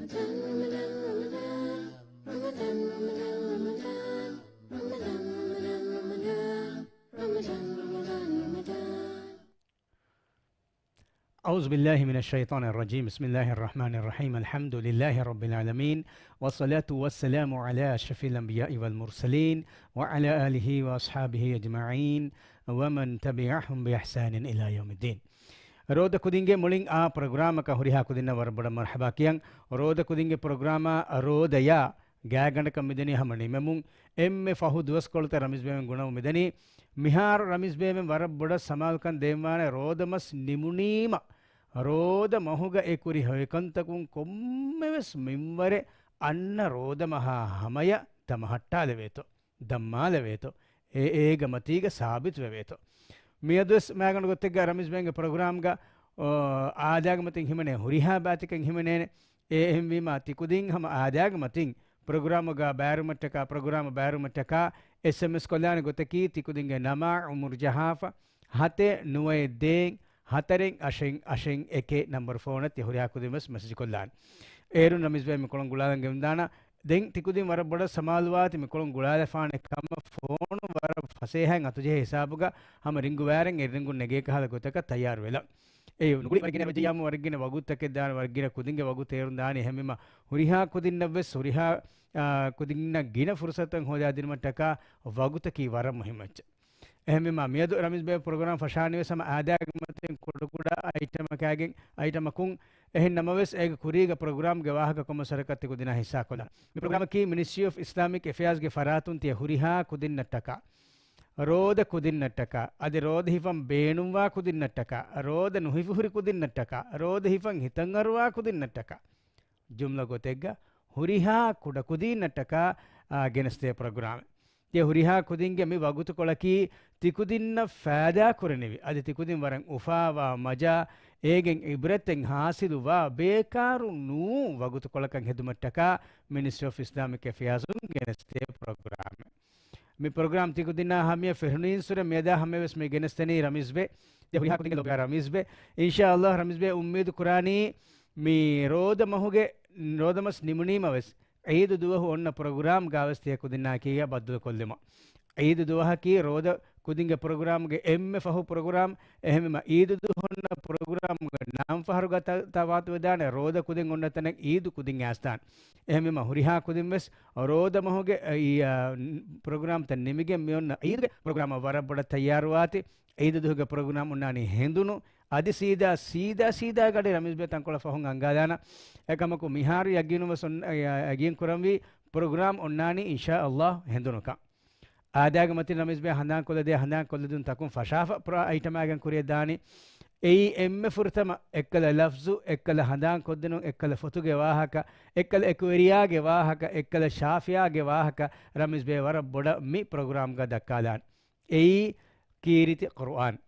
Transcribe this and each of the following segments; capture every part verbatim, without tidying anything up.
أعوذ بالله من الشيطان الرجيم. بسم الله الرحمن الرحيم. الحمد لله رب العالمين. والصلاة والسلام على أشرف الأنبياء والمرسلين وعلى آله وأصحابه أجمعين ومن تبعهم بإحسان إلى يوم الدين. ރޯދަ ކުދިންގެ މުޅިން އާ ޕްރޮގްރާމަކަށް ހުރިހާ ކުދިންނަށް ވަރަށް ބޮޑަށް މަރްޙަބާ ކިޔަން. ރޯދަ ކުދިންގެ ޕްރޮގްރާމާ ރޯދަޔާ ގާތްގަނޑަކަށް މިދަނީ ހަމަ ނިމެމުން. އެންމެ ފަހު ދުވަސްކޮޅުތައް ރަމީޒް ބޭބެ ގުނަވަމުން މިދަނީ. މިހާރު ރަމީޒް ބޭބެ ވަރަށް ބޮޑަށް ސަމާލުކަން ދޭންވާނެ ރޯދަ މަސް ނިމުނީމަ، ރޯދަ މަހުގަ އެ ކުރި ހެޔޮކަންތަކުން ކޮންމެވެސް މިންވަރެއް އަންނަ ރޯދަ މަހާ ހަމަޔަށް ދަމަހައްޓާލެވޭތޯ، ދަންމާލެވޭތޯ، އެ އޭގެ މަތީގަ ސާބިތުވެވޭތޯ. މިއަދުވެސް މާގަނޑު ގޮތެއްގަ ރަމީޒް ބޭބެގެ ޕްރޮގްރާމްގަ، އާ، އާދައިގެ މަތިން ހިމެނޭ ހުރިހާ ބައިތަކެއް ހިމެނޭނެ. އެ އެހެންވީމާ ތިކުދިން ހަމަ އާދައިގެ މަތިން ޕްރޮގްރާމުގަ ބައިވެރިވުމަށްޓަކާ، ޕްރޮގްރާމަށް ބައިވެރިވުމަށްޓަކާ އެސްއެމްއެސް ކޮށްލާނެ ގޮތަކީ ތިކުދިންގެ ނަމާ އުމުރު ޖަހާފަ، ހަތެއް ނުވައެއް ދޭއް ހަތަރެއް އަށެއް އަށެއް އެކެއް ނަމްބަރު ފޯނަށް ތި ހުރިހާ ކުދިން ވެސް މެސެޖް ކޮށްލާނެ. އޭރުން ރަމީޒް ބޭބެ މިކޮޅުން ގުޅާލަން ގެންދާނަ. ދެން ތިކުދިން ވަރަށް ބޮޑަށް ސަމާލުވާތި މިކޮޅުން ގުޅާލަފާނެ ކަމަށް ފޯނު ވަރަށް ފަސޭހައިން އަތުޖެހޭ ހިސާބުގަ ހަމަ ރިންގު ވާރެން އެއް ރިންގުން ނެގޭ ކަހަލަ ގޮތަކަށް ތައްޔާރު ވެލަން. އެ ނުގުޅި ވަރަށް ގިނަ ވެއްޖެޔާމު ވަރަށް ގިނަ ވަގުތުތަކެއް ދާނެ، ވަރަށް ގިނަ ކުދިންގެ ވަގުތު އޭރުން ދާނީ. އެހެންވީމަ ހުރިހާ ކުދިންނަށް ވެސް ހުރިހާ، އާ، ކުދިންނަށް ގިނަ ފުރުސަތުތައް ހޯދާދިނުމަށްޓަކާ ވަގުތަކީ ވަރަށް މުހިއްމު އެއްޗެއް. އެހެންވީމަ މިއަދު ރަމީޒް ބޭބެ ޕްރޮގްރާމް ފަށާނީ ވެސް ހަމަ އާދައިގެ މަތިން ކުޑަކުޑަ އައިޓަމަކާގެން، އައިޓަމަކުން. އެހެން ނަމަވެސް އޭގެ ކުރީގަ ޕްރޮގްރާމްގެ ވާހަކަ ކޮންމެ ސަރަކަށް ތިކުދިންނާ ހިއްސާ ކޮށްލާނަ. މި ޕްރޮގްރާމަކީ މިނިސްޓްރީ އޮފް އިސްލާމިކް އެފެއާޒްގެ ފަރާތުން ތިޔަ ހުރިހާ ކުދިންނަށްޓަކާ، ރޯދަ ކުދިންނަށްޓަކާ، އަދި ރޯދަ ހިފަން ބޭނުންވާ ކުދިންނަށްޓަކާ، ރޯދަ ނުހިފިހުރި ކުދިންނަށްޓަކާ، ރޯދަ ހިފަން ހިތަށްއަރުވާ ކުދިންނަށްޓަކާ، ޖުމްލަ ގޮތެއްގަ ހުރިހާ ކުޑަކުދީންނަށްޓަކާ، އާ، ގެނެސްދޭ ޕްރޮގްރާމެއް. ތިޔަ ހުރިހާ ކުދިންގެ މި ވަގުތުކޮޅަކީ ތިކުދިންނަށް ފައިދާ ކުރަނިވި، އަދި ތިކުދިން ވަރަށް އުފާވާ މަޖާ، އޭގެން އިބްރަތެއް ހާސިލުވާ ބޭކާރު ނޫން ވަގުތުކޮޅަކަށް ހެދުމަށްޓަކާ މިނިސްޓްރީ އޮފް އިސްލާމިކް އެފެއާޒުން ގެނެސްދޭ ޕްރޮގްރާމެއް. މި ޕްރޮގްރާމް ތިކުދިންނާ ހަމަޔަށް ފެށުނީންސުރެ މިއަދާ ހަމަޔަށް ވެސް މި ގެނެސްދެނީ ރަމީޒް ބޭ. ތި ހުރިހާ ކުދިންގެ ލޯބިވާ ރަމީޒް ބޭ. އިންޝާ ﷲ ރަމީޒް ބޭ އުއްމީދު ކުރާނީ މި ރޯދަ މަހުގެ، ރޯދަ މަސް ނިމުނީމަ ވެސް އީދު ދުވަހު އޮންނަ ޕްރޮގްރާމް ގާވެސް ތިޔަ ކުދިންނާ ކީއްޔާ ބައްދަލުކޮށްލެމު. އީދު ދުވަހަކީ ރޯދަ ކުދިންގެ ޕްރޮގްރާމްގެ އެންމެ ފަހު ޕްރޮގްރާމް. އެހެންވީމަ އީދު ދުވަހު އޮންނަ ޕްރޮގްރާމްގެ ނަން ފަހަރުގަ ތަ-، ތަފާތުވެދާނެ ރޯދަ ކުދިން އޮންނަ ތަނެއް އީދު ކުދިން އައިސްދާނެ. އެހެންވީމަ ހުރިހާ ކުދިން ވެސް ރޯދަ މަހުގެ، އަ، އީ، އަ، ޕްރޮގްރާމްތައް ނިމިގެން މި އޮންނަ އީދުގެ ޕްރޮގްރާމަށް ވަރަށް ބޮޑަށް ތައްޔާރުވާތި. އީދު ދުވަހުގެ ޕްރޮގްރާމް އޮންނާނީ ހެނދުނު. އަދި ސީދާ، ސީދާ، ސީދާ ގަޑި ރަމީޒް ބޭ ތަންކޮޅެއް ފަހުން އަންގާލާނަ. އެކަމަކު މިހާރު ޔަގީނުން ވެސް އޮން-، އަ، ޔަގީން ކުރަންވީ ޕްރޮގްރާމް އޮންނާނީ އިންޝާ ﷲ ހެނދުނުކަން. އާދައިގެ މަތިން ރަމީޒް ބޭ ހަނދާންކޮށްލަދޭ، ހަނދާންކޮށްލަދިން ތަކުން ފަށާފަ ޕްރޮ-، އައިޓަމާގެން ކުރިޔަށް ދާނީ. އެއީ އެންމެ ފުރަތަމަ އެއްކަލަ ލަފްޒު، އެއްކަލަ ހަނދާންކޮށްދިނުން، އެއްކަލަ ފޮތުގެ ވާހަކަ، އެއްކަލަ އެކުވެރިޔާގެ ވާހަކަ، އެއްކަލަ ޝާފިޔާގެ ވާހަކަ ރަމީޒް ބޭ ވަރަށް ބޮޑަށް މި ޕްރޮގްރާމްގަ ދައްކާލާނެ. އެއީ ކީރިތި ޤުރުއާން.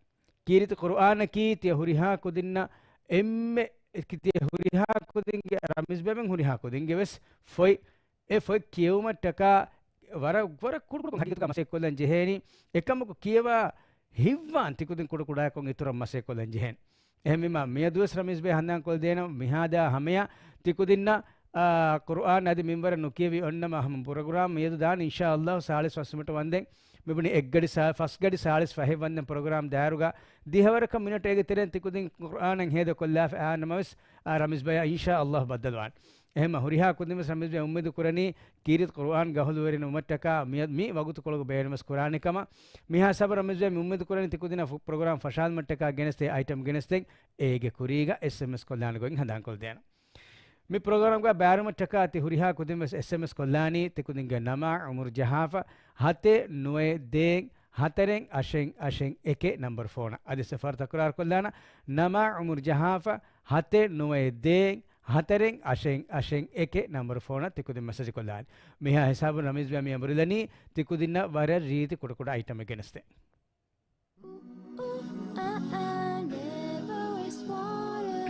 ކީރިތި ޤުރުއާނަކީ ތިޔަ ހުރިހާ ކުދިންނަށް އެންމެ، ތިޔަ ހުރިހާ ކުދިންގެ ރަމީޒް ބޭބެ ހުރިހާ ކުދިންގެ ވެސް ފޮތް. އެ ފޮތް ކިޔެވުމަށްޓަކާ ވަރަށް، ވަރަށް ކުޑަކުޑަކޮށް ހަގީގަތުގަ މަސައްކަތްކޮށްލަން ޖެހޭނީ. އެކަމަކު ކިޔަވާ ހިތްވާން ތިކުދިން ކުޑަކުޑަކޮށް އިތުރަށް މަސައްކަތްކޮށްލަން ޖެހޭނީ. އެހެންވީމަ މިއަދުވެސް ރަމީޒް ބޭ ހަނދާންކޮށްދޭނަ މިހާދާ ހަމަޔަށް ތިކުދިންނަށް، އާ، ޤުރުއާން އަދި މިންވަރަށް ނުކިޔެވި އޮންނަމަ ހަމަ ޕްރޮގްރާމް މިއަދު ދާން އިންޝާ ﷲ ސާޅީސް ފަސް މިނެޓް ވަންދެން. މިބުނި އެއްގަޑި ސާ-، ފަސްގަޑި ސާޅީސް ފަހެއް ވަންދެން ޕްރޮގްރާމް ދާއިރުގަ ދިހަވަރަކަށް މިނެޓް އޭގެ ތެރެއިން ތިކުދިން ޤުރުއާނަށް ހޭދަކޮށްލާފަ އައި ނަމަވެސް، އާ، ރަމީޒް ބޭ އިންޝާ ﷲ ބައްދަލުވާން. އެހެންމަ ހުރިހާ ކުދިންވެސް ރަމީޒް ބޭ އުއްމީދު ކުރަނީ ކީރިތި ޤުރުއާން ގަހުލުވެރިން ވުމަށްޓަކާ މި، މި ވަގުތުކޮޅުގަ ބޭނުންވެސް ކުރާނެ ކަމަށް. މިހާ ހިސާބަށް ރަމީޒް ބޭ މި އުއްމީދު ކުރަނީ ތިކުދިންނަށް ފު-، ޕްރޮގްރާމް ފަށާލުމަށްޓަކާ ގެނެސްދޭ އައިޓަމް ގެނެސްދޭން އޭގެ ކުރީގަ އެސްއެމްއެސް ކޮށްލާނެ ގޮތް ހަނދާންކޮށްދޭނަން. މި ޕްރޮގްރާމްގަ ބައިވެރިވުމަށްޓަކާ ތި ހުރިހާ ކުދިންވެސް އެސްއެމްއެސް ކޮށްލާނީ ތިކުދިންގެ ނަމާ އުމުރު ޖަހާފަ ހަތެއް ނުވައެއް ދޭއް ހަތަރެއް އަށެއް އަށެއް އެކެއް ނަމްބަރު ފޯނަށް. އަދި ސެފާރު ތަކުރާރު ކޮށްލާނަ، ނަމާ އުމުރު ޖަހާފަ ހަތެއް ނުވައެއް ދޭއް ހަތަރެއް އަށެއް އަށެއް އެކެއް ނަމްބަރު ފޯނަށް ތިކުދިން މެސެޖް ކޮށްލާނެ. މިހާ ހިސާބުން ރަމީޒް ބޭ މި އަނބުރިލަނީ ތިކުދިންނަށް ވަރަށް ރީތި ކުޑަކުޑަ އައިޓަމެއް ގެނެސްދޭން. Ooh, ooh, ah, ah, never waste water.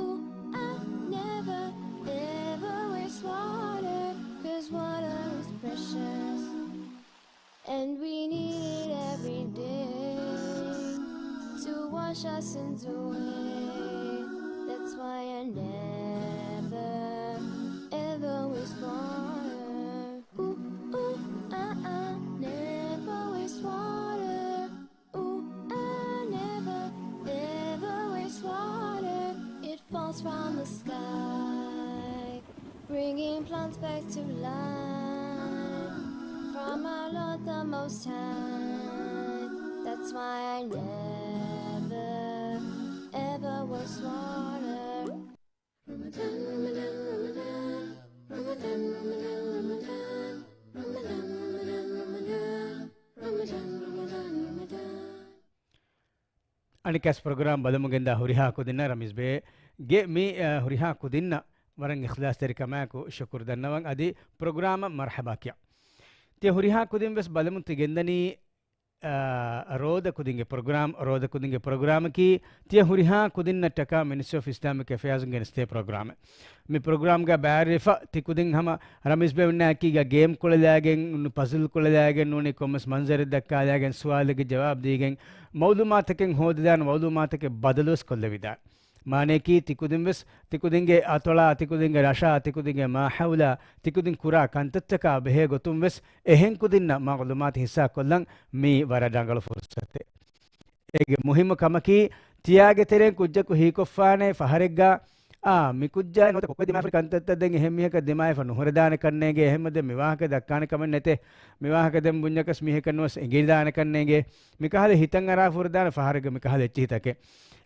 Ooh, ah, never, never waste water. 'Cause water is precious. And we need it every day to wash our sins away. That's why I never from the sky, bringing plants back to life from our Lord the Most High. That's why I never, ever waste water. Ramadan, Ramadan, Ramadan. Ramadan, Ramadan, Ramadan. Ramadan, Ramadan, Ramadan. Ramadan, Ramadan, Ramadan. އަނިކަސް ޕްރޮގްރާމް ބަލަމުގެންދާ ހުރިހާ ކުދިންނަށް ރަމީޒް ބޭގެ މި، އަ، ހުރިހާ ކުދިންނަށް ވަރަށް އިޚްލާޞްތެރިކަމާއެކު ޝުކުރު ދަންނަވަން. އަދި ޕްރޮގްރާމަށް މަރްޙަބާ ކިޔަން. ތިޔަ ހުރިހާ ކުދިން ވެސް ބަލަމުން ތި ގެންދަނީ، އާ، ރޯދަ ކުދިންގެ ޕްރޮގްރާމް، ރޯދަ ކުދިންގެ ޕްރޮގްރާމަކީ ތިޔަ ހުރިހާ ކުދިންނަށްޓަކާ މިނިސްޓްރީ އޮފް އިސްލާމިކް އެފެއާޒުން ގެނެސްދޭ ޕްރޮގްރާމެއް. މި ޕްރޮގްރާމްގަ ބައިވެރިވެފަ ތި ކުދިން ހަމަ ރަމީޒް ބޭ އޮންނަ އެކީގަ ގޭމް ކުޅެލާގެން، ނު، ޕަޒަލް ކުޅެލާގެން ނޫނީ ކޮންމެސް މަންޒަރެއް ދައްކާލާގެން ސުވާލެއްގެ ޖަވާބު ދީގެން މައުލޫމާތަކެއް ހޯދަދާނެ، މައުލޫމާތަކެއް ބަދަލުވެސް ކޮށްލެވިދާނެ. މާނަޔަކީ ތިކުދިން ވެސް ތިކުދިންގެ އަތޮޅާ، ތިކުދިންގެ ރަށާ، ތިކުދިންގެ މާހައުލާ، ތިކުދިން ކުރާ ކަންތައްތަކާ ބެހޭ ގޮތުން ވެސް އެހެން ކުދިންނަށް މައުލޫމާތު ހިއްސާ ކޮށްލަން މީ ވަރަށް ރަނގަޅު ފުރުސަތެއް. އޭގެ މުހިއްމު ކަމަކީ، ތިޔާގެ ތެރެއިން ކުއްޖަކު ހީކޮށްފާނޭ ފަހަރެއްގަ، އާ، މި ކުއްޖާ ނުވަތަ ކޮއްކޮ ދިމާވެފަ ކަންތައްތައް ދެން އެހެން މީހަކަށް ދިމާވެފަ ނުހުރެދާނެ ކަންނޭނގެ، އެހެންމަ ދެން މި ވާހަކަ ދައްކާނެ ކަމެއް ނެތޭ، މި ވާހަކަ ދެން ބުންޏަކަސް މީހަކަށް ނުވެސް އެނގިދާނެ ކަންނޭނގެ، މިކަހަލަ ހިތަށް އަރާ ފުރެދާނެ ފަހަރެއްގަ މިކަހަލަ އެއްޗިހިތަކެއް.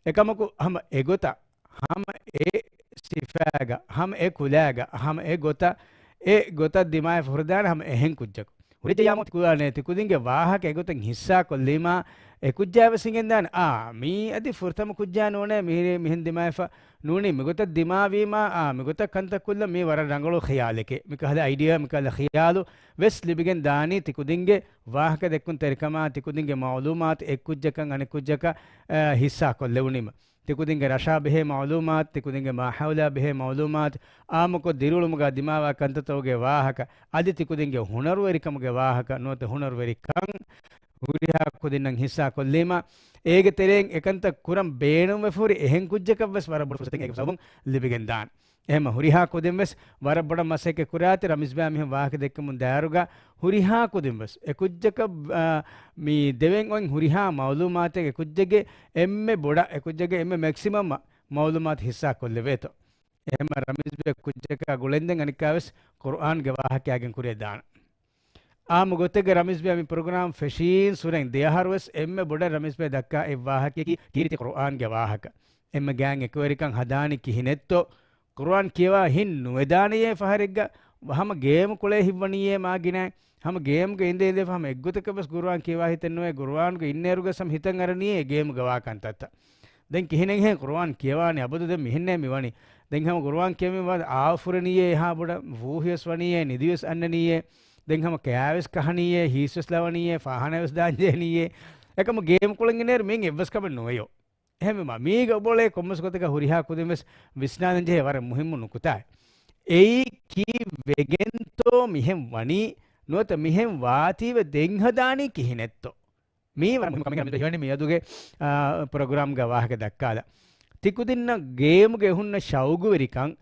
އެކަމަކު ހަމަ އެގޮތަށް ހަމަ އެ ސިފައިގަ، ހަމަ އެ ކުލައިގަ، ހަމަ އެ ގޮތަށް، އެ ގޮތަށް ދިމާވެފަ ހުރެދާނެ ހަމަ އެހެން ކުއްޖަކު. ހުރި ޖަޔާމު ތިކުދިންގެ ވާހަކަ އެގޮތަށް ހިއްސާ ކޮށްލީމާ، އެ ކުއްޖާ ވެސް އިނގެންދާނެ، އާ، މީ އަދި ފުރަތަމަ ކުއްޖާ ނޫނޭ، މިހިރީ މިހެން ދިމާވެފަ ނޫނީ، މިގޮތަށް ދިމާވީމާ، އާ، މިގޮތަށް ކަންތައް ކޮށްލަން މީ ވަރަށް ރަނގަޅު ޚިޔާލެކޭ. މިކަހަލަ އައިޑިއާ، މިކަހަލަ ޚިޔާލު ވެސް ލިބިގެން ދާނީ ތިކުދިންގެ ވާހަކަ ދެއްކުންތެރިކަމާ، ތިކުދިންގެ މައުލޫމާތު އެއްކުއްޖަކަށް އަނެއްކުއްޖަކަށް، އަ، ހިއްސާ ކޮށްލެވުނީމަ. ތިކުދިންގެ ރަށާ ބެހޭ މައުލޫމާތު، ތިކުދިންގެ މާހައުލާ ބެހޭ މައުލޫމާތު، އާއްމުކޮށް ދިރިއުޅުމުގަ ދިމާވާ ކަންތައްތަކުގެ ވާހަކަ، އަދި ތިކުދިންގެ ހުނަރުވެރިކަމުގެ ވާހަކަ، ނުވަތަ ހުނަރުވެރިކަން ހުރިހާ ކުދިންނަށް ހިއްސާ ކޮށްލީމަ، އޭގެ ތެރެއިން އެކަންތައް ކުރަން ބޭނުންވެފަ ހުރި އެހެން ކުއްޖަކަށް ވެސް ވަރަށް ބޮޑު ފުރުސަތެއް އޭގެ ސަބަބުން ލިބިގެން ދާނެ. އެހެންމަ ހުރިހާ ކުދިން ވެސް ވަރަށް ބޮޑަށް މަސައްކަތް ކުރާތި، ރަމީޒް ބާ މިހެން ވާހަކަ ދެއްކެމުން ދާއިރުގަ ހުރިހާ ކުދިން ވެސް އެކުއްޖަކަށް، އާ، މި ދެވެން އޮތް ހުރިހާ މައުލޫމާތެއް އެކުއްޖެއްގެ އެންމެ ބޮޑަށް، އެކުއްޖެއްގެ އެންމެ މެކްސިމަމް މައުލޫމާތު ހިއްސާ ކޮށްލެވޭތޯ. އެހެންމަ ރަމީޒް ބޭ ކުއްޖަކާ ގުޅެންދެން އަނެއްކާވެސް ޤުރުއާންގެ ވާހަކައިގެން ކުރިއަށް ދާނަން. އާއްމު ގޮތެއްގަ ރަމީޒް ބޭ މި ޕްރޮގްރާމް ފެށީން ސުރެން ދެއަހަރުވެސް އެންމެ ބޮޑަށް ރަމީޒް ބޭ ދައްކާ އެއް ވާހަކައަކީ ކީރިތި ޤުރުއާންގެ ވާހަކަ. އެންމެ ގާތް އެކުވެރިކަން ހަދާނީ ކިހިނެއްތޯ؟ ޤުރުއާން ކިޔަވާ ހިތް ނުވެދާނެޔޭ ފަހަރެއްގަ ހަމަ ގޭމް ކުޅޭ ހިތްވަނީޔޭ މާ ގިނައިން. ހަމަ ގޭމްގަ އިނދެ އިނދެފަ ހަމަ އެއްގޮތަކަށް ވެސް ޤުރުއާން ކިޔަވާ ހިތެއް ނުވޭ. ޤުރުއާންގަ އިންނައިރުގަސް ހަމަ ހިތަށް އަރަނީ އެ ގޭމްގަ ވާ ކަންތައްތައް. ދެން ކިހިނެއްހޭ ޤުރުއާން ކިޔަވާނީ އަބަދު ދެން މިހެންނޭ މިވަނީ. ދެން ހަމަ ޤުރުއާން ކިޔަމި ވާ އާ ފުރެނީޔޭ އެހާ ބޮޑަށް ވޫހިވެސް ވަނީޔޭ ނިދިވެސް އަންނަނީޔޭ. ދެން ހަމަ ކައިވެސް ކަހަނީޔޭ ހީސްވެސް ލަވަނީޔޭ ފާހާނާވެސް ދާންޖެހެނީޔޭ. އެކަމު ގޭމް ކުޅެން އިންނައިރު މިއިން އެއްވެސް ކަމެއް ނުވެޔޯ. އެހެންވީމާ، މީގަ އުބައުޅޭ ކޮންމެސް ގޮތަކަށް ހުރިހާ ކުދިން ވެސް ވިސްނާލަން ޖެހޭ ވަރަށް މުހިއްމު ނުކުތާއެއް. އެއީ ކީއްވެގެންތޯ މިހެން ވަނީ؟ ނުވަތަ މިހެން ވާތީވެ ދެން ހަދާނީ ކިހިނެއްތޯ؟ މީ ވަރަށް މުހިއްމު ކަމެއް ހަމަ ހިވަނީ މިއަދުގެ، އާ، ޕްރޮގްރާމްގަ ވާހަކަ ދައްކާލަން. ތިކުދިންނަށް ގޭމްގެ ހުންނަ ޝައުގުވެރިކަން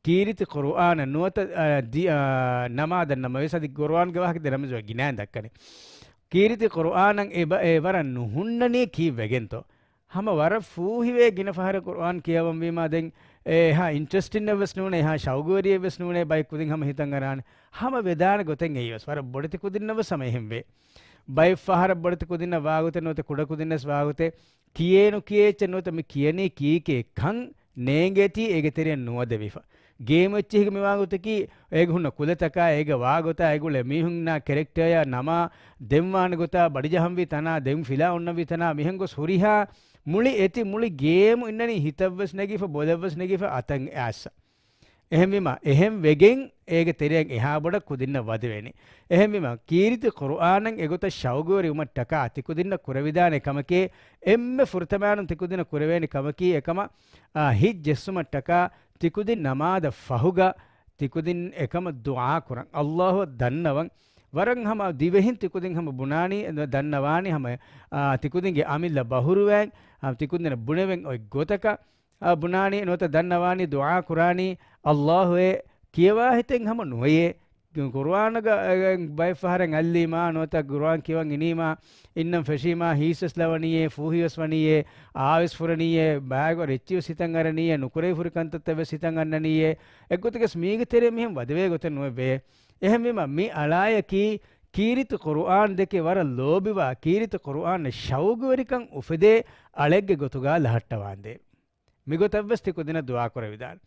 ކީރިތި ޤުރުއާނަށް ނުވަތަ، އާ، ދި-، އާ، ނަމާދަށް ނަމަވެސް އަދި ޤުރުއާންގެ ވާހަކަ ދެ ރަމީޒް ބޭ ގިނައިން ދައްކަނީ. ކީރިތި ޤުރުއާނަށް އެ ބަ-، އެ ވަރަށް ނުހުންނަނީ ކީއްވެގެންތޯ؟ ހަމަ ވަރަށް ފޫހިވޭ ގިނަ ފަހަރަށް ޤުރުއާން ކިޔަވަންވީމާ ދެން އެ އެހާ އިންޓްރެސްޓިންއެއް ވެސް ނޫނޭ، އެހާ ޝައުގުވެރިއެއް ވެސް ނޫނޭ، ބައެއް ކުދިން ހަމަ ހިތަށް އަރާނެ. ހަމަ ވެދާނެ ގޮތެއް އެއީ ވެސް ވަރަށް ބޮޑެތި ކުދިންނަށް ވެސް ހަމަ އެހެން ވޭ. ބައެއް ފަހަރަށް ބޮޑެތި ކުދިންނަށް ވާގޮތެއް ނުވަތަ ކުޑަ ކުދިންނަށް ވާގޮތެއް ކިޔޭ ނުކިޔޭ އެއްޗެއް ނުވަތަ މި ކިޔަނީ ކީކޭ ކަން ނޭނގޭތީ އޭގެ ތެރެއަށް ނުވަދެވިފަ. ގޭމް އެއްޗެހިގެ މިވާގޮތަކީ އޭގެ ހުންނަ ކުލަތަކާ، އޭގެ ވާގޮތާ، އޭގުޅޭ މީހުންނާ ކެރެކްޓަރޔާ ނަމާ، ދެންވާނެ ގޮތާ، ބަޑިޖަހަންވީ ތަނާ، ދެން ފިލާ އޮންނަންވީ ތަނާ، މިހެން ގޮސް ހުރިހާ މުޅި އެތި މުޅި ގޭމު އިންނަނީ ހިތަށްވެސް ނެގިފަ، ބޮލަށްވެސް ނެގިފަ، އަތަށް އައިސް. އެހެންވީމާ، އެހެން ވެގެން އޭގެ ތެރެއަށް އެހާ ބޮޑަށް ކުދިންނަށް ވަދެވޭނެ. އެހެންވީމާ، ކީރިތި ޤުރުއާނަށް އެގޮތަށް ޝައުގުވެރިވުމަށްޓަކާ ތިކުދިންނަށް ކުރެވިދާނެ ކަމަކީ، އެންމެ ފުރަތަމައިނުން ތިކުދިންނަށް ކުރެވޭނެ ކަމަކީ، އެކަމަށް، އާ، ހިތް ޖެއްސުމަށްޓަކާ ތިކުދިން ނަމާދަށް ފަހުގަ ތިކުދިން އެކަމަށް ދުޢާ ކުރަން. ﷲ އަށް ދަންނަވަން. ވަރަށް ހަމަ ދިވެހިން ތިކުދިން ހަމަ ބުނާނީ، ދަންނަވާނީ ހަމަ، އާ، ތިކުދިންގެ އަމިއްލަ ބަހުރުވައިން، އާ، ތިކުދިންނަށް ބުނެވެން އޮތް ގޮތަކަށް، އާ، ބުނާނީ ނުވަތަ ދަންނަވާނީ ދުޢާ ކުރާނީ، ﷲ އޭ، ކިޔަވާ ހިތެއް ހަމަ ނުވެޔޭ. ޤުރުއާނުގަ، އެ، ބައެއް ފަހަރެއް އައްލީމާ، ނުވަތަ ޤުރުއާން ކިޔަވަން އިނީމާ، އިންނަން ފެށީމާ، ހީސްވެސް ލަވަނީއޭ، ފޫހިވެސް ވަނީއޭ، އާވެސް ފުރަނީއޭ، ބައިގޮ ރެއްޗިވެސް ހިތަށް އަރަނީއޭ، ނުކުރެވިފުރި ކަންތައްތައްވެސް ހިތަށް އަންނަނީއޭ. އެއްގޮތަކަސް މީގެ ތެރެއިން މިހެން ވަދެވޭ ގޮތެއް ނުވެއްވޭ. އެހެންވީމަ، މި އަޅާޔަކީ ކީރިތި ޤުރުއާން ދެކެ ވަރަށް ލޯބިވާ، ކީރިތި ޤުރުއާނަށް ޝައުގުވެރިކަން އުފެދޭ އަޅެއްގެ ގޮތުގަ ލަހައްޓަވާނދޭ. މިގޮތަށްވެސް ތިކުދިންނަށް ދުޢާ ކުރެވިދާނެ.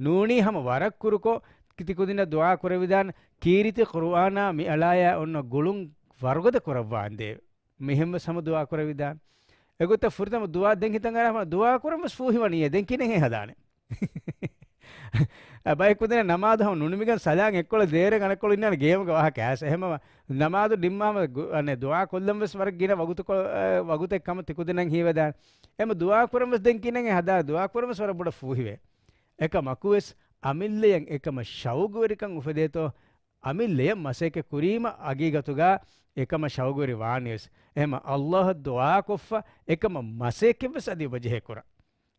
ނޫނީ ހަމަ ވަރަށް ކުރުކޮށް، ތިކުދިންނަށް ދުޢާ ކުރެވިދާނެ، ކީރިތި ޤުރުއާނާ މި އަޅާޔާ އޮންނަ ގުޅުން ވަރުގަދަ ކުރައްވާނދޭ. މިހެންވެސް ހަމަ ދުޢާ ކުރެވިދާނެ. އެގޮތަށް ފުރަތަމަ ދުޢާ ދެން ހިތަށް އަރާ، ހަމަ ދުޢާ ކުރަން ވެސް ފޫހިވަނީއޭ، ދެން ކިހިނެއް ހަދާނެ؟ އަ، ބައެއް ކުދިންނަށް ނަމާދު ހަމަ ނުނިމިގެން ސަލާން އެއްކޮޅަށް ދޭރަ ގަނެ އެއްކޮޅު އިންނާނެ ގޭމުގެ ވާހަކަ އައިސް. އެހެންވީމަ ނަމާދު ނިންމާމަ ގު-، އަނެއް ދުޢާ ކޮށްލަން ވެސް ވަރަށް ގިނަ ވަގުތުކޮ-، އަ، ވަގުތެއް ކަމަށް ތިކުދިންނަށް ހީވެދާނެ. އެހެންވީމަ ދުޢާ ކުރަން ވެސް ދެން ކިހިނެއް ހަދާ، ދުޢާ ކުރަން ވެސް ވަރަށް ބޮޑަށް ފޫހިވޭ. އެކަމަކުވެސް އަމިއްލަޔަށް އެކަމަށް ޝައުގުވެރިކަން އުފެދޭތޯ، އަމިއްލަޔަށް މަސައްކަތް ކުރީމަ ހަގީގަތުގަ އެކަމަށް ޝައުގުވެރި ވާނީވެސް. އެހެންވީމަ ﷲ އަށް ދުޢާކޮށްފަ އެކަމަށް މަސައްކަތްވެސް އަދި އެބަޖެހޭ ކުރަން.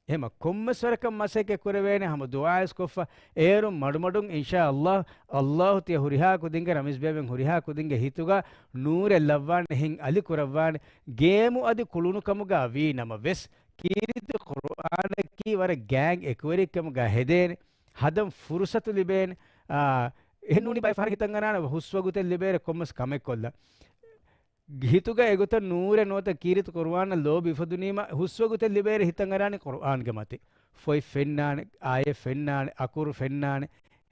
އެހެންވީމަ ކޮންމެސް ވަރަކަށް މަސައްކަތް ކުރެވޭނެ ހަމަ ދުޢާވެސް ކޮށްފަ. އޭރުން މަޑުމަޑުން އިންޝާﷲ، ﷲ ތިޔަ ހުރިހާ ކުދިންގެ ރަމީޒް ބޭބެން ހުރިހާ ކުދިންގެ ހިތުގަ ނޫރެއް ލައްވާނެ، ހިތް އަލި ކުރައްވާނެ. ގޭމު އަދި ކުޅުނުކަމުގަ ވީ ނަމަވެސް، ކީރިތި ޤުރުއާނަކީ ވަރަށް ގޭން އެކުވެރިކަމުގަ ހެދޭނެ. ހަދަން ފުރުޞަތު ލިބޭނެ. އާ، އެހެން ނޫނީ ބައެއް ފަހަރަށް ހިތަށް އަރާނެ ހުސްވަގުތެއް ލިބޭއިރު ކޮންމެސް ކަމެއް ކޮށްލަން. ހިތުގަ އެގޮތަށް ނޫރެއް ނުވަތަ ކީރިތި ޤުރުއާނަށް ލޯބި އުފެދުނީމަ ހުސްވަގުތެއް ލިބޭއިރު ހިތަށް އަރާނެ ޤުރުއާންގެ މަތިން. ފޮތް ފެންނާނެ، އާޔަތް ފެންނާނެ، އަކުރު ފެންނާނެ،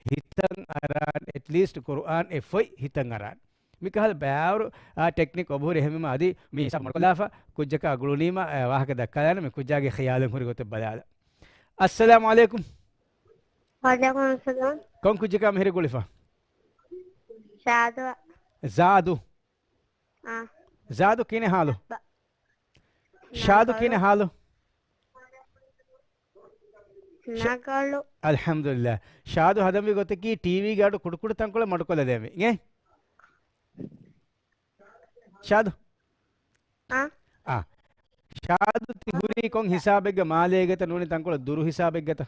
ހިތަށް އަރާނެ، އެޓްލީސްޓް ޤުރުއާން އެއް ފޮތް ހިތަށް އަރާނެ. މިކަހަލަ ބާރު، އާ، ޓެކްނިކް އޮބުހުރި. އެހެންވީމަ އަދި މި ހިސާބު މަޑުކޮށްލާފަ ކުއްޖަކާ ގުޅުނީމަ، އާ، ވާހަކަ ދައްކާލާނެ. މި ކުއްޖާގެ ޚިޔާލުން ހުރި ގޮތެއް ބަލާލަ. އައްސަލާމު ޢަލައިކުމް. ވަޢަލައިކުމުއްސަލާމް. ކޮން ކުއްޖަކާ މިހިރީ ގުޅިފަ؟ ޝާދު. ޒާދު. އާ. ޒާދު ކިހިނެއް ހާލު؟ ޝާދު ކިހިނެއް ހާލު؟ ނަގަޅު. އަލްޙަމްދުލިއްލާހް. ޝާދު ހަދަންވީ ގޮތަކީ ޓީވީގެ އަޑު ކުޑަކުޑަ ތަންކޮޅެއް މަޑުކޮށްލަދޭންވީ. އިނގޭ؟ ޝާދު. އާ. އާ. ޝާދު ތި ހުރީ ކޮން ހިސާބެއްގަ؟ މާލޭގަތަ ނޫނީ ތަންކޮޅެއް ދުރު ހިސާބެއްގަތަ؟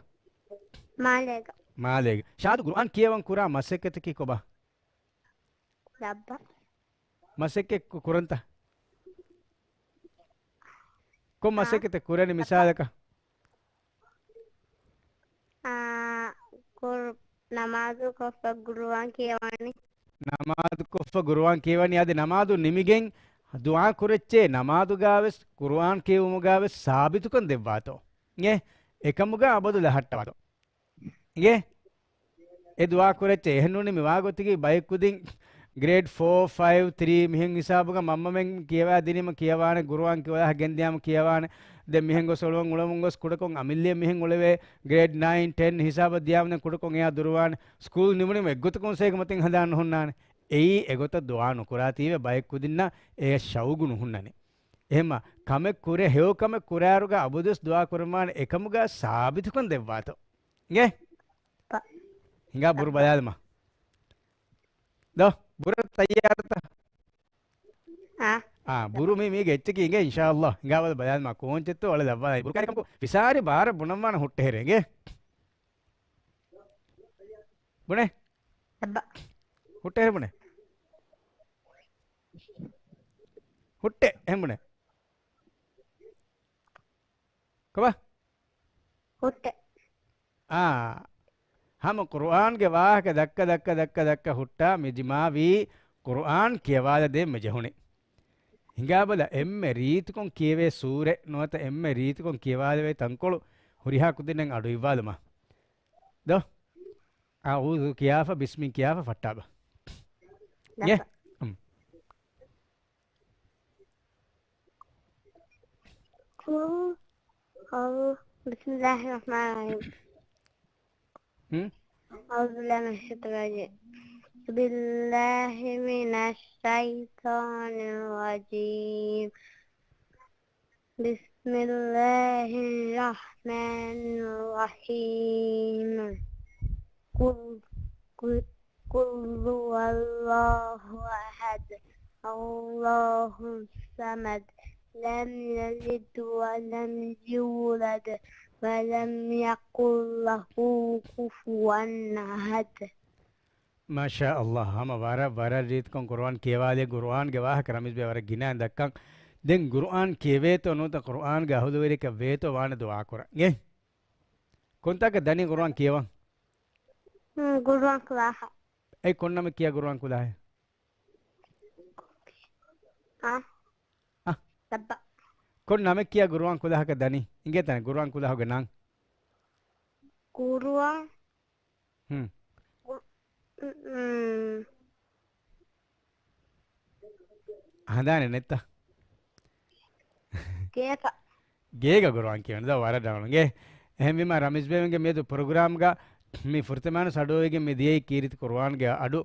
މާލޭގަ. މާލޭގަ. ޝާދު ޤުރުއާން ކިޔަވަން ކުރާ މަސައްކަތަކީ ކޮބާ؟ ލައްބަ. މަސައްކަތް ކު-، ކުރަންތަ؟ ކޮން އާ. މަސައްކަތެއް ކުރަނީ މިސާލަކަށް؟ އާ، ކުރު-، ނަމާދު ކޮށްފަ ޤުރުއާން ކިޔަވަނީ. ނަމާދު ކޮށްފަ ޤުރުއާން ކިޔަވަނީ. އަދި ނަމާދު ނިމިގެން ދުޢާ ކުރައްޗޭ، ނަމާދުގާވެސް ޤުރުއާން ކިޔެވުމުގާވެސް ސާބިތުކަން ދެއްވާތޯ؟ އެ އެކަމުގާ އަބަދު ލަހައްޓަވާތޯ؟ އިނގޭ؟ އެ ދުޢާ ކުރައްޗޭ. އެހެންނޫނީ މި ވާގޮތަކީ ބައެއް ކުދިން ގްރޭޑް ފޯ، ފައިވް، ތްރީ މިހެން ހިސާބުގަ މަންމަމެން ކިޔަވާ ދިނީމަ ކިޔަވާނެ، ޤުރުއާން ކިޔަވާ ގެންދިޔާމަ ކިޔަވާނެ. ދެން މިހެން ގޮސް އޮޅުވަން އުޅަމުން ގޮސް ކުޑަކޮށް އަމިއްލަ މިހެން އުޅެވޭ ގްރޭޑް ނައިން، ޓެން ހިސާބަށް ދިޔާމަ ދެން ކުޑަކޮށް އެއާ ދުރުވާނެ. ސްކޫލް ނިމުނީމަ އެއްގޮތަކުން ސޭގެ މަތިން ހަނދާން ނުހުންނާނެ. އެއީ އެގޮތަށް ދުޢާ ނުކުރާތީވެ ބައެއް ކުދިންނަށް އެޔަށް ޝައުގު ނުހުންނަނީ. އެހެންމަ ކަމެއް ކުރޭ، ހެޔޮ ކަމެއް ކުރާއިރުގަ އަބަދުވެސް ދުޢާ ކުރަންވާނެ އެކަމުގަ ސާބިތުކަން ދެއްވާތޯ؟ އިނގޭ؟ ހިނގާ ބުރު ބަލާލަމާ. ދޯ، ބުރަ ތައްޔާރަތަ؟ އާ. އާ، ބުރު މީ، މީގެ އެއްޗަކީ އިނގޭ އިންޝާﷲ. ހިނގާ ބަލަ ބަލާލަމާ ކޯންޗެއްތޯ އަޅެ ލައްވާލައި. ބުރު ކާރިކަންކު ފިސާރި ބާރަށް ބުނަންވާނެ ހުއްޓެހެރެ އިނގޭ. ބުނޭ؟ އައްބަ. ހުއްޓެހެރެ ބުނޭ. ހުއްޓެ، އެހެން ބުނޭ. ކޮބާ؟ ހުއްޓެ. އާ، ހަމަ ޤުރުއާންގެ ވާހަކަ ދައްކަ، ދައްކަ، ދައްކަ، ދައްކަ ހުއްޓާ މި ދިމާވީ ޤުރުއާން ކިޔަވާލަދޭން މި ޖެހުނީ. ހިނގާބަލަ އެންމެ ރީތިކޮން ކިޔެވޭ ސޫރަ ނުވަތަ އެންމެ ރީތިކޮން ކިޔަވާލެވޭ ތަންކޮޅު ހުރިހާ ކުދިންނަށް އަޑު އިއްވާލަމާ. ދޯ؟ އައޫޛު ކިޔާފަ، ބިސްމި ކިޔާފަ ފައްޓާބަ. އޭ؟ ލަފަ. އުން. قل، قل، بسم الله الرحمن الرحيم. هم؟ أعوذ بالله من الشيطان الرجيم. بسم الله من الشيطان الرجيم. بسم الله الرحمن الرحيم. قل، قل، قل هو الله أحد، الله الصمد، لم يلد ولم يولد، ولم يكن له كفوا أحد. މާޝާ ﷲ، ހަމަ ވަރަށް، ވަރަށް ރީތިކޮށް ޤުރުއާން ކިޔަވާލޭ. ޤުރުއާންގެ ވާހަކަ ރަމީޒް ބޭ ވަރަށް ގިނައިން ދައްކަން. ދެން ޤުރުއާން ކިޔެވޭތޯ ނުވަތަ ޤުރުއާންގެ އަހުލުވެރިކަށް ވޭތޯ ވާނެ ދުޢާ ކުރަން. އޭ؟ ކޮންތާކަށް ދަނީ ޤުރުއާން ކިޔަވަން؟ ހުން، ޤުރުއާން ކުލާހަށް. އެ ކޮން ނަމެއް ކިޔާ ޤުރުއާން ކުލާހެއް؟ އާ. އާ. ލައްބަ. ކޮން ނަމެއް ކިޔާ ޤުރުއާން ކުލާހަކަށް ދަނީ؟ އިނގޭތަނެ ޤުރުއާން ކުލާހުގެ ނަން. ޤުރުއާން. ހުން. ޤު-، މް، މް. ހަނދާނެއް ނެތްތަ؟ ގޭތަ. ގޭގަ ޤުރުއާން ކިޔަން ދޯ ވަރަށް ރަނގަޅު. އިނގޭ. އެހެންވީމާ ރަމީޒް ބޭވެންގެ މިއަދު ޕްރޮގްރާމްގަ މި ފުރަތަމަ އަޑުއެވިގެން މި ދިޔައީ ކީރިތި ޤުރުއާންގެ އަޑު.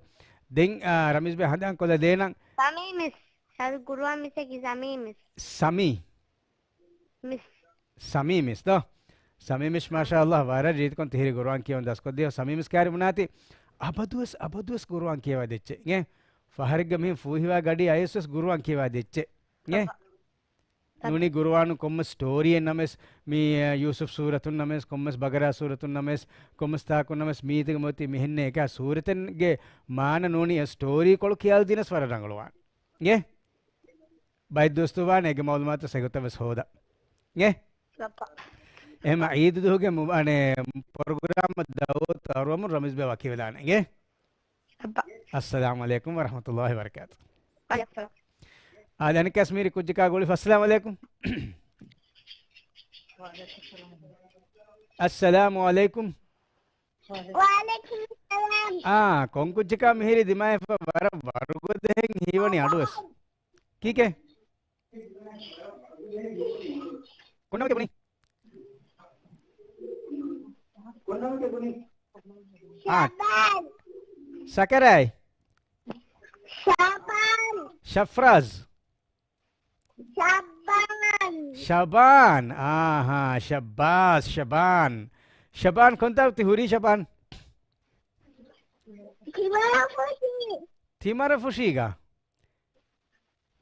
ދެން، އާ، ރަމީޒް ބޭ ހަނދާން ކޮށްލަ ދޭނަން. ސަމީމިސް. ސަ-، ޤުރުއާން މިސްއަކީ ސަމީމިސް. ސަމީ. މިސް. ސަމީމިސް ދޯ. ސަމީމިސް މާޝާ ﷲ ވަރަށް ރީތިކޮން ތިހިރި ޤުރުއާން ކިޔަވަން ދަސްކޮށްދިޔަ ސަމީމިސް ކާރި ބުނާތި. އަބަދުވެސް، އަބަދުވެސް ޤުރުއާން ކިޔަވާ ދެއްޗެ. އިނގޭ. ފަހަރެއްގަ މިހެން ފޫހިވާ ގަޑި އަޔަސްވެސް ޤުރުއާން ކިޔަވާ ދެއްޗެ. އިނގޭ. ނޫނީ ޤުރުއާނު ކޮންމެސް ސްޓޯރީއެއް ނަމެސް، މި، އަ، ޔޫސުފް ސޫރަތުން ނަމެސް، ކޮންމެސް ބަގަރާ ސޫރަތުން ނަމެސް، ކޮންމެސް ތާކުން ނަމެސް، މީތިގެ މޮތި މިހެންނޭ އެކާ ސޫރަތެއްގެ މާނަ ނޫނީ އެ ސްޓޯރީ ކޮޅު ކިޔާލަދީނަސް ވަރަށް ރަނގަޅުވާނެ. އިނގޭ؟ ބައެއް ދުވަސް ދުވާނެ އޭގެ މައުލޫމާތު އެގޮތަށް ވެސް ހޯދަން. އިނގޭ؟ އެހެމަ ޢީދު ދުވަހުގެ މު-، އަނެ، ޕްރޮގްރާމަށް ދަޢުވަތު އަރުވަމުން ރަމީޒް ބޭ ވަކިވެލާނެ. އިނގޭ؟ އައްސަލާމު ޢަލައިކުމް ވަރަޙްމަތުﷲި ވަބަރަކާތު. އާދެ، އަނެއްކާސް މީރި ކުއްޖަކާ ގުޅިފަ. އައްސަލާމު ޢަލައިކުމް. އައްސަލާމު ޢަލައިކުމް. ވަޢަލައިކުމް ސަލާމް. އާ، ކޮން ކުއްޖަކާ މިހިރީ ދިމާވެފަ ވަރަށް ވަރުގަދަހެން ހީވަނީ އަޑުވެސް. ކީކޭ؟ ކޮން ނަމެކޭ ބުނީ؟ އާ. ޝަބާން. ސަކަރާތް. ޝަބާން. ޝަފްރާޒް. ޝަބާން. ޝަބާން. އާހާ، ޝައްބާޒް، ޝަބާން. ޝަބާން، ކޮންތާކު ތި ހުރީ ޝަބާން؟ ތިމަރަފުށީ. ތިމަރަފުށީގަ؟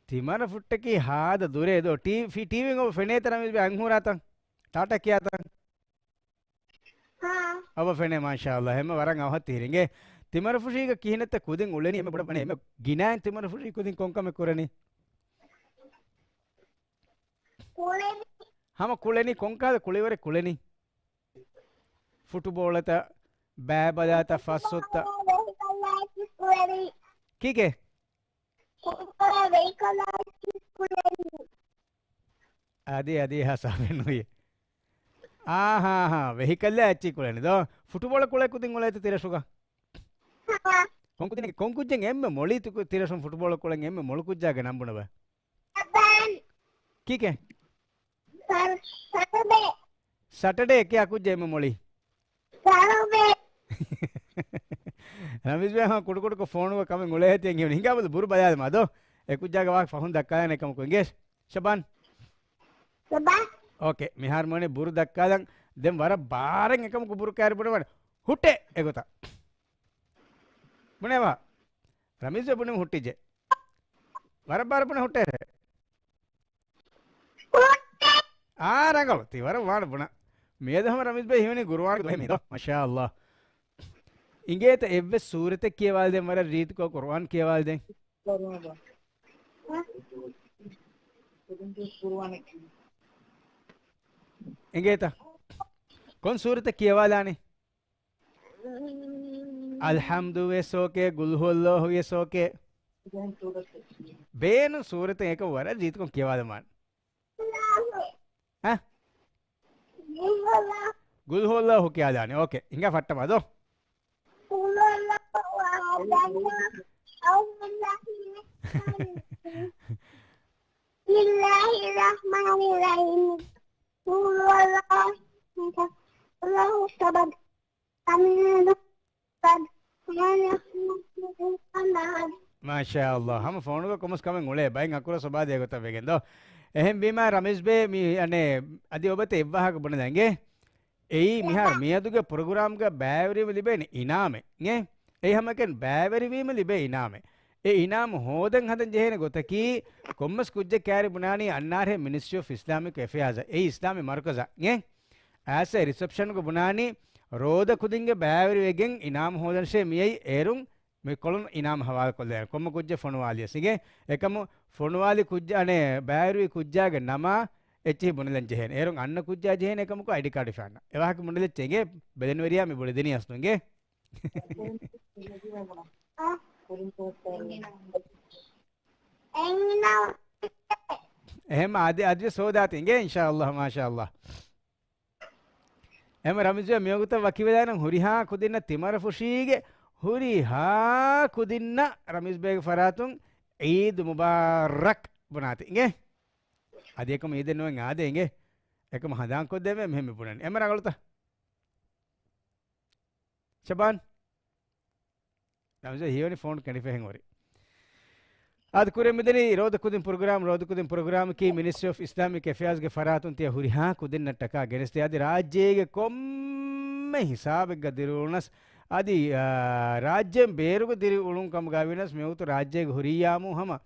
ތިމަރަފުއްޓަކީ ހާދަ ދުރޭ ދޯ. ޓީ-، ފީ-، ޓީވީން އޮބަ ފެނޭތަ ރަމީޒް ބޭ އަންހޫރާތަން؟ ޓާޓާ ކިޔާތަން؟ ހާ. އޮބަ ފެނޭ، މާޝާﷲ. ހެމަ ވަރަށް އަވަހަށް ތިހިރިނގޭ. ތިމަރަފުށީގަ ކިހިނެއްތަ ކުދިން އުޅެނީ؟ އެމެ ބުޑަ ބަނެ އެމެ ގިނައިން ތިމަރަފުށީ ކުދިން ކޮންކަމެއް ކުރަނީ؟ ކުޅެނީ. ހަމަ ކުޅެނީ ކޮންކާލަ ކުޅިވަރެއް ކުޅެނީ؟ ފުޓުބޯޅަތަ، ބައިބަލާތަ، ފައްސޮތަ؟ ކުޅެނީ. ކީކޭ؟ އަދި، އަދި ހަސާބެއް ނުވި. އާހާހާ، ވެހިކަލްއާ އެއްޗި ކުޅެނި ދޯ. ފުޓުބޯޅަ ކުޅެ ކުދިން އުޅޭތަ ތިރަށުގަ؟ ކޮންކުދިން، ކޮންކުއްޖެއް އެންމެ މޮޅީ ތިރަށުން ފުޓުބޯޅަ ކުޅެން އެންމެ މޮޅު ކުއްޖާގެ ނަން ބުނަބަ؟ ކީކޭ؟ ސަޓަޑޭ. ސަޓަޑޭ ކިޔާ ކުއްޖެއް އެންމެ މޮޅީ؟ ސަރުބޭ. ރަމީޒް ބޭ ހަމަ ކުޑަކުޑަކޮށް ފޯނުގަ ކަމެއް އުޅޭ ހެތި އެނގިވަނީ. ހިނގާބަލަ ބުރު ބަލާލަމާ ދޯ. އެ ކުއްޖާގެ ވާހަކަ ފަހުން ދައްކާލާނެ އެކަމަކު އިނގޭ. ޝަބާން. ޝަބާން. އޯކޭ. މިހާރު މޮނެ ބުރު ދައްކާލަން. ދެން ވަރަށް ބާރެއް އެކަމަކު ބުރު ކާރި ބުނެވަން. ހުއްޓޭ އެގޮތަށް. ބުނެވާ. ރަމީޒް ބުނެ ހުއްޓިއްޖެ. ވަރަށް ބާރަށް ބުނެ ހުއްޓޭ. އާ، ރަނގަޅު. ތި ވަރަށް ވާނެ ބުނާ. މިއަދު ހަމަ ރަމީޒް ބޭ ހިމެނީ ޤުރުއާން ދުވަހެއް މީދޯ. މާޝާﷲ. އިނގޭތަ އެއްވެސް ސޫރަތެއް ކިޔަވާލަދޭން ވަރަށް ރީތިކޮށް ޤުރުއާން ކިޔަވާލަދޭން. އިނގޭތަ؟ ކޮން ސޫރަތެއް ކިޔަވާލާނީ؟ އަލްޙަމްދު ވެސް އޯކޭ، ޤުލް ހުވައްލާހު ވެސް އޯކޭ. ބޭނުން ސޫރަތެއް އެކަ ވަރަށް ރީތިކޮށް ކިޔަވާލަމާން. އަ؟ ޤުލް ހުވައްލާހު ކިޔާލާނެ. އޯކޭ. ހިނގާ ފައްޓަމާ ދޯ. بسم الله الرحمن الرحيم. قل هو الله أحد، الله الصمد، لم يلد ولم يولد، ولم يكن له كفوا أحد. މާޝާﷲ. ހަމަ ފޯނުގަ ކޮމަސް ކަމެއް އުޅޭ. ބައެއް އަކުރަށް ސޮބާދޭ ގޮތަށް ވެގެން ދޯ. އެހެން ވީމާ ރަމީޒް ބޭ މި އަނެއް އަދި އޮބަތެ އެއްވާހަކަ ބުނެލަނގޭ. އެއީ މިހާރު މިއަދުގެ ޕްރޮގްރާމްގަ ބައިވެރިވީމަ ލިބޭނެ އިނާމެއް. އެ އެހަމަކަން ބައިވެރިވީމަ ލިބޭ އިނާމެއް. އެ އިނާމު ހޯދަން ހަދަން ޖެހޭނެ ގޮތަކީ، ކޮންމެސް ކުއްޖެއް ކާރި ބުނާނީ އަންނާރޭ މިނިސްޓްރީ އޮފް އިސްލާމިކް އެފެއާޒް، އެ އިސްލާމީ މަރުކަޒަށް. އެ އާސަ ރިސެޕްޝަންގަ ބުނާނީ ރޯދަ ކުދިންގެ ބައިވެރިވެގެން އިނާމު ހޯދަންށޭ މިއައީ އޭރުން މި ކޮޅުން އިނާމް ހަވާލު ކޮށްލޭ. ކޮންމެ ކުއްޖެއް ފޮނުވާލިޔަސް އިނގޭ. އެކަމު ފޮނުވާލި ކުއްޖާ، އަނެއް ބައިވެރިވި ކުއްޖާގެ ނަމާ އެއްޗިހި ބުނެލަން ޖެހޭނެ. އޭރުން އަންނަ ކުއްޖާ ޖެހޭނެ އެކަމަކު އައިޑީ ކާޑު ފާންނަ. އެ ވާހަކަ ބުނެލެއްޗޭ އިނގޭ. ބެލެނިވެރިޔާ މި ބުނެދިނީ އަސްލު އިނގޭ. އެހެން އަދި، އަދިވެސް ހޯދާތި އިނގޭ، އިންޝާﷲ، މާޝާﷲ. އެހެން ރަމީޒް ބޭ މިވަގުތަށް ވަކިވެލާނަން ހުރިހާ ކުދިންނަށް ތިމަރަފުށީގެ ހުރިހާ ކުދިންނަށް ރަމީޒް ބޭގެ ފަރާތުން ޢީދު މުބާރަކް ބުނާތި އިނގޭ. އަދި އެކަމު ޢީދެއް ނުވެ އާދޭ އިނގޭ. އެކަމު ހަނދާން ކޮށްދޭންވެ މިހެން މި ބުނަނީ. އެމަ ރަނގަޅުތަ؟ ޝަބާން؟ ރަމްޒާ ހީވަނީ ފޯނު ކެނޑިފަހެން އޮރި. އާދެ، ކުރިއަށް މިދަނީ ރޯދަ ކުދިން ޕްރޮގްރާމް. ރޯދަ ކުދިން ޕްރޮގްރާމަކީ މިނިސްޓްރީ އޮފް އިސްލާމިކް އެފެއާޒްގެ ފަރާތުން ތިޔަ ހުރިހާ ކުދިންނަށްޓަކާ ގެނެސްދޭ. އަދި ރާއްޖޭގެ ކޮންމެ ހިސާބެއްގަ ދިރިއުޅުނަސް، އަދި، އާ، ރާއްޖޭން ބޭރުގަ ދިރިއުޅުން ކަމުގަ ވިޔަސް މިވަގުތު ރާއްޖޭގެ ހުރިއްޔާމު ހަމަ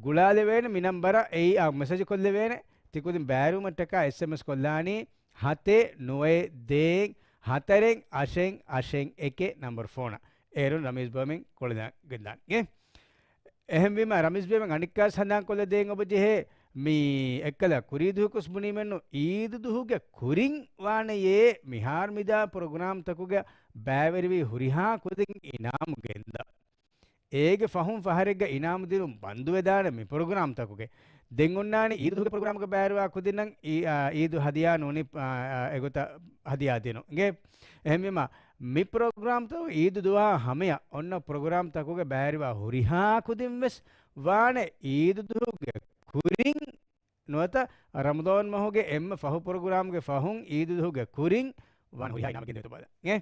ގުޅާލެވޭނެ. މި ނަންބަރަށް އެއީ، އާ، މެސެޖު ކޮށްލެވޭނެ. ތި ކުދިން ބައިވެރިވުމަށްޓަކާ އެސްއެމްއެސް ކޮށްލާނީ ހަތެއް ނުވައެއް ދޭއް ހަތަރެއް އަށެއް އަށެއް އެކެއް ނަންބަރު ފޯނަށް. އޭރުން ރަމީޒް ބޭމެން ކޮޅެދާ ގެންދާނެ. އެހެންވީމަ، ރަމީޒް ބޭމެން އަނެއްކާސް ހަނދާން ކޮށްލަދޭން އޮބަ ޖެހޭ، މި އެއްކަލަ ކުރީ ދުހަކުސް ބުނީމެއްނު، ޢީދު ދުހުގެ ކުރިން ވާނެޔޭ މިހާރު މިދާ ޕްރޮގްރާމްތަކުގަ ބައިވެރިވި ހުރިހާ ކުދިން އިނާމު ގެންދާ. އޭގެ ފަހުން ފަހަރެއްގަ އިނާމު ދިނުން ބަންދުވެދާނެ މި ޕްރޮގްރާމްތަކުގެ. ދެން އޮންނާނީ ޢީދު ދުހުގެ ޕްރޮގްރާމްގަ ބައިވެރިވާ ކުދިންނަށް އީ-، އާ، ޢީދު ހަދިޔާ ނޫނީ، އާ، އާ، އެގޮތަށް ހަދިޔާ ދިނުން. އިނގޭ؟ އެހެންވީމަ، މި ޕްރޮގްރާމްތައް ޢީދު ދުވާ ހަމަޔަށް އޮންނަ ޕްރޮގްރާމްތަކުގެ ބައިވެރިވާ ހުރިހާ ކުދިން ވެސް ވާނެ ޢީދު ދުހުގެ ކުރިން ނުވަތަ ރަމަޟާން މަހުގެ އެންމެ ފަހު ޕްރޮގްރާމްގެ ފަހުން ޢީދު ދުހުގެ ކުރިން ވާން ހުރިހާ އިނާމެއް ގެންދެވޭތޯ ބަލަން. އެ،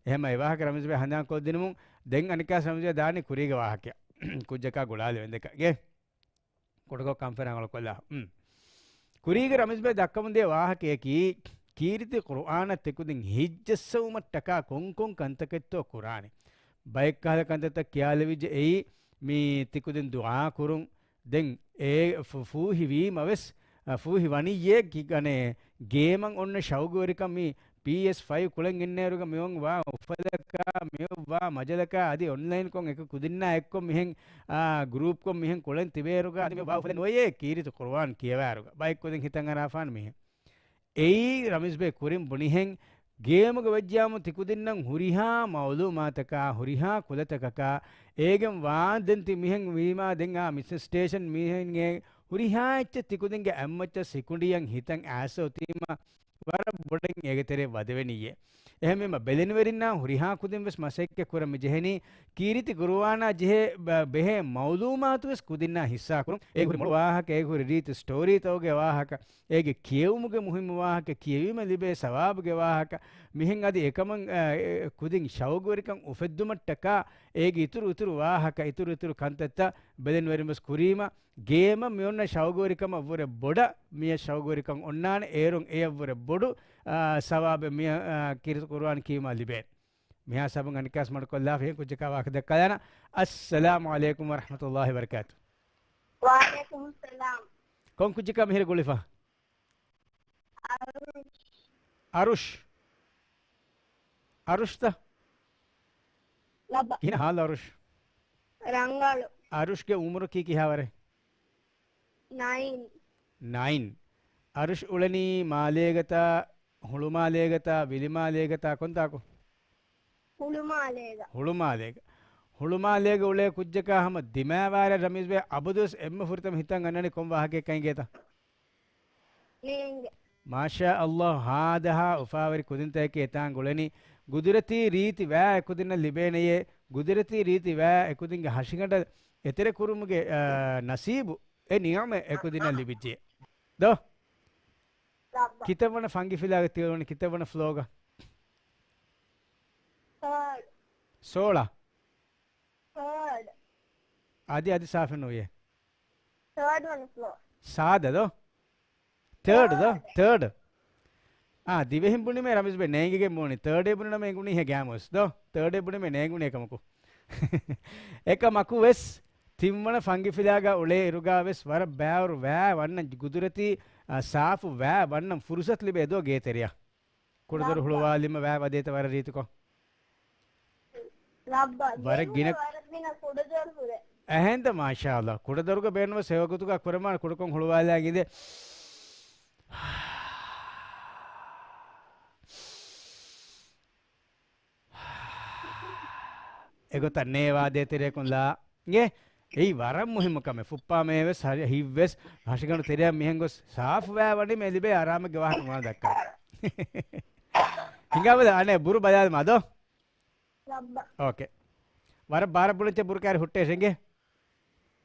އެހެންމަ އެ ވާހަކަ ރަމީޒް ބޭ ހަނދާން ކޮށްދިނުމުން ދެން އަނެއްކާސް ރަމީޒް ބޭ ދާނީ ކުރީގެ ވާހަކަ. ކުއްޖަކާ ގުޅާލެވެންދެކަ. އެ، ކުޑަކޮށް ކަންފަތް ރަނގަޅުކޮށްލާ. އުން. ކުރީގެ ރަމީޒް ބޭ ދައްކަމުން ދިޔަ ވާހަކަޔަކީ، ކީރިތި ޤުރުއާނަށް ތިކުދިން ހިތްޖައްސަވުމަށްޓަކާ ކޮންކޮން ކަންތަކެއްތޯ ކުރާނީ. ބައެއްކަހަލަ ކަންތައްތައް ކިޔާލެވިއްޖެ އެއީ، މި ތިކުދިން ދުޢާ ކުރުން، ދެން އެ ފު-، ފޫހިވީމަ ވެސް، އަ، ފޫހި ވަނިއްޔޭ ކި-، އަނެ، ގޭމަށް އޮންނަ ޝައުގުވެރިކަން މި ޕީއެސް ފައިވް ކުޅެން އިންނައިރުގަ މިއޮން ވާ އުފަލަކާ، މިއޮން ވާ މަޖަލަކާ، އަދި އޮންލައިންކޮށް އެކު ކުދިންނާ އެއްކޮށް މިހެން، އާ، ގްރޫޕްކޮށް މިހެން ކުޅެން ތިބޭއިރުގަ އަދި މި ވާ އުފަލެއް ނުވެޔޭ ކީރިތި ޤުރުއާން ކިޔަވާއިރުގަ. ބައެއް ކުދިން ހިތަށް އަރާފާނެ މިހެން. އެއީ ރަމީޒް ބޭ ކުރިން ބުނިހެން، ގޭމުގަ ވެއްޖިޔާމު ތިކުދިންނަށް ހުރިހާ މައުލޫމާތަކާ، ހުރިހާ ކުލަތަކަކާ، އޭގެން ވާން ދެން ތި މިހެން ވީމާ ދެން އާ މިސް ސްޓޭޝަން މިހެން އޭ ހުރިހާ އެއްޗެއް ތިކުދިންގެ އެއްމައްޗަށް ސިކުނޑިއަށް ހިތަށް އައިސް އޮތީމަ، ވަރަށް ބޮޑަށް އޭގެ ތެރޭ ވަދެވެނިއްޔޭ. އެހެންވީމަ، ބެލެނިވެރިންނާ ހުރިހާ ކުދިން ވެސް މަސައްކަތް ކުރަން މި ޖެހެނީ، ކީރިތި ޤުރުއާނާ ޖެހޭ ބަ-، ބެހޭ މައުލޫމާތު ވެސް ކުދިންނާ ހިއްސާ ކުރުން. އޭގެ ހުރި މޮޅު ވާހަކަ، އޭގެ ހުރި ރީތި ސްޓޯރީތަކުގެ ވާހަކަ، އޭގެ ކިޔެވުމުގެ މުހިއްމު ވާހަކަ، ކިޔެވީމަ ލިބޭ ސަވާބުގެ ވާހަކަ، މިހެން އަދި އެކަމަށް، އަ، އެ، ކުދިން ޝައުގުވެރިކަން އުފެއްދުމަށްޓަކާ، އޭގެ އިތުރު އިތުރު ވާހަކަ، އިތުރު އިތުރު ކަންތައްތައް ބެލެނިވެރިން ވެސް ކުރީމަ، ގޭމަށް މިއޮންނަ ޝައުގުވެރިކަމަށްވުރެ ބޮޑަށް މިއަށް ޝައުގުވެރިކަން އޮންނާނެ، އޭރުން އެޔަށްވުރެ ބޮޑު، އާ، ސަވާބެއް މިއަށް، އާ، ކީރިތި ޤުރުއާން ކިޔުމާ ލިބޭނެ. މިހާ ސަބުން އަނެއްކާސް މަޑުކޮށްލާފަ ކުއްޖަކާ ވާހަކަ ދައްކާލާނަ. އައްސަލާމު ޢަލައިކުމް ވަރަޙްމަތުﷲި ވަބަރަކާތު. ވަޢަލައިކުމުއްސަލާމް. ކޮން ކުއްޖަކާ މިހިރަ ގުޅިފަ؟ އަރުޝް. އަރުޝް. އަރުޝްތަ؟ ލައްބަ. ކިހިނެއް ހާލު އަރުޝް؟ ރަނގަޅު. އަރުޝްގެ އުމުރަކީ ކިހާވަރެއް؟ ނައިން. ނައިން. އަރުޝް އުޅެނީ މާލޭގަތާ، ހުޅުމާލޭގަތާ، ވިލިމާލޭގަތާ ކޮންތާކު؟ ހުޅުމާލޭގަ. ހުޅުމާލޭގަ. ހުޅުމާލޭގަ އުޅޭ ކުއްޖަކާ ހަމަ ދިމާވާރެއް ރަމީޒް ބޭ އަބަދުވެސް އެންމެ ފުރަތަމަ ހިތަށް އަންނަނީ ކޮން ވާހަކައެއްކަން އިނގޭތަ؟ ނޭނގެ. މާޝާ ﷲ، ހާދަހާ އުފާވެރި ކުދިންތަކެކޭ އެތާނގަ އުޅެނީ. ގުދުރަތީ ރީތި ވައި އެކުދިންނަށް ލިބޭނެޔޭ. ގުދުރަތީ ރީތި ވައި އެކުދިންގެ ހަށިގަނޑަށް އެތެރެކުރުމުގެ، އާ، ނަސީބު އެ ނިޢުމަތް އެކުދިންނަށް ލިބިއްޖެ. ދޯ؟ ލައްބަ. ކިތައްވަނަ ފަންގިފިލާގަ ތިއުޅުނީ؟ ކިތައްވަނަ ފްލޯގަ؟ ތާޑް. ސޯޅަ؟ ތާޑް. އަދި، އަދި ސާފެއް ނުވިޔޭ. ތާޑް ވަނަ ފްލޯ. ސާދަ ދޯ؟ ތާޑް ދޯ؟ ތާޑް. ތާޑް. އާ، ދިވެހިން ބުނީމޭ ރަމީޒް ބޭ ނޭނގިގެން ބުނީ. ތާޑޭ ބުނިނަމަ އެނގުނީ ހެ ގާމުސް ދޯ؟ ތާޑޭ ބުނީމޭ ނޭނގުނީ އެކަމަކު. އެކަމަކު ވެސް، ތިންވަނަ ފަންގިފިލާގަ އުޅޭ އިރުގަ ވެސް ވަރަށް ބާރު ވައި ވަންނަން ގުދުރަތީ، އާ، ސާފު ވައި ވަންނަން ފުރުސަތު ލިބޭ ދޯ ގޭތެރެއަށް. ކުޑަދޮރު ލައްބަ. ހުޅުވާލީމަ ވައި ވަދޭތަ ވަރަށް ރީތިކޮށް؟ ލައްބަ. ވަރަށް ގިނަ، ވަރަށް މިނަ ކުޑަދޮރު ހުރޭ. އެހެންތަ؟ މާޝާﷲ. ކުޑަދޮރުގަ ބޭނުންވެސް ހެޔޮގޮތުގަ ކުރެމާނެ ކުޑަކޮށް ހުޅުވާލާ އިނދެ. އެގޮތަށް ނޭވާދޭ ތެރެއަކުން ލާ. އިނގޭ؟ އެއީ ވަރަށް މުހިއްމު ކަމެއް. ފުއްޕާ މޭވެސް، ހަ-، ހިތްވެސް، ހަށިގަނޑު ތެރެއަށް މިހެން ގޮސް ސާފުވާ ވަނީމަ އެ ލިބޭ އަރާމެއްގެ ވާހަކަ މާ ދައްކާ. ހިނގާބަލަ އަނެއް ބުރު ބަލާލަމާ ދޯ. ލައްބަ. އޯކޭ. ވަރަށް ބާރަށް ބުނެއްޗެ ބުރު ކާރި ހުއްޓޭށެ އިނގޭ.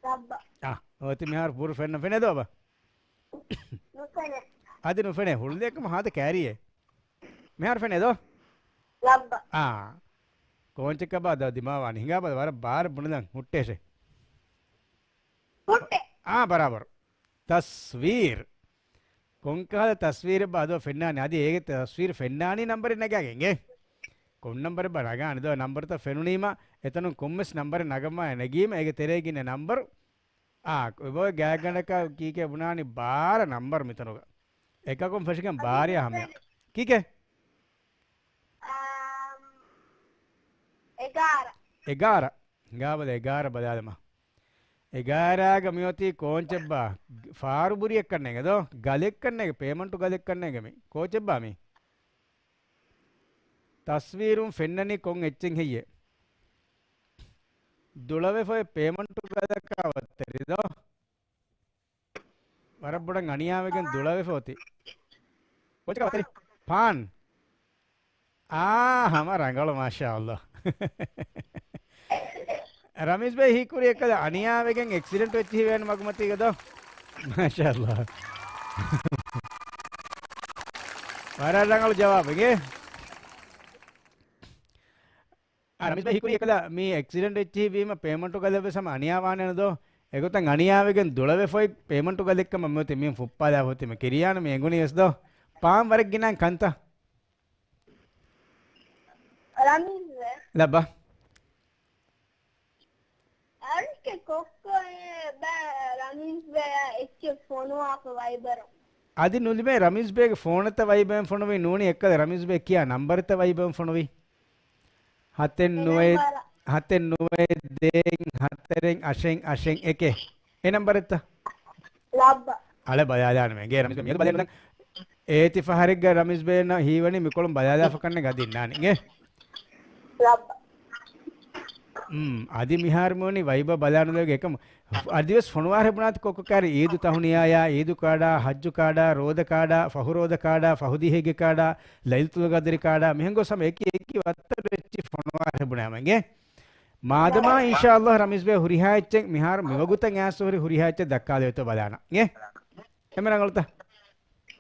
ލައްބަ. އާ، އޮތި މިހާރު ބުރު ފެންނަ ފެނޭ ދޯ ބާ. ނުފެނޭ. އަދި ނުފެނޭ ހުޅުލެއްކަމަ ހާދަ ކާރިއޭ. މިހާރު ފެނޭ ދޯ. ލައްބަ. އާ. ކޯންޗެއްކަ ބާ ދަ ދިމާވާނީ. ހިނގާ ބާ ވަރަށް ބާރަށް ބުނެލަން ހުއްޓޭށެ. ހުއްޓޭ. އާ، ބަރާބަރު. ތަސްވީރު. ކޮންކަހަލަ ތަސްވީރެއްބާ އަދޯ ފެންނާނީ؟ އަދި އޭގެ ތަސްވީރު ފެންނާނީ ނަންބަރެއް ނަގާގެން އިނގޭ. ކޮން ނަންބަރެއްބާ ނަގާނެ ދޯ؟ ނަންބަރުތައް ފެނުނީމަ އެތަނުން ކޮންމެސް ނަންބަރެއް ނަގަމާ ނެގީމަ އޭގެ ތެރޭގަ އިންނަ ނަންބަރު. އާ، އެބައޮތް ގާތްގަނޑަކަށް ކީކޭ ބުނާނީ ބާރަ ނަންބަރު މިތަނުގަ. އެކަކުން ފެށިގެން ބާރަޔާ ހަމަޔަށް. ކީކޭ؟ އާ، އެގާރަ. އެގާރަ. ހިނގާބަލަ އެގާރަ ބަލާލަމާ. އެގާރާގަ މިއޮތީ ކޯންޗެއްބާ؟ ފާރުބުރިއެއްކަންނޭނގެ ދޯ؟ ގަލެއްކަންނޭނގެ، ޕޭމަންޓު ގަލެއްކަންނޭނގެ މި. ކޯޗެއްބާ މީ؟ ތަސްވީރުން ފެންނަނީ ކޮން އެއްޗެއް ހެއްޔޭ؟ ދުޅަވެފައި ޕޭމަންޓު ގަލަކާ ވައްތަރި ދޯ؟ ވަރަށް ބޮޑަށް އަނިޔާވެގެން ދުޅަވެފަ އޮތީ. ކޯޗަކާ ވަތަރި؟ ޕާން. އާ، ހަމަ ރަނގަޅު، މާޝާﷲ. ރަމީޒް ބޭ ހީކުރި އެއްކަލަ އަނިޔާވެގެން އެކްސިޑެންޓް ވެއްޖިހި ވޭން މަގުމަތީގަ ދޯ؟ މާޝާﷲ. ވަރަށް ރަނގަޅު ޖަވާބެއް. އާ، ރަމީޒް ބޭ ހީކުރި އެކަލަ މީ އެކްސިޑެންޓް އެއްޗިހި ވީމަ ޕޭމަންޓު ގަލެއް ވެސް ހަމަ އަނިޔާ ވާނެނު ދޯ؟ އެގޮތަށް އަނިޔާވެގެން ދުޅަވެފައި ޕޭމަންޓު ގަލެއްކަމަށް މިއޮތީ މީ ފުއްޕާލާ ފޮތިމަ ކިރިޔާނު މި އެނގުނީ ވެސް ދޯ؟ ޕާން ވަރަށް ގިނަ ކަންތަ؟ ރަމީޒް ބޭ. ލައްބަ. އަންކެ ކޮއްކޮ ބަ ރަމީޒް ބޭ އެއްޗެއް ފޮނުވާފަ ވައިބަރު. އަދި ނުލިބޭ ރަމީޒް ބޭގެ ފޯނަތަ ވައިބައިން ފޮނުވީ ނޫނީ އެއްކަލަ ރަމީޒް ބޭ ކިޔާ ނަންބަރަތަ ވައިބައިން ފޮނުވީ؟ ހަތެއް ނުވައެއް، ހަތެއް ނުވައެއް ދޭއް ހަތަރެއް އަށެއް އަށެއް އެކެއް. އެ ނަންބަރެއްތަ؟ ލައްބަ. އަޅެ ބަލާލާނަމޭ. ގޭ ރަމީޒް ބޭ މިއަދު ބަލަން. އޭތި ފަހަރެއްގަ ރަމީޒް ބޭން ހީވަނީ މިކޮޅުން ބަލާލާފަ ކަންނެ ގަދި އިންނާނެ. ގޭ؟ ލައްބަ. އުން، އަދި މިހާރު މިވަނީ ވައިބަ ބަލާނުލެވިގެ އެކަމު. އަދިވެސް ފޮނުވާހެ ބުނާތި ކޮއްކޮ ކާރި އީދު ތަހުނިޔާޔާ، އީދު ކާޑާ، ހައްޖު ކާޑާ، ރޯދަ ކާޑާ، ފަހު ރޯދަ ކާޑާ، ފަހު ދިހައިގެ ކާޑާ، ލައިލަތުލް ގަދްރި ކާޑާ، މިހެން ގޮސް ހަމަ އެކި އެކި ވައްތަރު އެއްޗި ފޮނުވާހެ ބުނާމަ އިނގޭ. މާދަމާ އިންޝާﷲ ރަމީޒް ބޭ ހުރިހާ އެއްޗެއް މިހާރު މިވަގުތަށް އައިސް ހުރި ހުރިހާ އެއްޗެއް ދައްކާލެވޭތޯ ބަލާނަ. އިނގޭ؟ އެންމެ ރަނގަޅުތަ؟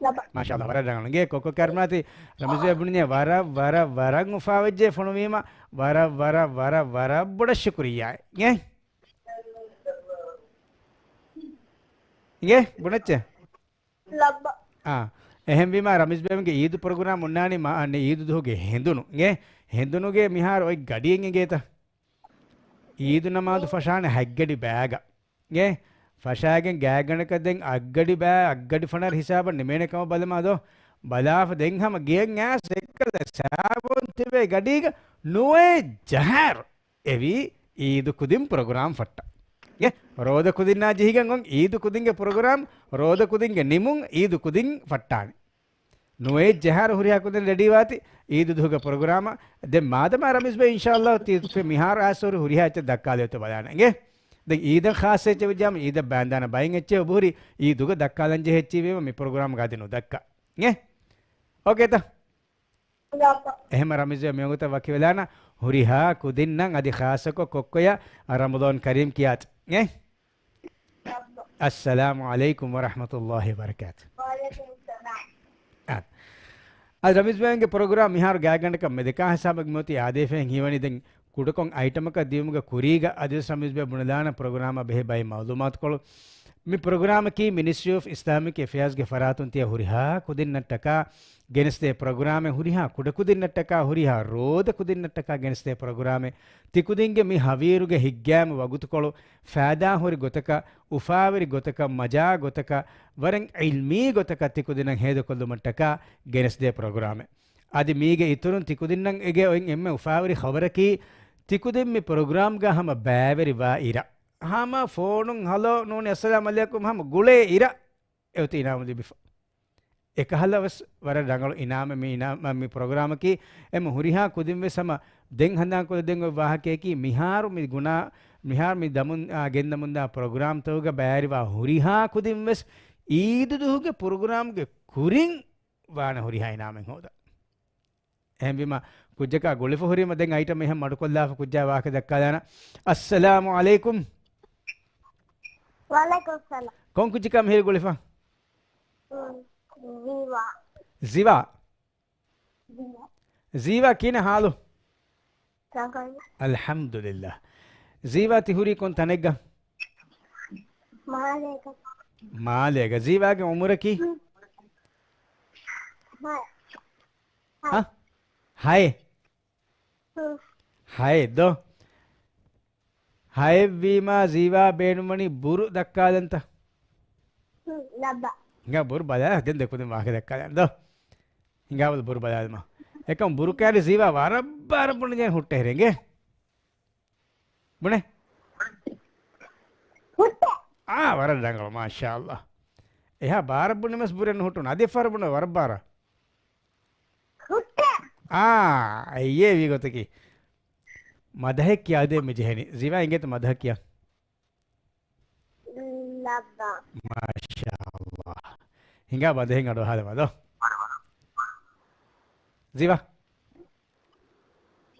ލަބަ. މާޝާﷲ، ވަރަށް ރަނގަޅު. އިނގޭ ކޮއްކޮ ކަރުނާތި ރަމީޒް ބޭ ބުނިންޏާ ވަރަށް، ވަރަށް، ވަރަށް އުފާވެއްޖެ ފޮނުވީމަ، ވަރަށް، ވަރަށް، ވަރަށް، ވަރަށް ބޮޑަށް ޝުކުރިއްޔާ. އިނގޭ؟ އިނގޭ ބުނެއްޗޭ؟ ލައްބަ. އާ. އެހެންވީމާ ރަމީޒް ބޭގެ އީދު ޕްރޮގްރާމް އޮންނާނީ މާ، އަންނަ އީދު ދުހުގެ ހެނދުނު. އިނގޭ؟ ހެނދުނުގެ މިހާރު އޮތް ގަޑިއެއް އިނގޭތަ؟ އީދު ނަމާދު ފަށާނެ ހަތްގަޑި ބައިގަ. އިނގޭ؟ ފަށާގެން ގާތްގަނޑަކަށް ދެން އަށްގަޑި ބައި، އަށްގަޑި ފަނަރަ ހިސާބަށް ނިމޭނެ ކަމަށް ބަލަމާ ދޯ. ބަލާފަ ދެން ހަމަ ގެޔަށް އައިސް އެއްކަލަ ސާބޯން ތިބޭ ގަޑީގަ ނުވައެއް ޖަހާއިރު އެވީ އީދު ކުދިން ޕްރޮގްރާމް ފައްޓަ. އިނގޭ؟ ރޯދަ ކުދިންނާ ޖެހިގެން އޮން އީދު ކުދިންގެ ޕްރޮގްރާމް، ރޯދަ ކުދިންގެ ނިމުން އީދު ކުދިން ފައްޓާނެ. ނުވައެއް ޖަހާއިރު ހުރިހާ ކުދިން ރެޑީވާތި އީދު ދުހުގެ ޕްރޮގްރާމަށް. ދެން މާދަމާ ރަމީޒް ބޭ އިންޝާﷲ ތި މިހާރު އައިސް ހުރި ހުރިހާ އެއްޗެއް ދައްކާލެވޭތޯ ބަލާނަ. އިނގޭ؟ ދެން އީދަށް ޚާއްޞަ އެއްޗެއް ވެއްޖާމަ އީދަށް ބާންދާނަ ބައެއް އެއްޗެއް އެބަހުރި އީދުގަ ދައްކާލަން ޖެހޭ އެއްޗެއް ވީމަ މި ޕްރޮގްރާމްގަ އަދި ނުދައްކާ. އިނގޭ؟ އޯކޭތަ؟ އެހެމަ ރަމީޒް ބޭ މިވަގުތަށް ވަކިވެލާނަ ހުރިހާ ކުދިންނަށް އަދި ޚާއްޞަކޮށް ކޮއްކޮޔަށް ރަމަޟާން ކަރީމް ކިޔާތި. އިނގޭ؟ އައްސަލާމު ޢަލައިކުމް ވަރަޙްމަތުﷲި ވަބަރަކާތު. އާ. އަދި ރަމީޒް ބޭގެ ޕްރޮގްރާމް މިހާރު ގާތްގަނޑަކަށް މެދެކާ ހިސާބަށް މިއޮތީ އާދޭފައިން ހީވަނީ ދެން ކުޑަކޮށް އައިޓަމަކަށް ދިޔުމުގެ ކުރީގަ އަދިވެސް ރަމީޒް ބޭ ބުނެލާނަ ޕްރޮގްރާމާ ބެހޭ ބައެއް މައުލޫމާތުކޮޅު. މި ޕްރޮގްރާމަކީ މިނިސްޓްރީ އޮފް އިސްލާމިކް އެފެއާޒްގެ ފަރާތުން ތިޔަ ހުރިހާ ކުދިންނަށްޓަކާ ގެނެސްދޭ ޕްރޮގްރާމެއް، ހުރިހާ ކުޑަކުދިންނަށްޓަކާ، ހުރިހާ ރޯދަ ކުދިންނަށްޓަކާ ގެނެސްދޭ ޕްރޮގްރާމެއް. ތިކުދިންގެ މި ހަވީރުގެ ހިތްގައިމު ވަގުތުކޮޅު ފައިދާހުރި ގޮތަކަށް، އުފާވެރި ގޮތަކަށް، މަޖާ ގޮތަކަށް، ވަރަށް ޢިލްމީ ގޮތަކަށް ތިކުދިންނަށް ހޭދަކޮށްލުމަށްޓަކާ ގެނެސްދޭ ޕްރޮގްރާމެއް. އަދި މީގެ އިތުރުން ތިކުދިންނަށް އެގެ އޮތް އެންމެ އުފާވެރި ޚަބަރަކީ، ތިކުދިން މި ޕްރޮގްރާމްގަ ހަމަ ބައިވެރިވާ އިރަށް، ހަމަ ފޯނުން ހަލޯ ނޫނީ އައްސަލާމް ޢަލައިކުމް ހަމަ ގުޅޭ އިރަށް އެއޮތީ އިނާމު ލިބިފަ. އެކަހަލަ ވެސް ވަރަށް ރަނގަޅު އިނާމެއް މި އިނާ-، މި ޕްރޮގްރާމަކީ. އެމަ ހުރިހާ ކުދިން ވެސް ހަމަ ދެން ހަނދާންކޮށްދޭން އޮތް ވާހަކަޔަކީ، މިހާރު މި ގުނާ-، މިހާރު މި ދަމުން، އާ، ގެންދަމުންދާ ޕްރޮގްރާމްތަކުގަ ބައިވެރިވާ ހުރިހާ ކުދިން ވެސް އީދު ދުހުގެ ޕްރޮގްރާމްގެ ކުރިން ވާނެ ހުރިހާ އިނާމެއް ހޯދަން. އެހެންވީމަ، ކުއްޖަކާ ގުޅިފަ ހުރީމަ ދެން އައިޓަމް އެހެން މަޑުކޮށްލާފަ ކުއްޖާ ވާހަކަ ދައްކާލާނަ. އައްސަލާމު ޢަލައިކުމް. ވަޢަލައިކުމް ސަލާމް. ކޮން ކުއްޖަކާ މިހިރި ގުޅިފަ؟ ޒިވާ. ޒިވާ. ޒީވާ ކިހިނެއް ހާލު؟ ރަނގަޅު. އަލްޙަމްދުލިއްލާ. ޒީވާ ތި ހުރީ ކޮން ތަނެއްގަ؟ މާލޭގަ. މާލޭގަ. ޒީވާގެ އުމުރަކީ؟ ހަ؟ ހަ؟ ހައެއް. ހު. ހައެއް ދޯ؟ ހައެއްވީމާ ޒީވާ ބޭނުންވަނީ ބުރު ދައްކާލަންތަ؟ ހު، ލައްބަ. ހިނގާ ބުރު ބަލާ، ދެން ދެކުދިން ވާހަކަ ދައްކާލަން ދޯ. ހިނގާބަލަ ބުރު ބަލާލަމާ. އެކަމް ބުރު ކައިރި ޒީވާ ވަރަށް ބާރަށް ބުނެ ޖެހެން ހުއްޓެހިރެނގެ. ބުނެ. ހުއްޓެ. އާ، ވަރަށް ރަނގަޅު، މާޝާﷲ. އެހާ ބާރަށް ބުނެމަސް ބުރެއް ނުހުއްޓުނު. އަދި އެއްފަހަރު ބުނެ ވަރަށް ބާރަށް. ހުއްޓެ. އާ، އެއްޔޭ ވީ ގޮތަކީ. މަދަހެއް ކިޔާދޭ މި ޖެހެނީ. ޒީވާ އިނގޭތަ މަދަހަ ކިޔާ. ލައްބަ. މާޝާﷲ. ހިނގާ ބަދަހެއް އަޑުއަހާލަމާ ދޯ. ޒީވާ.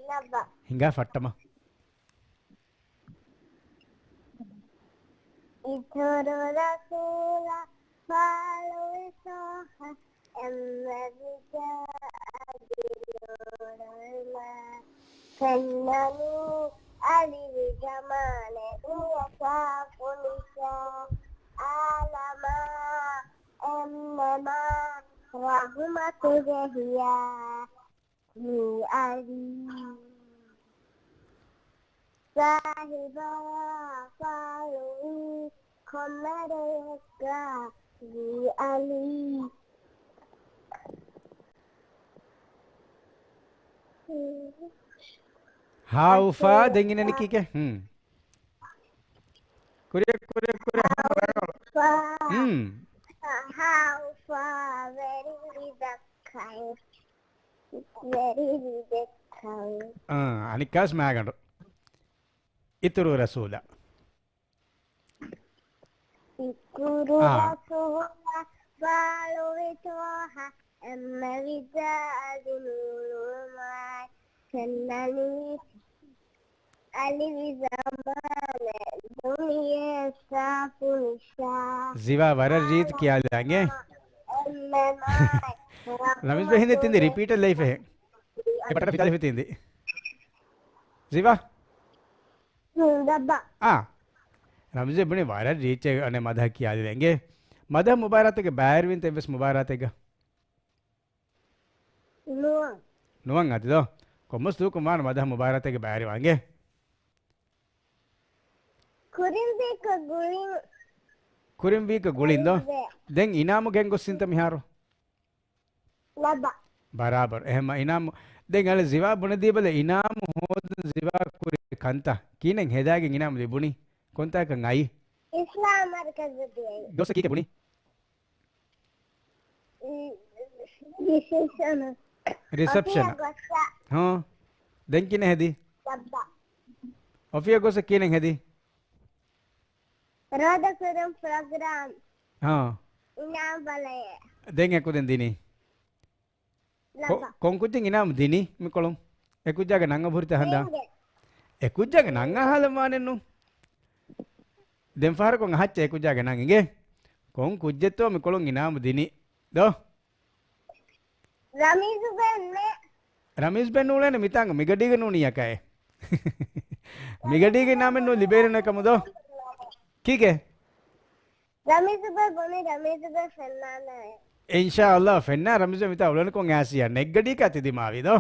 ލައްބަ. ހިނގާ ފައްޓަމާ. އިތުރު ރަސޫލާ ފާޅުވި ޠާހާ އެންމެ ވިދާ އަދި ނޫރުލްމާ ފެންނަނީ އަލިވި ޒަމާނެ ދުނިޔެ ސާފު ނިސާ އާލަމާ އެންމެ މާ ރަޙުމަތުގެ ހިޔާ މި އަލީ ސާހިބާ ފާޅުވީ ކޮންމެ ރެއެއްގަ މި އަލީ. ހާއުފާ ދެން އިނަނީ ކީކޭ؟ ހުން. ކުރިއަށް، ކުރިއަށް، ކުރިއަށް ހަމަ ރަނގަޅު. ހުން. ހާއުފާ ވެރި ދައްކައި. ވެރި ދެއްކަވެ. އާ، އަނެއްކާސް މާގަނޑު. އިތުރު ރަސޫލާ. އިތުރު އާ. ރަސޫލާ ފާޅުވި ޠާހާ އެންމެ ވިދާ އަދި ނޫރުލްމާ ފެންނަނީ އަލިވި ޒަމާނެ ދުނިޔެ ސާފު ނިސާ. ޒިވާ ވަރަށް ރީތި ކިޔާލާނގެ. ރަމީޒް ބެ ހިނދެ ތިންދި ރިޕީޓަށް ލައިފެހެ. އެ ބަޓަރ ފިތާލި ފިތިންދި. ޒިވާ. ހުން، ދައްބަ. އާ. ރަމީޒް ބެ ބުނި ވަރަށް ރީތި އަނެ މަދަހަ ކިޔާލި އެނގޭ. މަދަހަ މުބާރާތެއްގެ ބައިވެރިވިންތަ އެއްވެސް މުބާރާތެއްގަ؟ ނުވަ. ނުވަން އަދި ދޯ؟ ކޮންމެސް ދޫކުން ވާން މަދަހަ މުބާރާތެއްގެ ބައިވެރިވާނގެ؟ ކުރިން ވީކަ ގުޅިން. ކުރިން ވީކަ ގުޅިން ދޯ؟ ކުރިން ވޭ. ދެން އިނާމު ގެންގޮސްސިންތަ މިހާރު؟ ލައްބަ. ބަރާބަރު. އެހެންމަ އިނާމު. ދެން އަލަ ޒިވާ ބުނެދީބަލަ އިނާމު ހޯދަން ޒިވާ ކުރި ކަންތައް. ކިހިނެއް ހެދާގެން އިނާމު ލިބުނީ؟ ކޮންތާކަށް އައީ؟ އިސްލާމް މަރުކަޒު ދިޔައީ. ގޮސް ކީކޭ ބުނީ؟ ރިސެޕްޝަނަށް. ރިސެޕްޝަނަށް. އޮފީހަށް ގޮއްސަ. ހާ. ދެން ކިހިނެއް ހެދީ؟ ލައްބަ. އޮފީހަށް ގޮއްސަ ކިހިނެއް ހެދީ؟ ރޯދަ ކުރުން ޕްރޮގްރާމް. ހާ. އިނާމް ބަލަޔޭ. ދެން އެކުދިން ދިނީ؟ ކޮ-، ލައްބަ. ކޮން ކުއްޖެއް އިނާމް ދިނީ މިކޮޅުން؟ އެ ކުއްޖާގެ ނަން އަބުރިތަ ހަނދާ؟ އޭގެ. އެ ކުއްޖާގެ ނަން އަހާލަން ވާނެއްނު. ދެން ފަހަރަކުން އަހައްޗެ އެ ކުއްޖާގެ ނަން އިނގޭ. ކޮން ކުއްޖެއްތޯ މިކޮޅުން އިނާމް ދިނީ؟ ދޯ؟ ރަމީޒު ބެން ނޭ. ރަމީޒު ބެން ނޫޅޭނެ މިތާނގަ މިގަޑީގަ ނޫނީ އަކައޭ. މިގަޑީގެ އިނާމެއް ނޫން ލިބޭނެ ކަމު ދޯ؟ ކީކޭ؟ ރަމީޒު ބެ ބުނި ރަމީޒު ބެ ފެންނާނެ. އިންޝާﷲ ފެންނާ ރަމީޒު މިތާ އުޅެނިކޮށް އާސިޔާ ނެތް ގަޑީކާ ތި ދިމާވީ ދޯ؟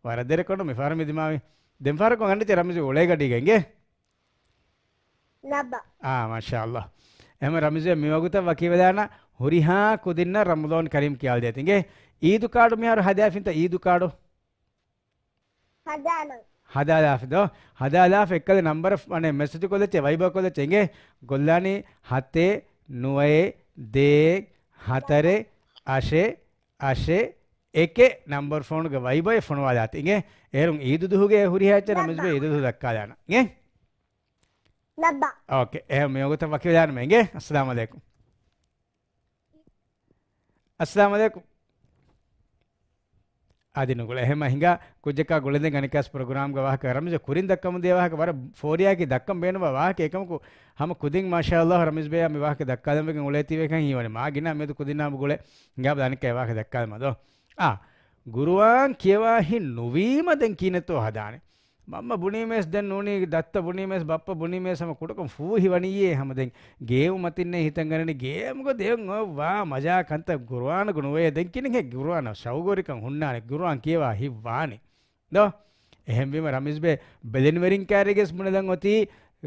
ވަރަށް ދެރަ ކޮނޑު މި ފަހަރު މި ދިމާވީ. ދެން ފަހަރަކުން އަންނަތި ރަމީޒު އުޅޭ ގަޑީގަ އިނގޭ. ލައްބަ. އާ، މާޝާﷲ. އެހެން ރަމީޒު މިވަގުތަށް ވަކިވެލާނަ ހުރިހާ ކުދިންނަށް ރަމަޟާން ކަރީމް ކިޔާލަދޭތި އިނގޭ. އީދު ކާޑު މިހާރު ހަދާފިންތަ އީދު ކާޑު؟ ހަދާނަން. ހަދާލާފި ދޯ؟ ހަދާލާފި އެއްކަލަ ނަންބަރަށް، އަނެއް މެސެޖު ކޮށްލައްޗޭ، ވައިބަރު ކޮށްލައްޗޭ އިނގޭ. ގޮއްލާނީ ހަތެއް ނުވައެއް ދޭއް ހަތަރެއް އަށެއް އަށެއް އެކެއް ނަންބަރު ފޯނުގެ ވައިބަރެއް ފޮނުވާލާތި އިނގޭ. އޭރުން އީދު ދުހުގެ ހުރިހާ އެއްޗެއް ރަމީޒް ބޭ އީދު ދުހު ދައްކާލާނަން އިނގޭ. ލައްބަ. އޯކޭ. އެހެން މިވަގުތަށް ވަކިވެލާނަމޭ އިނގޭ. އައްސަލާމު ޢަލައިކުމް. އައްސަލާމު ޢަލައިކުމް. އަދި ނުގުޅޭ. އެހެންމަ ހިނގާ ކުއްޖަކާ ގުޅެންދެން އަނެއްކާސް ޕްރޮގްރާމްގެ ވާހަކަ ރަމީޒަށް ކުރިން ދައްކަމުން ދިޔަ ވާހަކަ ވަރަށް ފޯރިއާއެކީ ދައްކަން ބޭނުންވާ ވާހަކަ. އެކަމަކު ހަމަ ކުދިން މާޝާﷲ ރަމީޒް ބޭއާ މި ވާހަކަ ދައްކާލަން ވެގެން އުޅޭތީވެކަން ހީވަނީ. މާ ގިނަ މިއަދު ކުދިންނާ ގުޅޭ. ހިނގާބަލަ އަނެއްކާ ވާހަކަ ދައްކާލަމާ ދޯ. އާ، ގުރުއާން ކިޔަވާ ހިން ނުވީމަ ދެން ކިހިނެއްތޯ ހަދާނެ. މަންމަ ބުނީމޭސް ދެން ނޫނީ ދައްތަ ބުނީމޭސް ބައްޕަ ބުނީމޭސް ހަމަ ކުޑަކޮށް ފޫހިވަނީއޭ ހަމަ ދެން. ގޭމު މަތިންނޭ ހިތަށް އަރަނީ ގޭމުގަ ދެން އޮއްވާ މަޖާ ކަންތައް ގުރުއާނުގަ ނުވޭ. ދެން ކިނިން ހެ ގުރުއާނަށް ޝައުގުވެރިކަން ހުންނާނެ ގުރުއާން ކިޔަވާ ހިތް ވާނީ. ދޯ؟ އެހެންވީމަ ރަމީޒް ބޭ ބެލެނިވެރިން ކާރިގެސް ބުނެލަން އޮތީ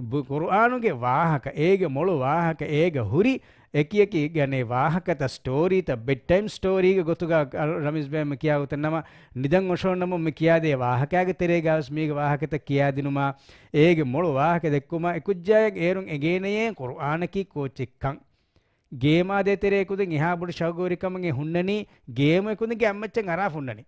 ބު-، ގުރުއާނުގެ ވާހަކަ، އޭގެ މޮޅު ވާހަކަ، އޭގަ ހުރި އެކި އެކި ގަނެ ވާހަކަތައް ސްޓޯރީތައް ބެޑް ޓައިމް ސްޓޯރީގެ ގޮތުގަ ރަމީޒް ބޭ މި ކިޔާ ގޮތަށް ނަމަ، ނިދަން އޮށޯން ނަމަ މި ކިޔާދޭ ވާހަކާގެ ތެރޭގަވެސް މީގެ ވާހަކަތައް ކިޔާދިނުމާ، އޭގެ މޮޅު ވާހަކަ ދެއްކުމާ، އެކުއްޖާއަށް އޭރުން އެނގޭނެޔޭ ޤުރުއާނަކީ ކޯޗެއްކަން. ގޭމާ ދޭތެރޭ އެކުދިން އެހާ ބޮޑު ޝައުގުވެރިކަމެއް ހުންނަނީ، ގޭމު އެކުދިންގެ އަތްމައްޗަށް އަރާފަ ހުންނަނީ.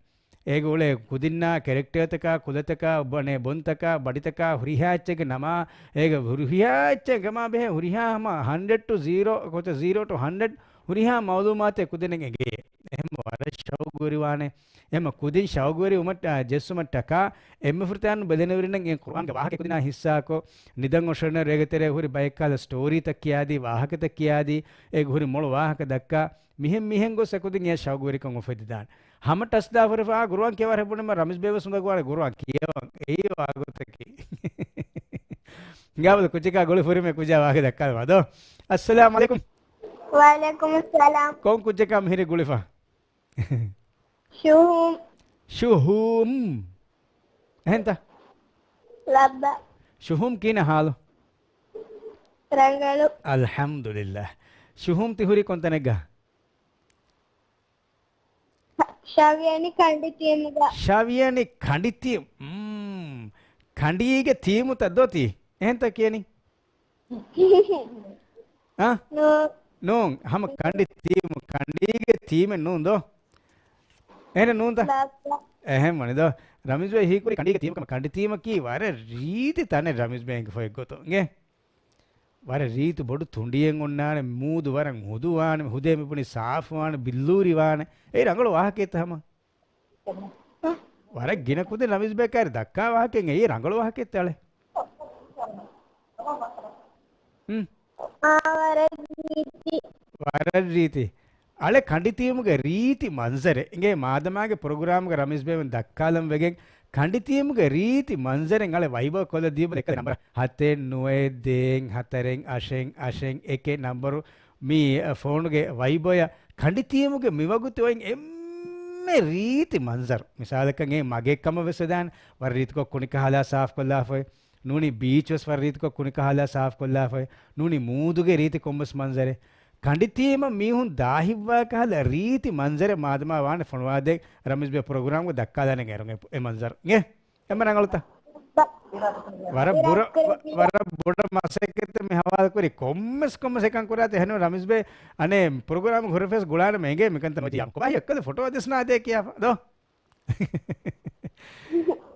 އޭގެ އުޅޭ ކުދިންނާ ކެރެކްޓަރތަކާ، ކުލަތަކާ، ބަނެ ބޮންތަކާ، ބަޑިތަކާ، ހުރިހާ އެއްޗެއްގެ ނަމާ، އޭގެ ހުރިހާ އެއްޗެއް ކަމާ ބެހޭ ހުރިހާ ހަމަ ހަންޑްރެޑް ޓު ޒީރޯ، ކޮޗަ ޒީރޯ ޓު ހަންޑްރެޑް ހުރިހާ މައުލޫމާތެއް ކުދިންނަށް އެނގޭ. އެހެން ވަރަށް ޝައުގުވެރިވާނެ. އެހެންމަ ކުދިން ޝައުގުވެރިވުމަށް، އާ، ޖެއްސުމަށްޓަކާ، އެންމެ ފުރަތަމަ ބެލެނިވެރިންނަށް އެ ޤުރުއާންގެ ވާހަކަ ކުދިންނާ ހިއްސާކޮށް، ނިދަން އޮށޯން ރޭގެ ތެރޭ ހުރި ބައެއްކަހަލަ ސްޓޯރީތައް ކިޔާދީ، ވާހަކަތައް ކިޔާދީ، އޭގެ ހުރި މޮޅު ވާހަކަ ދައްކާ، މިހެން މިހެން ގޮސް އެކުދިން އެ ޝައުގުވެރިކަން އުފެދިދާނެ. ހަމަ ޓަސް ދާފަރިފާ ގުރުއާން ކިޔަވާ ހެއް ބުނެމަ ރަމީޒް ބޭވެސް އުނދަގޫވާނެ ގުރުއާން ކިޔަވަން އެއީ ވާގޮތަކީ. ހިނގާބަލަ ކުއްޖަކާ ގުޅި ފުރިމަ ކުއްޖާ ވާހަކަ ދައްކާލަމާ ދޯ. އައްސަލާމު ޢަލައިކުމް. ވަޢަލައިކުމުއްސަލާމް. ކޮން ކުއްޖަކާ މިހިރީ ގުޅިފަ؟ ޝުހޫމް. ޝުހޫމް. އެހެންތަ؟ ލައްބަ. ޝުހޫމް ކިހިނެއް ހާލު؟ ރަނގަޅު. އަލްޙަމްދުލިއްލާހް. ޝުހޫމް ތި ހުރީ ކޮންތަނެއްގަ؟ ޝަވިޔަނި ކަނޑިތީމުގަ. ޝަވިޔަނި ކަނޑިތީމް. މް. ކަނޑީގެ ތީމުތައް ދޯ ތީ؟ އެހެންތަ ކިޔަނީ؟ އާ؟ ނޫން. ނޫން. ހަމަ ކަނޑި ތީމު، ކަނޑީގެ ތީމެއް ނޫން ދޯ؟ އެހެނެއް ނޫންތަ؟ ލައްބަ. އެހެން ވަނީ ދޯ. ރަމީޒް ބޭ ހީކުރި ކަނޑީގެ ތީމު ކަމަށް. ކަނޑި ތީމަކީ ވަރަށް ރީތި ތަނެއް ރަމީޒް ބޭ އެނގިފަ އެއްގޮތުން. އިނގޭ؟ ވަރަށް ރީތި ބޮޑު ތުނޑިއެއް އޮންނާނެ، މޫދު ވަރަށް ހުދުވާނެ، ހުދޭ މިބުނި ސާފުވާނެ، ބިއްލޫރިވާނެ. އެއީ ރަނގަޅު ވާހަކައެއްތަ ހަމަ؟ ވަރަށް ގިނަ ކުދިން ރަމީޒް ބޭ ކާރި ދައްކާ ވާހަކައެއް. އެއީ ރަނގަޅު ވާހަކައެއްތަ އަޅެ؟ ހުން. އާ، ވަރަށް ރީތި. ވަރަށް ރީތި. އަޅެ ކަނޑި ތީމުގެ ރީތި މަންޒަރެއް. އިނގޭ މާދަމާގެ ޕްރޮގްރާމްގަ ރަމީޒް ބޭވެން ދައްކާލަން ވެގެން ކަނޑި ތީމުގެ ރީތި މަންޒަރެއް އަޅެ ވައިބަރު ކޮށްލަ ދީބަލަ އެކަލަ ނަންބަރަށް. ހަތެއް ނުވައެއް ދޭއް ހަތަރެއް އަށެއް އަށެއް އެކެއް ނަންބަރު މި، އަ، ފޯނުގެ ވައިބަރ. ކަނޑި ތީމުގެ މިވަގުތު އޮތް އެންމެ ރީތި މަންޒަރު. މިސާލަކަށް އެ މަގެއް ކަމަށް ވެސް ވެދާނެ. ވަރަށް ރީތިކޮށް ކުނިކަހަލާ ސާފުކޮށްލާފައި. ނޫނީ ބީޗް ވެސް ވަރަށް ރީތިކޮށް ކުނިކަހަލާ ސާފުކޮށްލާފައި. ނޫނީ މޫދުގެ ރީތި ކޮންމެސް މަންޒަރެއް. ކަނޑިތީމަށް މީހުން ދާހިއްވާ ކަހަލަ ރީތި މަންޒަރެއް މާދަމާ ވާނެ ފޮނުވާދޭ ރަމީޒް ބޭ ޕްރޮގްރާމްގަ ދައްކާލާނެ އޭރުން އެ، އެ މަންޒަރު. އިނގޭ؟ އެންމެ ރަނގަޅުތަ؟ ވަރަށް ބުރަ، ވަ، ވަރަށް ބޮޑަށް މަސައްކަތެއް މި ހަވާލު ކުރި. ކޮންމެސް ކޮންމެސް އެކަން ކުރާތި އެހެން ރަމީޒް ބޭ އަނެއް ޕްރޮގްރާމް ހުރެފަސް ގުޅާނަމޭ އިނގޭ މިކަންތައް މަޖި ކޮބާ އެއްކަލަ ފޮޓޯ ދިސްނާދޭ ކިޔާފަ ދޯ؟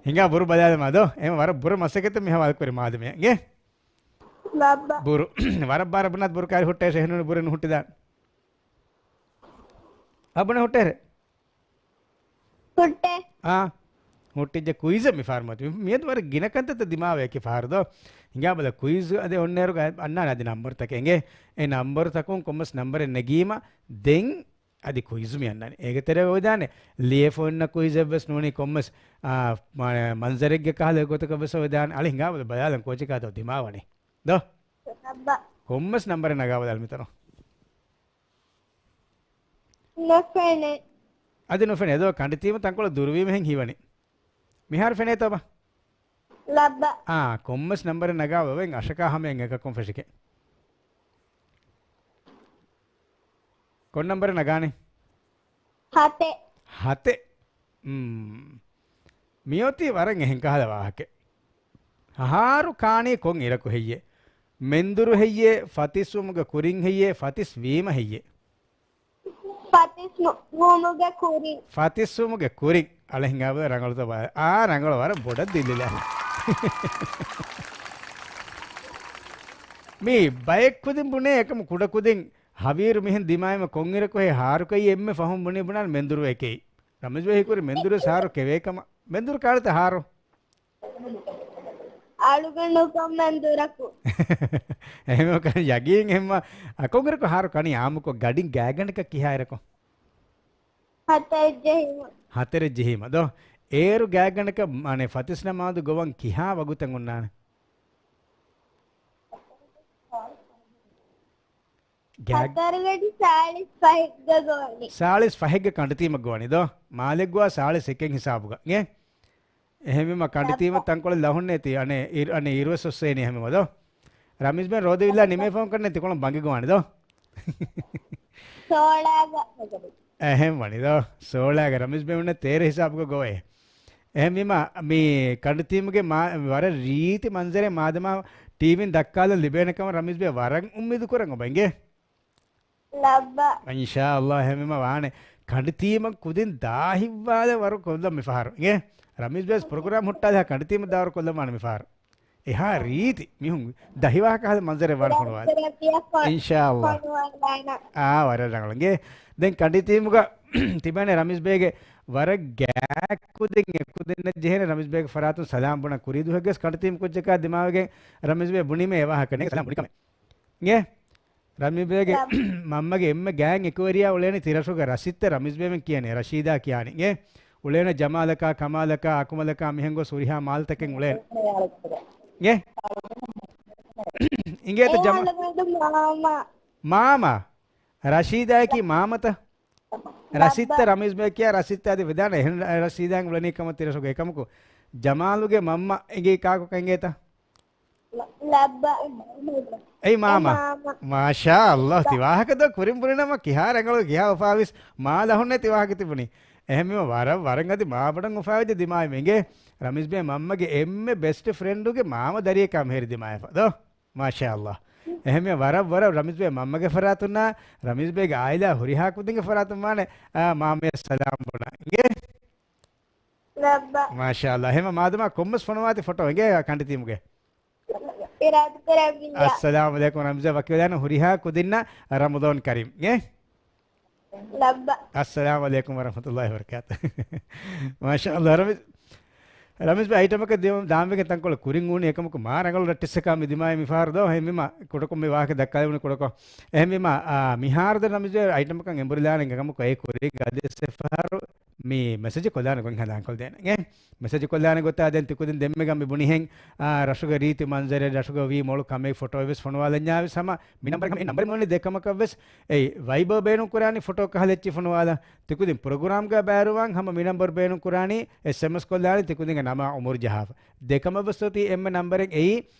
ހިނގާ ބުރު ބަލާލަމާ ދޯ؟ އެހެން ވަރަށް ބުރަ މަސައްކަތެއް މި ހަވާލު ކުރި މާދަމެއް އިނގޭ؟ ބައްބަ. ބުރު. ވަރަށް ބާރަށް ބުނާތި ބުރު ކާރި ހުއްޓޭށޭ އެހެން ބުރެއް ނުހުއްޓިދާނެ. އަ ބުނެ ހުއްޓޭރެ. ހުއްޓޭ. އާ. ހުއްޓިއްޖެ ކުއިޒެއް މި ފާރު މަތި. މި، މިއަދު ވަރަށް ގިނަ ކަންތައްތައް ދިމާވޭ އެކި ފާރު ދޯ. ހިނގާ ބަލަ ކުއިޒް އަދި އޮންނޭރުގަ އަންނާނެ އަދި ނަންބަރުތަކެއް އިނގޭ. އެ ނަންބަރުތަކުން ކޮންމެސް ނަންބަރެއް ނެގީމަ ދެން އަދި ކުއިޒް މި އަންނާނެ. އޭގެ ތެރޭ އޮވެދާނެ ލިޔެފަ އޮންނަ ކުއިޒެއް ވެސް ނޫނީ ކޮންމެސް، އާ، މަ، މަންޒަރެއްގެ ކަހަލަ ގޮތަކަށް ވެސް އޮވެދާނެ. އަޅެ ހިނގާ ބަލަ ބަލާލަން ކޯޗެކާތޯ ދިމާވަނީ. ދޯ؟ އައްބަ. ކޮންމެސް ނަންބަރެއް ނަގާ ބަލާލަ މިތަނު. ނުފެނޭ. އަދި ނުފެނޭ ދޯ، ކަނޑިތީމު ތަންކޮޅެއް ދުރުވީމަހެން ހީވަނީ. މިހާރު ފެނޭތޯބަ؟ ލައްބަ. އާ، ކޮންމެސް ނަންބަރެއް ނަގާ އޮވެން އަށަކާ ހަމައިން އެކަކުން ފެށިގެން. ކޮން ނަންބަރެއް ނަގާނީ؟ ހަތެއް. ހަތެއް. މް. މިއޮތީ ވަރަށް އެހެން ކަހަލަ ވާހަކަ. ހާރު ކާނީ ކޮން އިރަކު ހެއްޔޭ؟ މެންދުރު ހެއްޔޭ؟ ފަތިސްވުމުގެ ކުރިން ހެއްޔޭ؟ ފަތިސް ވީމަ ހެއްޔޭ؟ ފަތިސް ނު-، ވުމުގެ ކުރިން. ފަތިސް ވުމުގެ ކުރިން. އަޅެހިނގާބުލ ރަނގަޅުތަ ބާ؟ އާ، ރަނގަޅު، ވަރަށް ބޮޑަށް ދިލިލާ. މީ ބައެއް ކުދިން ބުނޭ އެކަމު ކުޑަ ކުދިން ހަވީރު މިހެން ދިމާވީމަ ކޮން އިރަކު ހޭ ހާރު ކެއީ އެންމެ ފަހުން ބުނީ ބުނާނެ މެންދުރު އެކެއް. ރަމީޒް ބޭ ހީކުރި މެންދުރު ހާރު ކެވޭ ކަމަށް. މެންދުރު ކާނެތަ ހާރު؟ އަޅުގަނޑު ކޮންމެން ދުރަކު. އެހެންވީމަ ޔަގީން އެހެންވީމަ އަ، ކޮންއިރަކު ހާރު ކަނީ އާއްމުކޮށް ގަޑިން ގާތްގަނޑަކަށް ކިހާ އިރަކު؟ ހަތަރެއް ޖެހީމަ. ހަތަރެއް ޖެހީމަ ދޯ؟ އޭރު ގާތްގަނޑަކަށް މާނެ ފަތިސް ނަމާދު ގޮވަން ކިހާ ވަގުތެއް އޮންނާނެ؟ ގާތް- ހަތަރުގަޑި ސާޅީސް ފަހެއްގަ ގޮވަނީ. ސާޅީސް ފަހެއްގަ ކަނޑިތީމަ ގޮވަނީ ދޯ؟ މާލެއްގޮވާ ސާޅީސް އެކެއް ހިސާބުގަ. އިނގޭ؟ އެހެންވީމަ ކަނޑިތީމަ ތަންކޮޅެއް ލަހުންނޭތީ އަނެއް އިރު-، އަނެއް އިރުވެސް އޮއްސޭނީ އެހެންވީމަ ދޯ؟ ރަމީޒް ބޭ ރޯދަ ވިއްލާ ނިމޭ ފަހުން ކަންނޭތީ ކޮޅަން ބަނގި ގޮވާނެ ދޯ؟ ސޯޅާގަ. އެހެން ވަނީ ދޯ؟ ސޯޅާގަ ރަމީޒް ބޭ އޮންނަ ތޭރަ ހިސާބުގަ ގޮވޭ. އެހެންވީމަ މި ކަނޑިތީމުގެ މާ-، ވަރަށް ރީތި މަންޒަރެއް މާދަމާ ޓީވީން ދައްކާލަން ލިބޭނެ ކަމަށް ރަމީޒް ބޭ ވަރަށް އުއްމީދު ކުރަން އޮބަ އިނގޭ؟ ލައްބަ. އިންޝާﷲ އެހެންވީމަ ވާނެ. ކަނޑިތީމަށް ކުދިން ދާ ހިއްވާލެއް ވަރު ކޮށްލަން މިފަހަރު. އިނގޭ؟ ރަމީޒް ބޭ ވެސް ޕްރޮގްރާމް ހުއްޓާލާ ކަނޑިތީމަށް ދާ ވަރު ކޮށްލަން ވާނެ މިފަހަރު. އެހާ ރީތި މީހުން ދަހިވާހަކަ ހަދަ މަންޒަރެއް ވާނެ ފޮނުވާލަން. އިންޝާﷲ. އާ، ވަރަށް ރަނގަޅު. އިނގޭ؟ ދެން ކަނޑިތީމުގަ ތިބޭނެ ރަމީޒް ބޭގެ ވަރަށް ގާތް ކުދިން އެ ކުދިންނަށް ޖެހޭނެ ރަމީޒް ބޭގެ ފަރާތުން ސަލާމް ބުނަން. ކުރީ ދުވަހެއްގަސް ކަނޑިތީމް ކުއްޖަކާ ދިމާވެގެން ރަމީޒް ބޭ ބުނީމޭ އެ ވާހަކަ ނޭނގެ ސަލާމް ބުނި ކަމެއް. އިނގޭ؟ ރަމީޒް ބޭގެ މަންމަގެ އެންމެ ގާތް އެކުވެރިޔާ އުޅޭނެ ތިރަށުގަ ރަޝީދަށް ރަމީޒް ބޭމެން ކިޔަނީ. ރަޝީދާ ކިޔާނީ. އިނގޭ؟ އުޅޭނެ ޖަމާލަކާ، ކަމާލަކާ، އަކުމަލަކާ މިހެން ގޮސް ހުރިހާ މާލުތަކެއް އުޅޭނެ. އިނގޭ؟ އިނގޭތަ ޖަމާ-، މާމާ. މާމާ. ރަޝީދާއަކީ މާމަތަ؟ ރަޝީދަށް ރަމީޒް ބޭ ކިޔާ ރަޝީދަށް އަދި ވެދާނެ އެހެން ރަ-، ރަޝީދާއަށް އުޅެނީ ކަމަށް ތިރަށުގަ. އެކަމަކު ޖަމާލުގެ މަންމަ އެނގޭ ކާކު ކަންގޭތަ؟ ލައްބަ. އެއީ މާމަ. އެ މާމަ. މާޝާ ﷲ، ތި ވާހަކަ ދޯ ކުރިން ބުނިނަމަ ކިހާ ރަނގަޅު ކިހާ އުފާވިސް މާ ލަހުންނޭ ތި ވާހަކަ ތިބުނީ. އެހެންވީމަ ވަރަށް ވަރަށް އަދި މާ ބޮޑަށް އުފާވެއްޖެ ދިމާވީމަ އިނގޭ. ރަމީޒް ބޭ މަންމަގެ އެންމެ ބެސްޓް ފްރެންޑުގެ މާމަ ދަރިއެއް ކަމަށް ހެރި ދިމާވެފަ ދޯ. މާޝާ ﷲ. އެހެންވެ ވަރަށް ވަރަށް ރަމީޒް ބޭ މަންމަގެ ފަރާތުންނާ ރަމީޒް ބޭގެ އާއިލާ ހުރިހާ ކުދިންގެ ފަރާތުން ވާނެ، އާ، މާމަޔަށް ސަލާމް ބުނާ. އިނގޭ؟ ލައްބަ. މާޝާ ﷲ. އެހެންވީމަ މާދަމާ ކޮންމެސް ފޮނުވާތި ފޮޓޯ އިނގޭ ކަނޑިތީމުގެ؟ އިރާދަ ކުރެއްވިއްޔާ. އައްސަލާމު ޢަލައިކުމް ރަމީޒް ބޭ ވަކިވެލާނެ ހުރިހާ ކުދިންނަށް ރަމަޟާން ކަރީމް. އިނގޭ؟ ލައްބަ. އައްސަލާމު ޢަލައިކުމް ވަރަޙްމަތުﷲ ވަބަރަކާތު. މާޝާ ﷲ ރަމީޒް. ރަމީޒް ބޭ އައިޓަމަކަށް ދިމަ-، ދާންވެގެން ތަންކޮޅެއް ކުރިން އުޅުނީ އެކަމަކު މާ ރަނގަޅު ރައްޓެއްސަކާ މި ދިމާވި މިފަހަރު ދޯ. އެހެންވީމަ ކުޑަކޮށް މި ވާހަކަ ދައްކާލެވުނު ކުޑަކޮށް. އެހެންވީމަ، އާ، މިހާރު ދެން ރަމީޒް ބޭ އައިޓަމަކަށް އެނބުރިލާނެ އެކަމަކު އެ ކުރީގަ އަދިވެސް އެއްފަހަރު މި މެސެޖް ކޮށްލާނެ ގޮތް ހަނދާންކޮށްދޭނެ. އިނގޭ؟ މެސެޖް ކޮށްލާނެ ގޮތާ ދެން ތިކުދިން ދެންމެގަ މި ބުނިހެން، އާ، ރަށުގަ ރީތި މަންޒަރެއް، ރަށުގަ ވީ މޮޅު ކަމެއް ފޮޓޯ ވެސް ފޮނުވާލަންޏާވެސް ހަމަ މި ނަންބަރަށް ހަމަ އެ ނަންބަރެއް މި ދެ ކަމަކަށް ވެސް އެ ވައިބަރ ބޭނުން ކުރާނީ ފޮޓޯ ކަހަލަ އެއްޗި ފޮނުވާލަ. ތިކުދިން ޕްރޮގްރާމްގަ ބައިވެރިވާން ހަމަ މި ނަންބަރު ބޭނުން ކުރާނީ އެސްއެމްއެސް ކޮށްލާނީ ތިކުދިންގެ ނަމާ އުމުރު ޖަހާފަ. ދެ ކަމަށް ވެސް އޮތީ އެންމެ ނަންބަރެއް އެއީ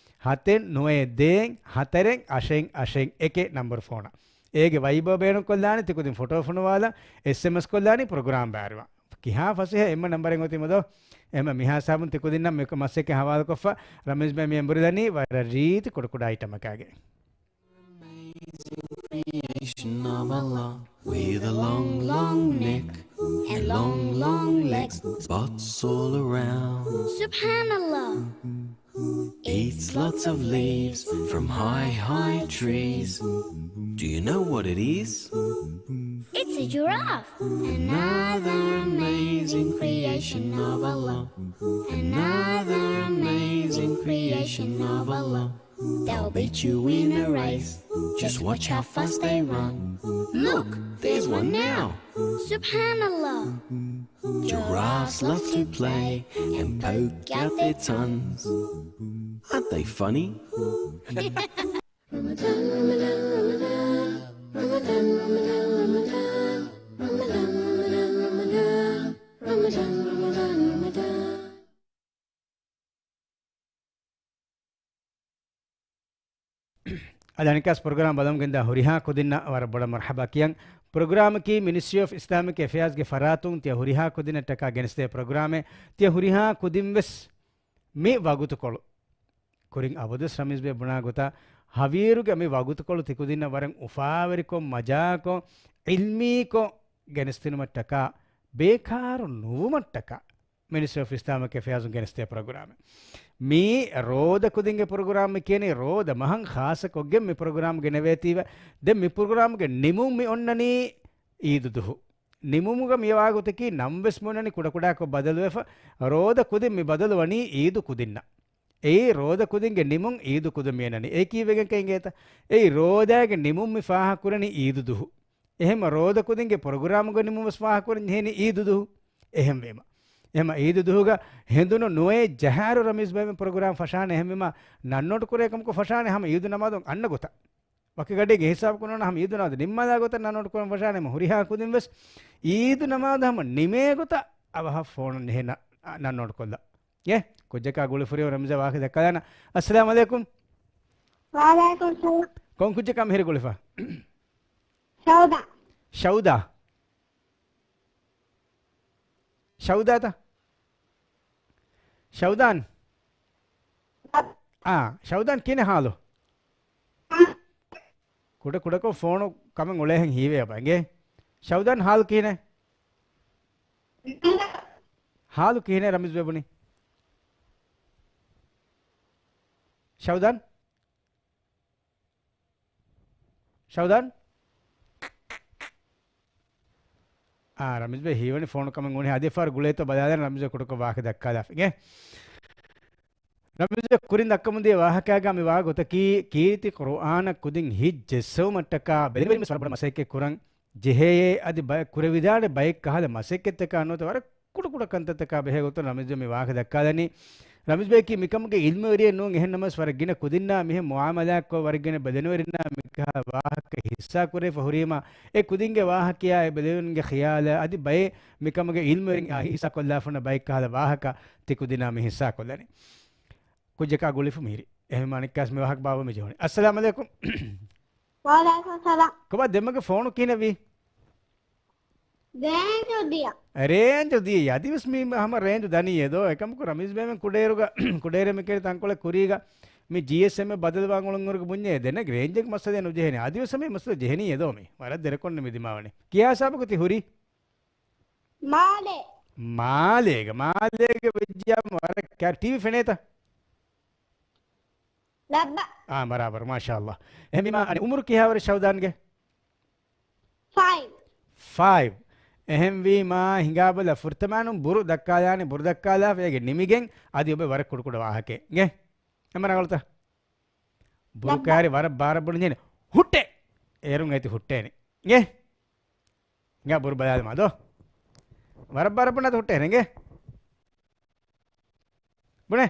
ހަތެއް ނުވައެއް ދޭއް ހަތަރެއް އަށެއް އަށެއް އެކެއް ނަންބަރު ފޯނަށް. އޭގެ ވައިބަރ ބޭނުން ކޮށްލާނީ ތިކުދިން ފޮޓޯ ފޮނުވާލަ، އެސްއެމްއެސް ކޮށްލާނީ ޕްރޮގްރާމް ބައިވެރިވާން. ކިހާ ފަސޭހަ އެންމެ ނަންބަރެއް އޮތީމަ ދޯ؟ އެހެންވީމަ މިހާ ހިސާބުން ތިކުދިންނަށް މި މަސައްކަތް ހަވާލުކޮށްފަ، ރަމީޒް ބޭ މި އެނބުރިލަނީ ވަރަށް ރީތި ކުޑަ ކުޑަ އައިޓަމަކާގެ. Amazing creation of Allah, with a long, long neck and long, long legs, spots all around. Subhanallah. Eats lots of leaves from high, high trees. Do you know what it is? It's a giraffe. Another amazing creation of Allah. Another amazing creation of Allah. They'll beat you in a race. Just watch how fast they run. Look, there's one now. Subhanallah. Giraffes love to play and poke out their tongues. Aren't they funny? އަދި އަނެއްކާސް ޕްރޮގްރާމް ބަލަމުގެންދާ ހުރިހާ ކުދިންނަށް ވަރަށް ބޮޑަށް މަރްޙަބާ ކިޔަން. ޕްރޮގްރާމަކީ މިނިސްޓްރީ އޮފް އިސްލާމިކް އެފެއާޒްގެ ފަރާތުން ތިޔަ ހުރިހާ ކުދިންނަށްޓަކާ ގެނެސްދޭ ޕްރޮގްރާމެއް. ތިޔަ ހުރިހާ ކުދިން ވެސް މި ވަގުތުކޮޅު ކުރިން އަބަދުވެސް ރަމީޒް ބޭ ބުނާ ގޮތަށް، ހަވީރުގެ މި ވަގުތުކޮޅު ތިކުދިންނަށް ވަރަށް އުފާވެރިކޮށް، މަޖާކޮށް، ޢިލްމީކޮށް ގެނެސްދިނުމަށްޓަކާ، ބޭކާރު ނުވުމަށްޓަކާ، މިނިސްޓްރީ އޮފް އިސްލާމިކް އެފެއާޒުން ގެނެސްދޭ ޕްރޮގްރާމެއް. މީ ރޯދަ ކުދިންގެ ޕްރޮގްރާމް ކިޔަނީ، ރޯދަ މަހަށް ޚާއްޞަކޮށްގެން މި ޕްރޮގްރާމް ގެނެވޭތީވެ. ދެން މި ޕްރޮގްރާމްގެ ނިމުން މި އޮންނަނީ އީދު ދުހު. ނިމުމުގަ މިވާގޮތަކީ ނަމްވެސް މިއޮންނަނީ ކުޑަކުޑާކޮށް ބަދަލުވެފަ، ރޯދަ ކުދިން މި ބަދަލުވަނީ އީދު ކުދިންނަށް. އެއީ ރޯދަ ކުދިންގެ ނިމުން އީދު ކުދިން މިއަންނަނީ. އެ ކީއްވެގެންކަ އިނގޭތަ؟ އެއީ ރޯދާގެ ނިމުން މި ފާހަގަކުރަނީ އީދު ދުހު. އެހެންމަ ރޯދަ ކުދިންގެ ޕްރޮގްރާމުގެ ނިމުން ވެސް ފާހަގަކުރަން ޖެހޭނީ އީދު ދުހު. އެހެންވީމަ. އެހެންމަ އީދު ދުހުގަ ހެނދުނު ނުވައެއް ޖަހާއިރު ރަމީޒް ބޭބެ ޕްރޮގްރާމް ފަށާނެ. އެހެންވީމަ ނަންނޯޓު ކުރޭ ކަމަކު ފަށާނެ ހަމަ އީދު ނަމާދުން އަންނަ ގޮތަށް. ވަކި ގަޑީގެ ހިސާބު ކުރުނަ ހަމަ އީދު ނަމާދު ނިންމާލާ ގޮތަށް ނަންނޯޓު ކުރަން ފަށާނެ. ހުރިހާ ކުދިން ވެސް އީދު ނަމާދު ހަމަ ނިމޭ ގޮތަށް އަވަހަށް ފޯނުން ޖެހޭ ނަ-، ނަންނޯޓު ކޮށްލަ. އޭ، ކުއްޖަކާ ގުޅިފުރި ރަމީޒް ވާހަކަ ދައްކާލާނަ. އައްސަލާމު ޢަލައިކުމް. ވަޢަލައިކުމް ސަލާމް. ކޮން ކުއްޖަކާ މިހިރީ ގުޅިފަ؟ ޝައުދާ. ޝައުދާ؟ ޝައުދާތަ؟ ޝައުދާން؟ އާ، ޝައުދާން ކިހިނެއް ހާލު؟ ކުޑަ ކުޑަކޮށް ފޯނު ކަމެއް އުޅޭހެން ހީވޭ ބަ އިނގޭ. ޝައުދާން ހާލު ކިހިނެއް؟ ހާލު ކިހިނެއް ރަމީޒް ބޭބު ބުނީ؟ ޝައުދާން؟ ޝައުދާން؟ އާ، ރަމީޒް ބޭ ހީވަނީ ފޯނު ކަމެއް އުޅޭ. އަދި ފާރު ގުޅޭތޯ ބަލާލަން ރަމީޒް ބޭ ކުޑަކޮށް ވާހަކަ ދައްކާލާފަ އިނގޭ. ރަމީޒް ބޭ ކުރިން ދައްކަމުންދިޔަ ވާހަކާގަ މި ވާ ގޮތަކީ ކީރިތި ޤުރުއާނަށް ކުދިން ހިތް ޖެއްސެވުމަށްޓަކާ ބެލެނިވެރިން ވަރަށް ބޮޑަށް މަސައްކަތް ކުރަން ޖެހޭ އަދި ބަ-، ކުރެވިދާނެ ބައެއް ކަހަލަ މަސައްކަތްތަކާ ނުވަތަ ވަރަށް ކުޑަކުޑަ ކަންތައްތަކާ ބެހޭ ގޮތުން ރަމީޒް ބޭ މި ވާހަކަ ދައްކާލަނީ. ރަމީޒް ބޭއަކީ މިކަމުގެ އިލްމުވެރިއެއް ނޫން، އެހެންނަމަވެސް ވަރަށް ގިނަ ކުދިންނާ މިހެން މުޢާމަލާތްކޮށް ވަރަށް ގިނަ ބެލެނިވެރިންނާ މިކަހަލަ ވާހަކަ ހިއްސާ ކުރެވިފަ ހުރީމާ، އެ ކުދިންގެ ވާހަކަޔާ އެ ބެލެނިވެރިންގެ ޚިޔާލާ އަދި ބައެއް މިކަމުގެ އިލްމުވެރިން އާ ހިއްސާކޮށްލާފަ ހުންނަ ބައެއް ކަހަލަ ވާހަކަ ތި ކުދިންނާ މި ހިއްސާކޮށްލަނީ. ކުއްޖަކާ ގުޅިފަ މިހިރީ. އެހެން އަނެއްކާސް މި ވާހަކަ ބާއްވަމުން ޖެހުނީ. އައްސަލާމު ޢަލައިކުމް. ވަޢަލައިކުމް ސަލާމް. ކޮބާ ދެންމެގެ ފޯނު ކިހިނެއްވީ؟ ރޭންޖު ދިޔަ. ރޭންޖު ދިޔަ. އަދިވެސް މީ ހަމަ ރޭންޖު ދަނީ އެދޯ. އެކަމަކު ރަމީޒް ބޭމެން ކުޑައިރުގަ، ކުޑައިރެއް މިކެރި ތަންކޮޅެއް ކުރީގަ މި ޖީއެސްއެމް ބަދަލުވާން އުޅުންއިރުގަ ބުންޏޭ ދެނެގް ރޭންޖެއްގެ މައްސަލައެއް ނުޖެހެނީ. އަދިވެސް ހަމަ މައްސަލަ ޖެހެނީ އެދޯ މީ. ވަރަށް ދެރަކޮށް މި ދިމާވަނީ. ކިހާ ހިސާބަކު ތި ހުރީ؟ މާލޭ. މާލޭގަ، މާލޭގަ ވެއްޖިޔާ ވަރަށް ކާ-، ޓީވީ ފެނޭތަ؟ ލައްބަ. އާ، ބަރާބަރު، މާޝާﷲ. އެހެންވީމާ، އަނެއް އުމުރު ކިހާވަރެއް ޝައުދާންގެ؟ ފައިވް. ފައިވް. އެހެންވީމާ، ހިނގާބަލަ، ފުރަތަމަނުން ބުރު ދައްކާލާނެ، ބުރު ދައްކާލާފަ އޭގެ ނިމިގެން، އަދި އޮބެ ވަރަށް ކުޑަކުޑަ ވާހަކައެއް. އިނގޭ؟ އެންމެ ރަނގަޅުތަ؟ ބުރު ލައްބަ. ކާރި ވަރަށް ބާރަށް ބުނި ޖެހެނީ. ހުއްޓޭ! އޭރުން އޭތި ހުއްޓޭނެ. އިނގޭ؟ ހިނގާ ބުރު ބަލާލަމާ ދޯ. ވަރަށް ބާރަށް ބުނާތަ ހުއްޓޭނެ. އިނގޭ؟ ބުނޭ.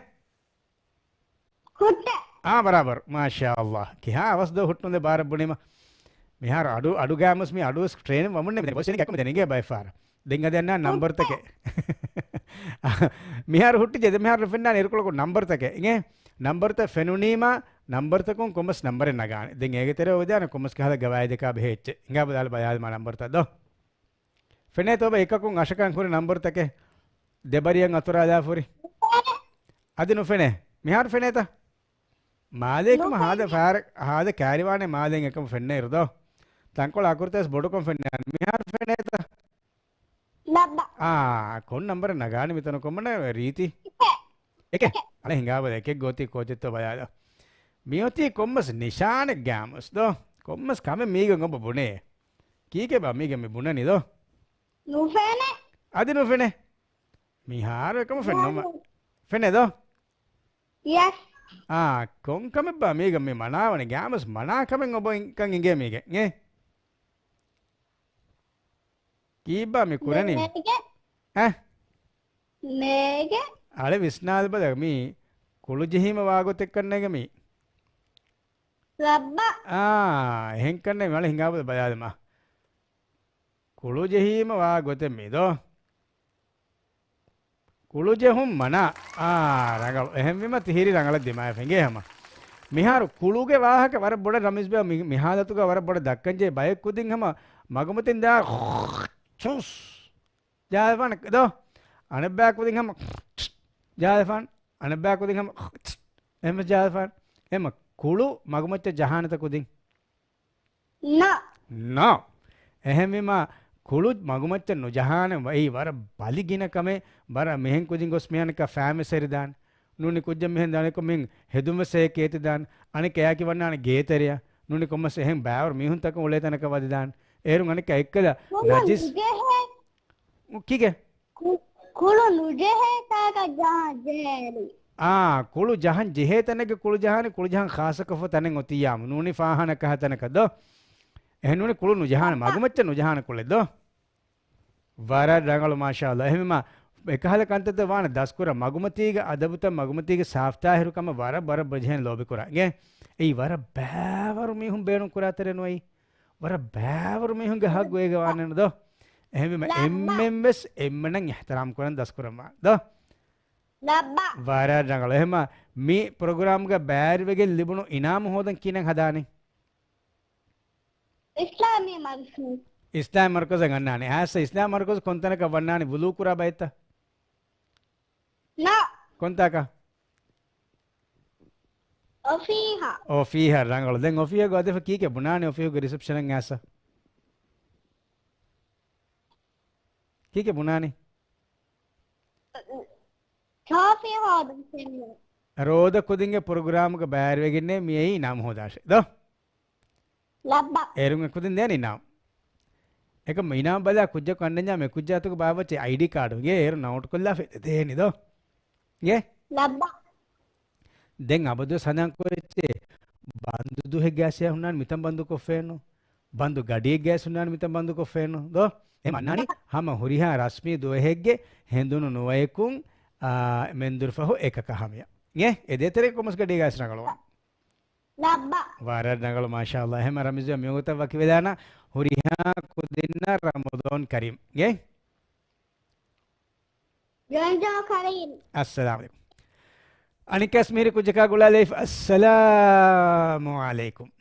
ހުއްޓޭ. އާ، ބަރާބަރު. މާޝާﷲ. ކިހާ އަވަސް ދޯ ހުއްޓުން ދެ ބާރަށް ބުނީމަ. މިހާރު އަޑު، އަޑު ގާމުސް މި އަޑުވެސް ޓްރޭނިން ވަމުން ނެމެ. ބޮސް އެނގޭ އެކަމެ ދެން އިނގޭ ބައެއް ފަހަރަށް. ދެން އަދި އަންނާ ނަންބަރުތަކެއް. މިހާރު ހުއްޓި ޖެ ދެ މިހާރު ފެންނާނެ އިރުކޮޅަކު ނަންބަރުތަކެއް. އިނގޭ؟ ނަންބަރުތައް ފެނުނީމަ، ނަންބަރުތަކުން ކޮންމެސް ނަންބަރެއް ނަގާނެ. ދެން އޭގެ ތެރޭ އޮވެދާނެ ކޮންމެސް ކަހަލަ ގަވާއިދަކާ ބެހޭ އެއްޗެއް. ހިނގާބަލާލަ ބަލާލަމާ ނަންބަރުތައް ދޯ. ފެނޭތޯ އޮބަ އެކަކުން އަށަކަން ކުރި ނަންބަރުތަކެއް؟ ދެބަރިއަށް އަތުރާލާފަ ހުރި. އަދި ނުފެނޭ. މިހާރު ފެނޭތަ؟ މާލޭ ކަމަށް ހާދަ ނުފެނޭ. ފާރަ-، ހާދަ ކާރިވާނެ މާލޭން އެކަމަށް ފެންނައިރު ދޯ. ތަންކޮޅު އަކުރުތައް ވެސް ބޮޑުކޮށް ފެންނާނެ. މިހާރު ފެނޭތަ؟ ލައްބަ. އާ، ކޮން ނަންބަރެއް ނަގާނެ މިތަނު ކޮންމެ ރީތި؟ އެކެއް. އެކެއް. އަޅެ ހިނގާބަލަ އެކެއް ގޯތި ކޯޗެއްތޯ ބަލާލަ. މިއޮތީ ކޮންމެސް ނިޝާނެއް ގާމުސް ދޯ. ކޮންމެސް ކަމެއް މީގަ އޮބަ ބުނޭ. ކީކޭ ބާ މީގަ މި ބުނަނީ ދޯ؟ ނުފެނޭ. އަދި ނުފެނޭ. މިހާރު އެކަމަ ފެންނަމަ. ނުފެނޭ. ފެނޭ ދޯ؟ ޔެސް. އާ، ކޮން ކަމެއް ބާ މީގަ މި މަނާވަނީ؟ ގާމުސް މަނާ ކަމެއް އޮބަ ކަން އިނގޭ މީގެ. އޭ؟ ކީއްބާ މި ކުރަނީ؟ މޭގެ. އެ؟ މޭގެ. އަޅެ ވިސްނާލަބަލަ މީ ކުޅު ޖެހީމަ ވާގޮތެއް ކަންނޭގެ މީ. ރައްބަ. އާ، އެހެން ކަންނޭ މި އަޅެ ހިނގާބަލަ ބަލާލަމާ. ކުޅު ޖެހީމަ ވާ ގޮތެއް މީ ދޯ؟ ކުޅު ޖެހުން މަނާ. އާ، ރަނގަޅު. އެހެންވީމަ ތިހިރީ ރަނގަޅަށް ދިމާވެފަ އިނގޭ ހަމަ. މިހާރު ކުޅުގެ ވާހަކަ ވަރަށް ބޮޑަށް ރަމީޒް ބޭ މި-، މި ހާލަތުގަ ވަރަށް ބޮޑަށް ދައްކަންޖެހޭ ބައެއް ކުދިން ހަމަ މަގުމަތިން ދާ ޗުސް ޖާލެފާނެ ދޯ. އަނެއްބަޔާ ކުދިން ހަމަ ޖާލެފާނެ. އަނެއްބަޔާ ކުދިން ހަމަ އެހެން ޖާލެފާނެ. އެމަ ކުޅު މަގުމައްޗަށް ޖަހާނެތަ ކުދިން؟ ނޯ. ނޯ. އެހެންވީމާ، ކުޅު މަގުމައްޗަށް ނުޖަހާނެ ވައި ވަރަށް ބަލި ގިނަ ކަމެއް، ވަރަށް މިހެން ކުދިން ގޮސް މިހާނަކަ ފައިމެސް އެރިދާނެ. ނޫނީ ކުއްޖެއް މިހެން ދާނެކޮށް މިހެން ހެދުން ވެސް އެއަކީ އެތިދާނެ. އަނެކަ އެއާކި ވަންނާނެ ގޭތެރެއަށް. ނޫނީ ކޮންމެސް އެހެން ބައިވަރު މީހުންތަކުން އުޅޭ ތަނަކަށް ވަދެދާނެ. އޭރުން އަނެކަ އެއްކަލަ ކުޅު ނަޖިސް ނުޖެހޭ. ކީކޭ؟ ކު-، ކުޅު ނުޖެހޭ ތާކަށް ޖަހާ ޖެހޭނީ. އާ، ކުޅު ޖަހަން ޖެހޭ ތަނެއްގެ ކުޅު ޖަހާނެ، ކުޅު ޖަހަން ޚާއްޞަކޮށްފަ ތަނެއް އޮތިއްޔާމު. ނޫނީ ފާހާނާ ކަހަލަ ތަނަކަށް ދޯ؟ އެހެން ނޫނީ ކުޅު ނުޖަހާނެ، މަގުމައްޗަށް ނުޖަހާނެ ކުޅެއް ދޯ؟ ވަރަށް ރަނގަޅު މާޝާﷲ. އެހެންވީމާ، އެކަހަލަ ކަންތައްތައް ވާނެ ދަސްކުރާ، މަގުމަތީގެ އަދަބުތައް، މަގުމަތީގެ ސާފްތާހިރުކަމަށް ވަރަށް، ވަރަށް ބޮޑަށް ޖެހޭނެ ލޯބިކުރާ. އިނގޭ؟ އެއީ ވަރަށް ބައިވަރު މީހުން ބޭނުން ކުރާ ތެރެއެއް ނޫން. ވަރަށް ބައިވަރު މީހުންގެ ހައްގު އޭގަ ވާނެ ދޯ؟ އެހެންވީމަ، ލައްބަ. އެންމެން ވެސް އެންމެނަށް އިޙްތިރާމް ކުރަން ދަސްކުރަން ވާނެ ދޯ؟ ލައްބަ. ވަރަށް ރަނގަޅު. އެހެންވީމަ، މި ޕްރޮގްރާމްގަ ބައިވެގެން ލިބުނު އިނާމު ހޯދަން ކިހިނެއް ހަދާނީ؟ އިސްލާމީ މަރުކަޒު. އިސްލާމީ މަރުކަޒަށް އަންނާނެ. އާސަ، އިސްލާމީ މަރުކަޒު ކޮންތަނަކަށް ވަންނާނީ ވުޟޫ ކުރާ ބައެއްތަ؟ ނޯ. ކޮންތާކަށް؟ އޮފީހަށް. އޮފީހަށް. ރަނގަޅު. ދެން އޮފީހަށް ގޮސް އަދި ކީކޭ ބުނާނީ އޮފީހުގެ ރިސެޕްޝަނަށް އާސަ؟ ކީކޭ ބުނާނީ؟ ޓްރޮފީ ހޯދަން. ރޯދަ ކުދިންގެ ޕްރޮގްރާމްގަ ބައިވެގެންނޭ މިއީ އިނާމު ހޯދާށޭ ދޯ؟ ލައްބަ. އޭރުން އެކުދިން ދޭން އިނާމް. އެކަމް އިނާމް ބަލާ ކުއްޖަކު އަންނަންޏާ މި ކުއްޖާ އަތުގަ ބާއްވައްޗޭ އައިޑީ ކާޑު. އޭރު ނައުޓްކޮށްލާފަ ދޭނީ ދޯ؟ އޭ؟ ލައްބަ. ދެން އަބަދުވެސް ހަނދާން ކުރެއްޗޭ ބަންދު ދުވަހެއްގައި ހުންނާނެ މިތަން ބަންދުކޮށްފައެއްނު. ބަންދު ގަޑިއެއްގައި ހުންނާނެ މިތަން ބަންދުކޮށްފައެއްނު ދޯ؟ އެ މަންނާނީ ހަމަ ހުރިހާ ރަސްމީ ދުވަހެއްގެ ހެނދުނު ނުވަޔަކުން، އާ، މެންދުރުފަހު އެކަކަށް ހަމަޔަށް. އޭ؟ އެ ދޭތެރޭ ކޮމަސް ގަޑިއެއްގައި ރަނގަޅުވާނެ. ލައްބަ. ވަރަށް ރަނގަޅު، މާޝާﷲ. އެހެން ރަމީޒް ބޭ މިވަގުތަށް ވަކިވެލާނަން ހުރިހާ ކުދިންނަށް ރަމަޟާން ކަރީމް. އޭ؟ ރަމަޟާން ކަރީމް. އައްސަލާމު ޢަލައިކުމް. އަނެއްކާވެސް މިހިރީ ކުއްޖަކާ ގުޅާލައިފި. އައްސަލާމު ޢަލައިކުމް.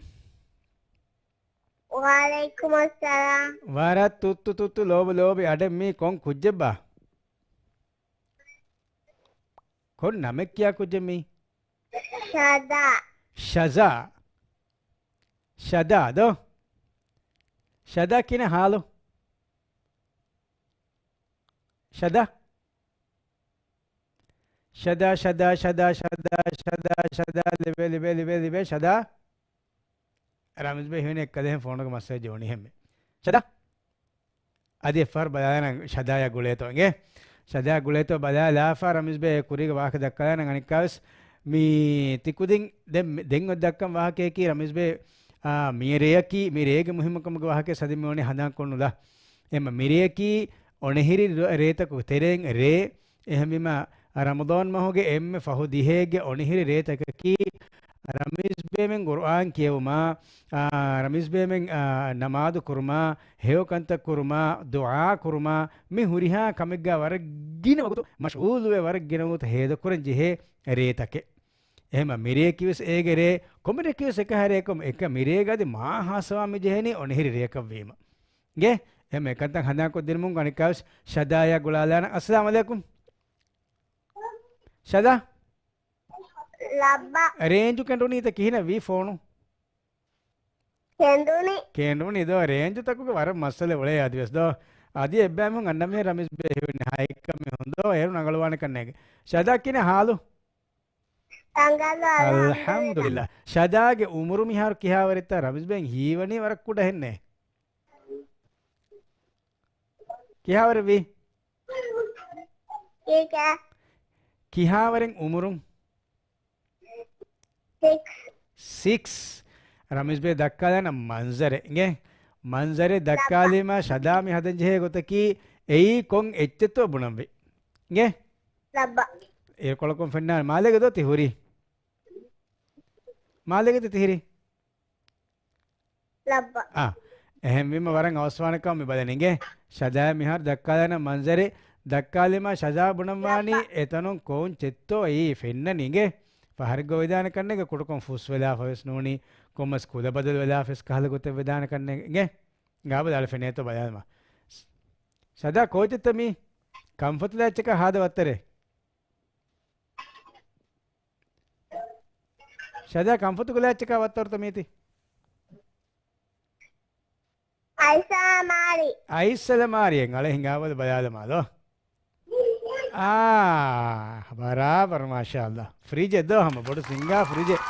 ވަޢަލައިކުމު އައްސަލާމް. ވަރަށް ތުއްތު ތުއްތު ލޯބި ލޯބި އަޑެއް މީ ކޮން ކުއްޖެއްބާ؟ ކޮން ނަމެއް ކިޔާ ކުއްޖެއް މީ؟ ޝަދާ. ޝަޒާ. ޝަދާ ދޯ؟ ޝަދާ ކިހިނެއް ހާލު؟ ޝަދާ؟ ޝަދާ، ޝަދާ، ޝަދާ، ޝަދާ، ޝަދާ، ޝަދާ، ލިބޭ، ލިބޭ، ލިބޭ، ލިބޭ، ޝަދާ. ރަމީޒް ބޭ ހީވަނީ އެއްކަލަ އެހެން ފޯނުގަ މައްސަލަ ޖެހުނީ ހެންމެ. ޝަދާ؟ އަދި އެއްފަހަރު ބަލާލާނަން ޝަދާޔާ ގުޅޭތޯ އިނގޭ. ޝަދާޔާ ގުޅޭތޯ ބަލާލާފަ ރަމީޒް ބޭ ކުރީގެ ވާހަކަ ދައްކާލާނަން އަނެއްކާވެސް މީ ތިކުދިން ދެން، ދެން އޮތް ދައްކަން ވާހަކަޔަކީ ރަމީޒް ބޭ، އާ، މި ރެޔަކީ، މި ރޭގެ މުހިއްމުކަމުގެ ވާހަކަ ސަދި މިވަނީ ހަނދާން ކޮށްނުލާ. އެމަ މި ރެޔަކީ އޮނިހިރި ރ-، ރޭތަކު ތެރެއިން ރޭ، އެހެންވީމަ، ރަމަޟާން މަހުގެ އެންމެ ފަހު ދިހައެއްގެ އޮނިހިރި ރޭތަކަކީ، ރަމީޒް ބޭމެން ޤުރުއާން ކިޔެވުމާ، އާ، ރަމީޒް ބޭމެން، އާ، ނަމާދު ކުރުމާ، ހެޔޮ ކަންތައް ކުރުމާ، ދުޢާ ކުރުމާ، މި ހުރިހާ ކަމެއްގަ ވަރަށް ގިނަ ވަގުތު މަޝްޣޫލުވެ، ވަރަށް ގިނަ ވަގުތު ހޭދަކުރަން ޖެހޭ ރޭތަކެއް. އެހެމަ މިރޭ ކިޔަވެސް އޭގެ ރޭ، ކޮންމެ ރެ ކިޔަވެސް އެކަހަ ރޭކޮށް، އެކަ މިރޭގަ އަދި މާ ހާސްވާ މި ޖެހެނީ އޮނިހިރި ރޭކަށް ވީމަ. ގެ އެމެ ކަންތައް ހަނދާންކޮށްދިނުމުން އަނެއްކާވެސް ޝަދާޔާ ގުޅާލާނަ. އައްސަލާމު ޢަލައިކުމް. ޝަދާ؟ ލައްބަ. ރޭންޖު ކެނޑުނީތަ ކިހިނެއް ވީ ފޯނު؟ ކެނޑުނީ. ކެނޑުނީ ދޯ، ރޭންޖުތަކުގެ ވަރަށް މައްސަލަ އުޅޭ އަދިވެސް ދޯ. އަދި އެއްބައިމީހުން އަންނަ މީހެއް ރަމީޒް ބޭ ހީވަނީ ހައެއްކަމެއް ހުން ދޯ، އޭރު ރަނގަޅުވާނެ ކަންނޭނގެ. ޝަދާ ކިހިނެއް ހާލު؟ ރަނގަޅު، އަލްޙަމްދުލިއްލާ. ޝަދާގެ އުމުރު މިހާރު ކިހާވަރެއްތަ؟ ރަމީޒް ބޭން ހީވަނީ ވަރަށް ކުޑަ ހެންނޭ. ކިހާވަރެއްވީ؟ ކިހާވަރެއް އުމުރުން؟ ސިކްސް. ސިކްސް. ރަމީޒް ބޭ ދައްކާލާނަ މަންޒަރެއް އިނގޭ. މަންޒަރެއް ދައްކާލީމާ ޝަދާ މި ހަދަން ޖެހޭ ގޮތަކީ އެއީ ކޮން އެއްޗެއްތޯ ބުނަންވީ. އިނގޭ؟ ލައްބަ. އިރުކޮޅަކުން ފެންނާނެ. މާލޭގަ ދޯ ތި ހުރީ؟ މާލޭގަ ތި ތިހިރީ؟ ލައްބަ. އާ، އެހެންވީމަ ވަރަށް އަވަސްވާނެ ކަމަށް މި ބަލަނީ އިނގޭ. ޝަދާ މިހާރު ދައްކާލާނަ މަންޒަރެއް ދައްކާލީމާ ޝަދާ ބުނަންވާނީ ލައްބަ. އެތަނުން ކޮން ޗެއްތޯ އެއީ ފެންނަނީ އިނގޭ. ފަހަރެއްގަ ވެދާނެ ކަންނޭނގެ ކުޑަކޮށް ފުސްވެލާފަވެސް ނޫނީ، ކޮންމެސް ކުލަ ބަދަލު ވެލާފަވެސް ކަހަލަ ގޮތެއް ވެދާނެ ކަންނޭނގެ އިނގޭ. ގާބަލަ އަޅެ ފެނޭތޯ ބަލާލަމާ. ސަދާ ކޯޗެއްތަ މީ؟ ކަންފަތު ލާއްޗަކާ ހާދަ ވައްތަރޭ. ޝަދާ ކަންފަތުގެ ލާއްޗަކާ ވައްތަރުތަ މީތި؟ އައިސް އަލަމާރި. އައިސް އަލަމާރިއެއް އަޅެ ހިނގާބަލަ ބަލާލަމާލޯ. އާ، ބަރާބަރު މާޝާﷲ. ފްރިޖެއް ދޯ ހަމަ ބޮޑު ސިނގާ ފްރިޖެއް.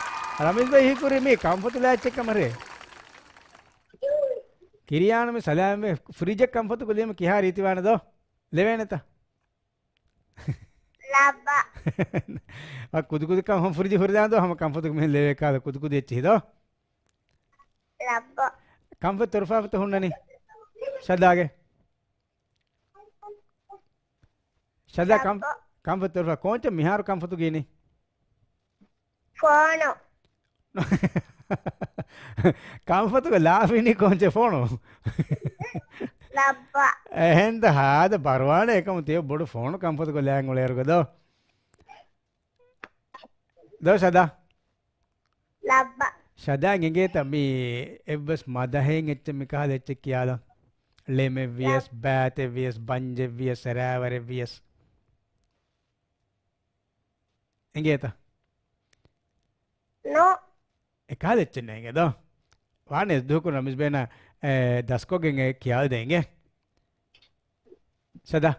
ރަމީޒް ބައި ހީކުރީ މީ ކަންފަތު ލާއްޗެއް ކަމަށް ރޭ. ކިރިޔާނު މި ސަލާމް ފްރިޖެއް ކަންފަތު ކުލީމަ ކިހާ ރީތިވާނެ ދޯ؟ ލެވޭނެތަ؟ ލައްބަ. އަ، ކުދި ކުދި ކަން ހޮން ފުރިޖެ ހުރިދާން ދޯ ހަމަ ކަންފަތުގެ މިހެން ލެވޭ ކާލަ ކުދި ކުދި އެއްޗިހި ދޯ؟ ލައްބަ. ކަންފަތު ތޮރުފާފަތަ ހުންނަނީ؟ ޝަދާގެ. ޝަދާ ކަން-، ލައްބަ. ކަންފަތު ތޮރުފާ ކޯންޗެއް މިހާރު ކަންފަތު ގީނީ؟ ފޯނު. ކަންފަތުގެ ލާފީނީ ކޯންޗެއް ފޯނު؟ ލައްބަ. އެހެންދަ ހާދަ ބަރުވާނެ އެކަމު ތިޔަ ބޮޑު ފޯނު ކަންފަތުގެ ލާން އުޅޭއިރުގަ ދޯ. ދޯ ޝަދާ. ލައްބަ. ޝަދާ އެނގޭތަ މި އެއްވެސް މަދަހެއް އެއްޗެއް މިކަހަލަ އެއްޗެއް ކިޔާލަން؟ ޅެމެއްވިޔަސް، ލަ-، ބާތެއްވިޔަސް، ބަންޖެއްވިޔަސް، ރާވަރެއްވިޔަސް. އެނގޭތަ؟ ނޯ. އެކާލެއްޗެއް ނޭނގެ ދޯ. ވާނެ އެއްދުވަހަކު ރަމީޒް ބޭނާ، އެ، ދަސްކޮށްގެން އެ ކިޔާލަދޭނގެ. ޝަދާ.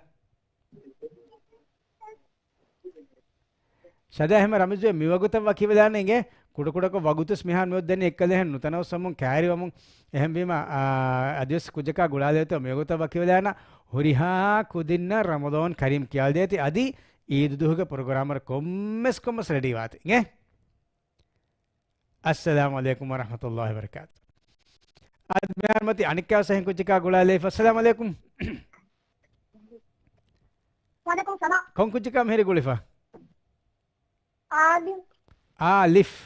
ޝަދާ އެހެމަ ރަމީޒް ބޭ މިވަގުތަށް ވަކިވެލާނެ އިނގޭ. ކުޑަކުޑަކޮށް ވަގުތުސް މިހާރު މިއޮއްދެނީ އެއްކަލެހެން ނުތަނަވަސްވަމުން ކައިރިވަމުން. އެހެންވީމަ، އާ، އަދިވެސް ކުއްޖަކާ ގުޅާލޭތޯ މިވަގުތަށް ވަކިވެލާނަ ހުރިހާ ކުދިންނަށް ރަމަޟާން ކަރީމް ކިޔާލަދޭތި އަދި އީދު ދުވަހުގެ ޕްރޮގްރާމަށް ކޮންމެސް ކޮންމެސް ރެޑީވާތި އިނގޭ. އައްސަލާމު ޢަލައިކުމް ވަރަޙްމަތުﷲ ވަބަރަކާތު. އަދި މިހާރު މަތި އަނެއްކާވެސް އެހެން ކުއްޖަކާ ގުޅާލައިފަ. އައްސަލާމު ޢަލައިކުމް. ވަޢަލައިކުމް ސަލާމް. ކޮން ކުއްޖަކާ މިހިރީ ގުޅިފަ؟ އާލިފް. އާލިފް.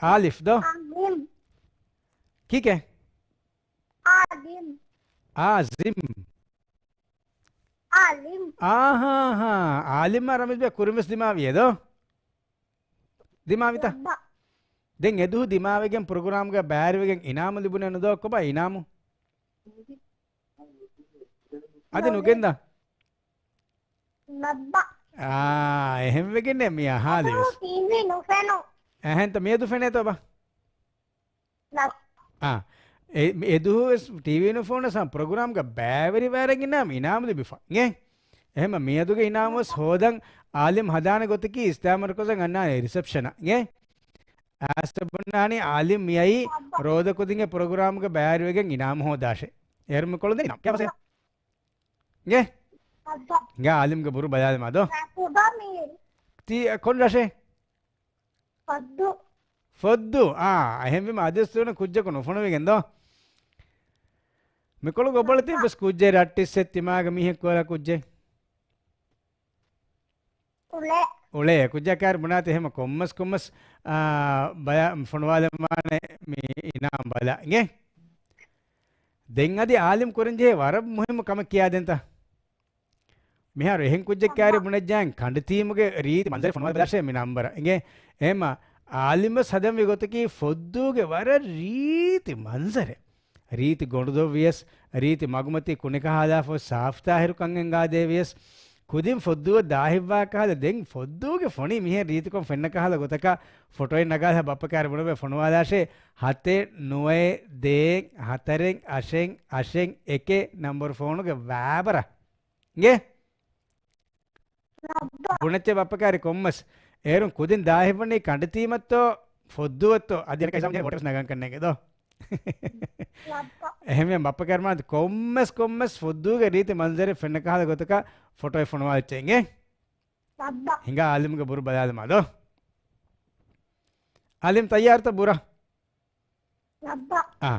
އާލިފް ދޯ؟ އާލިމް. ކީކޭ؟ އާލިމް. އާޒިމް. އާލިމް. އާހާހާ. އާލިމްއާ ރަމީޒް ބޭ ކުރިންވެސް ދިމާވިއޭ ދޯ؟ ދިމާވިތަ؟ ލައްބަ. ދެން އެދުހު ދިމާވެގެން ޕްރޮގްރާމްގަ ބައިވެރިވެގެން އިނާމު ލިބުނެއް ނުދޯ ކޮބާ އިނާމު؟ އަދި ނުގެންދާ؟ ލައްބަ. އާ، އެހެންވެގެންނޭ މި އަހާލި ވެސް. ޓީވީ ނުފެނު. އެހެންތަ މިއަދު ފެނޭތޯ ބާ؟ އާ، އެ-، އެދުހުވެސް ޓީވީ ނުފޯނަސް ޕްރޮގްރާމްގަ ބައިވެރިވާރެން އިނާމް، އިނާމް ލިބިފަ އިނގޭ. އެހެމަ މިއަދުގެ އިނާމްވެސް ހޯދަން އާލިމް ހަދާނެ ގޮތަކީ އިސްތާމަރުކޮށް އަންނާނެ ރިސެޕްޝަނަށް އިނގޭ. އާސަބުންނާނީ އާލިމް މިއައީ ރޯދަކުދިންގެ ޕްރޮގްރާމްގަ ބައިވެރިވެގެން އިނާމް ހޯދާށޭ. އޭރު މިކޮޅު ދެން އިނާމް. ކިޔާފަސޭ. އިނގޭ. އިނގޭ އާލިމްގެ ބުރު ބަލާލަމާ ދޯ. ތީ ކޮން ރަށޭ؟ ފޮއްދު. ފޮއްދު. އާ، އެހެންވީމަ އަދިވެސް ތިބުނު ކުއްޖަކު ނުފޮނުވިގެން ދޯ. މިކޮޅު ގޮބޮޅަ ތިއްބަސް ކުއްޖެއް ރައްޓިއްސެއް ތިމާގެ މީހެއް ކޯލާ ކުއްޖެއް؟ އުޅޭ. އުޅޭ. ކުއްޖާ ކާރި ބުނާތި އެހެމަ ކޮންމެސް ކޮންމެސް، އާ، ބަޔާ ފޮނުވާލަމާނެ މި އިނާމް ބަލާ. އިނގޭ؟ ދެން އަދި އާލިމް ކުރަންޖެހޭ ވަރަށް މުހިއްމު ކަމެއް ކިޔާދެންތަ؟ މިހާރު އެހެން ކުއްޖެއް ކާރި ބުނެއްޖާ ކަނޑިތީމުގެ ރީތި މަންޒަރެއް ފޮނުވާލާށޭ މި ނަންބަރަށް. އިނގޭ؟ އެހެމަ އާލިމްވެސް ހަދަންވީ ގޮތަކީ ފޮއްދޫގެ ވަރަށް ރީތި މަންޒަރެއް. ރީތި ގޮނޑުދޮށް ވިޔަސް، ރީތި މަގުމަތީ ކުނިކަހާލާފަ ސާފުތާހިރުކަން އެނގާދޭ ވިޔަސް، ކުދިން ފޮއްދޫއަށް ދާހިތްވާ ކަހަލަ ދެން ފޮއްދޫގެ ފޮނި މިހެން ރީތިކޮށް ފެންނަ ކަހަލަ ގޮތަކަށް ފޮޓޯއެއް ނަގާލާ ބައްޕަ ކާރި ބުނެވޭ ފޮނުވާލާށޭ ހަތެއް ނުވައެއް ދޭއް ހަތަރެއް އަށެއް އަށެއް އެކެއް ނަންބަރު ފޯނުގެ ވާބަރަށް. އިނގޭ؟ ބުނެއްޗޭ ބައްޕަ ކާރި ކޮންމެސް. އޭރުން ކުދިން ދާހިތްވަނީ ކަނޑިތީމަށްތޯ ފޮއްދޫއަށްތޯ އަދި އަނެކާ ހިސާބުން ވޯޓްވެސް ނަގާން ކަންނޭނގެ ދޯ. އެހެންވެ ބައްޕަ ކާރި މާ ކޮންމެސް ކޮންމެސް ފޮއްދޫގެ ރީތި މަންޒަރެއް ފެންނަ ކަހަލަ ގޮތަކަށް ފޮޓޯއެއް ފޮނުވާލައްޗޭ އިނގޭ. ހިނގާ އާލިމްގެ ބުރު ބަލާލަމާ ދޯ. އާލިމް ތައްޔާރުތަ ބުރަ؟ ލައްބަ. އާ.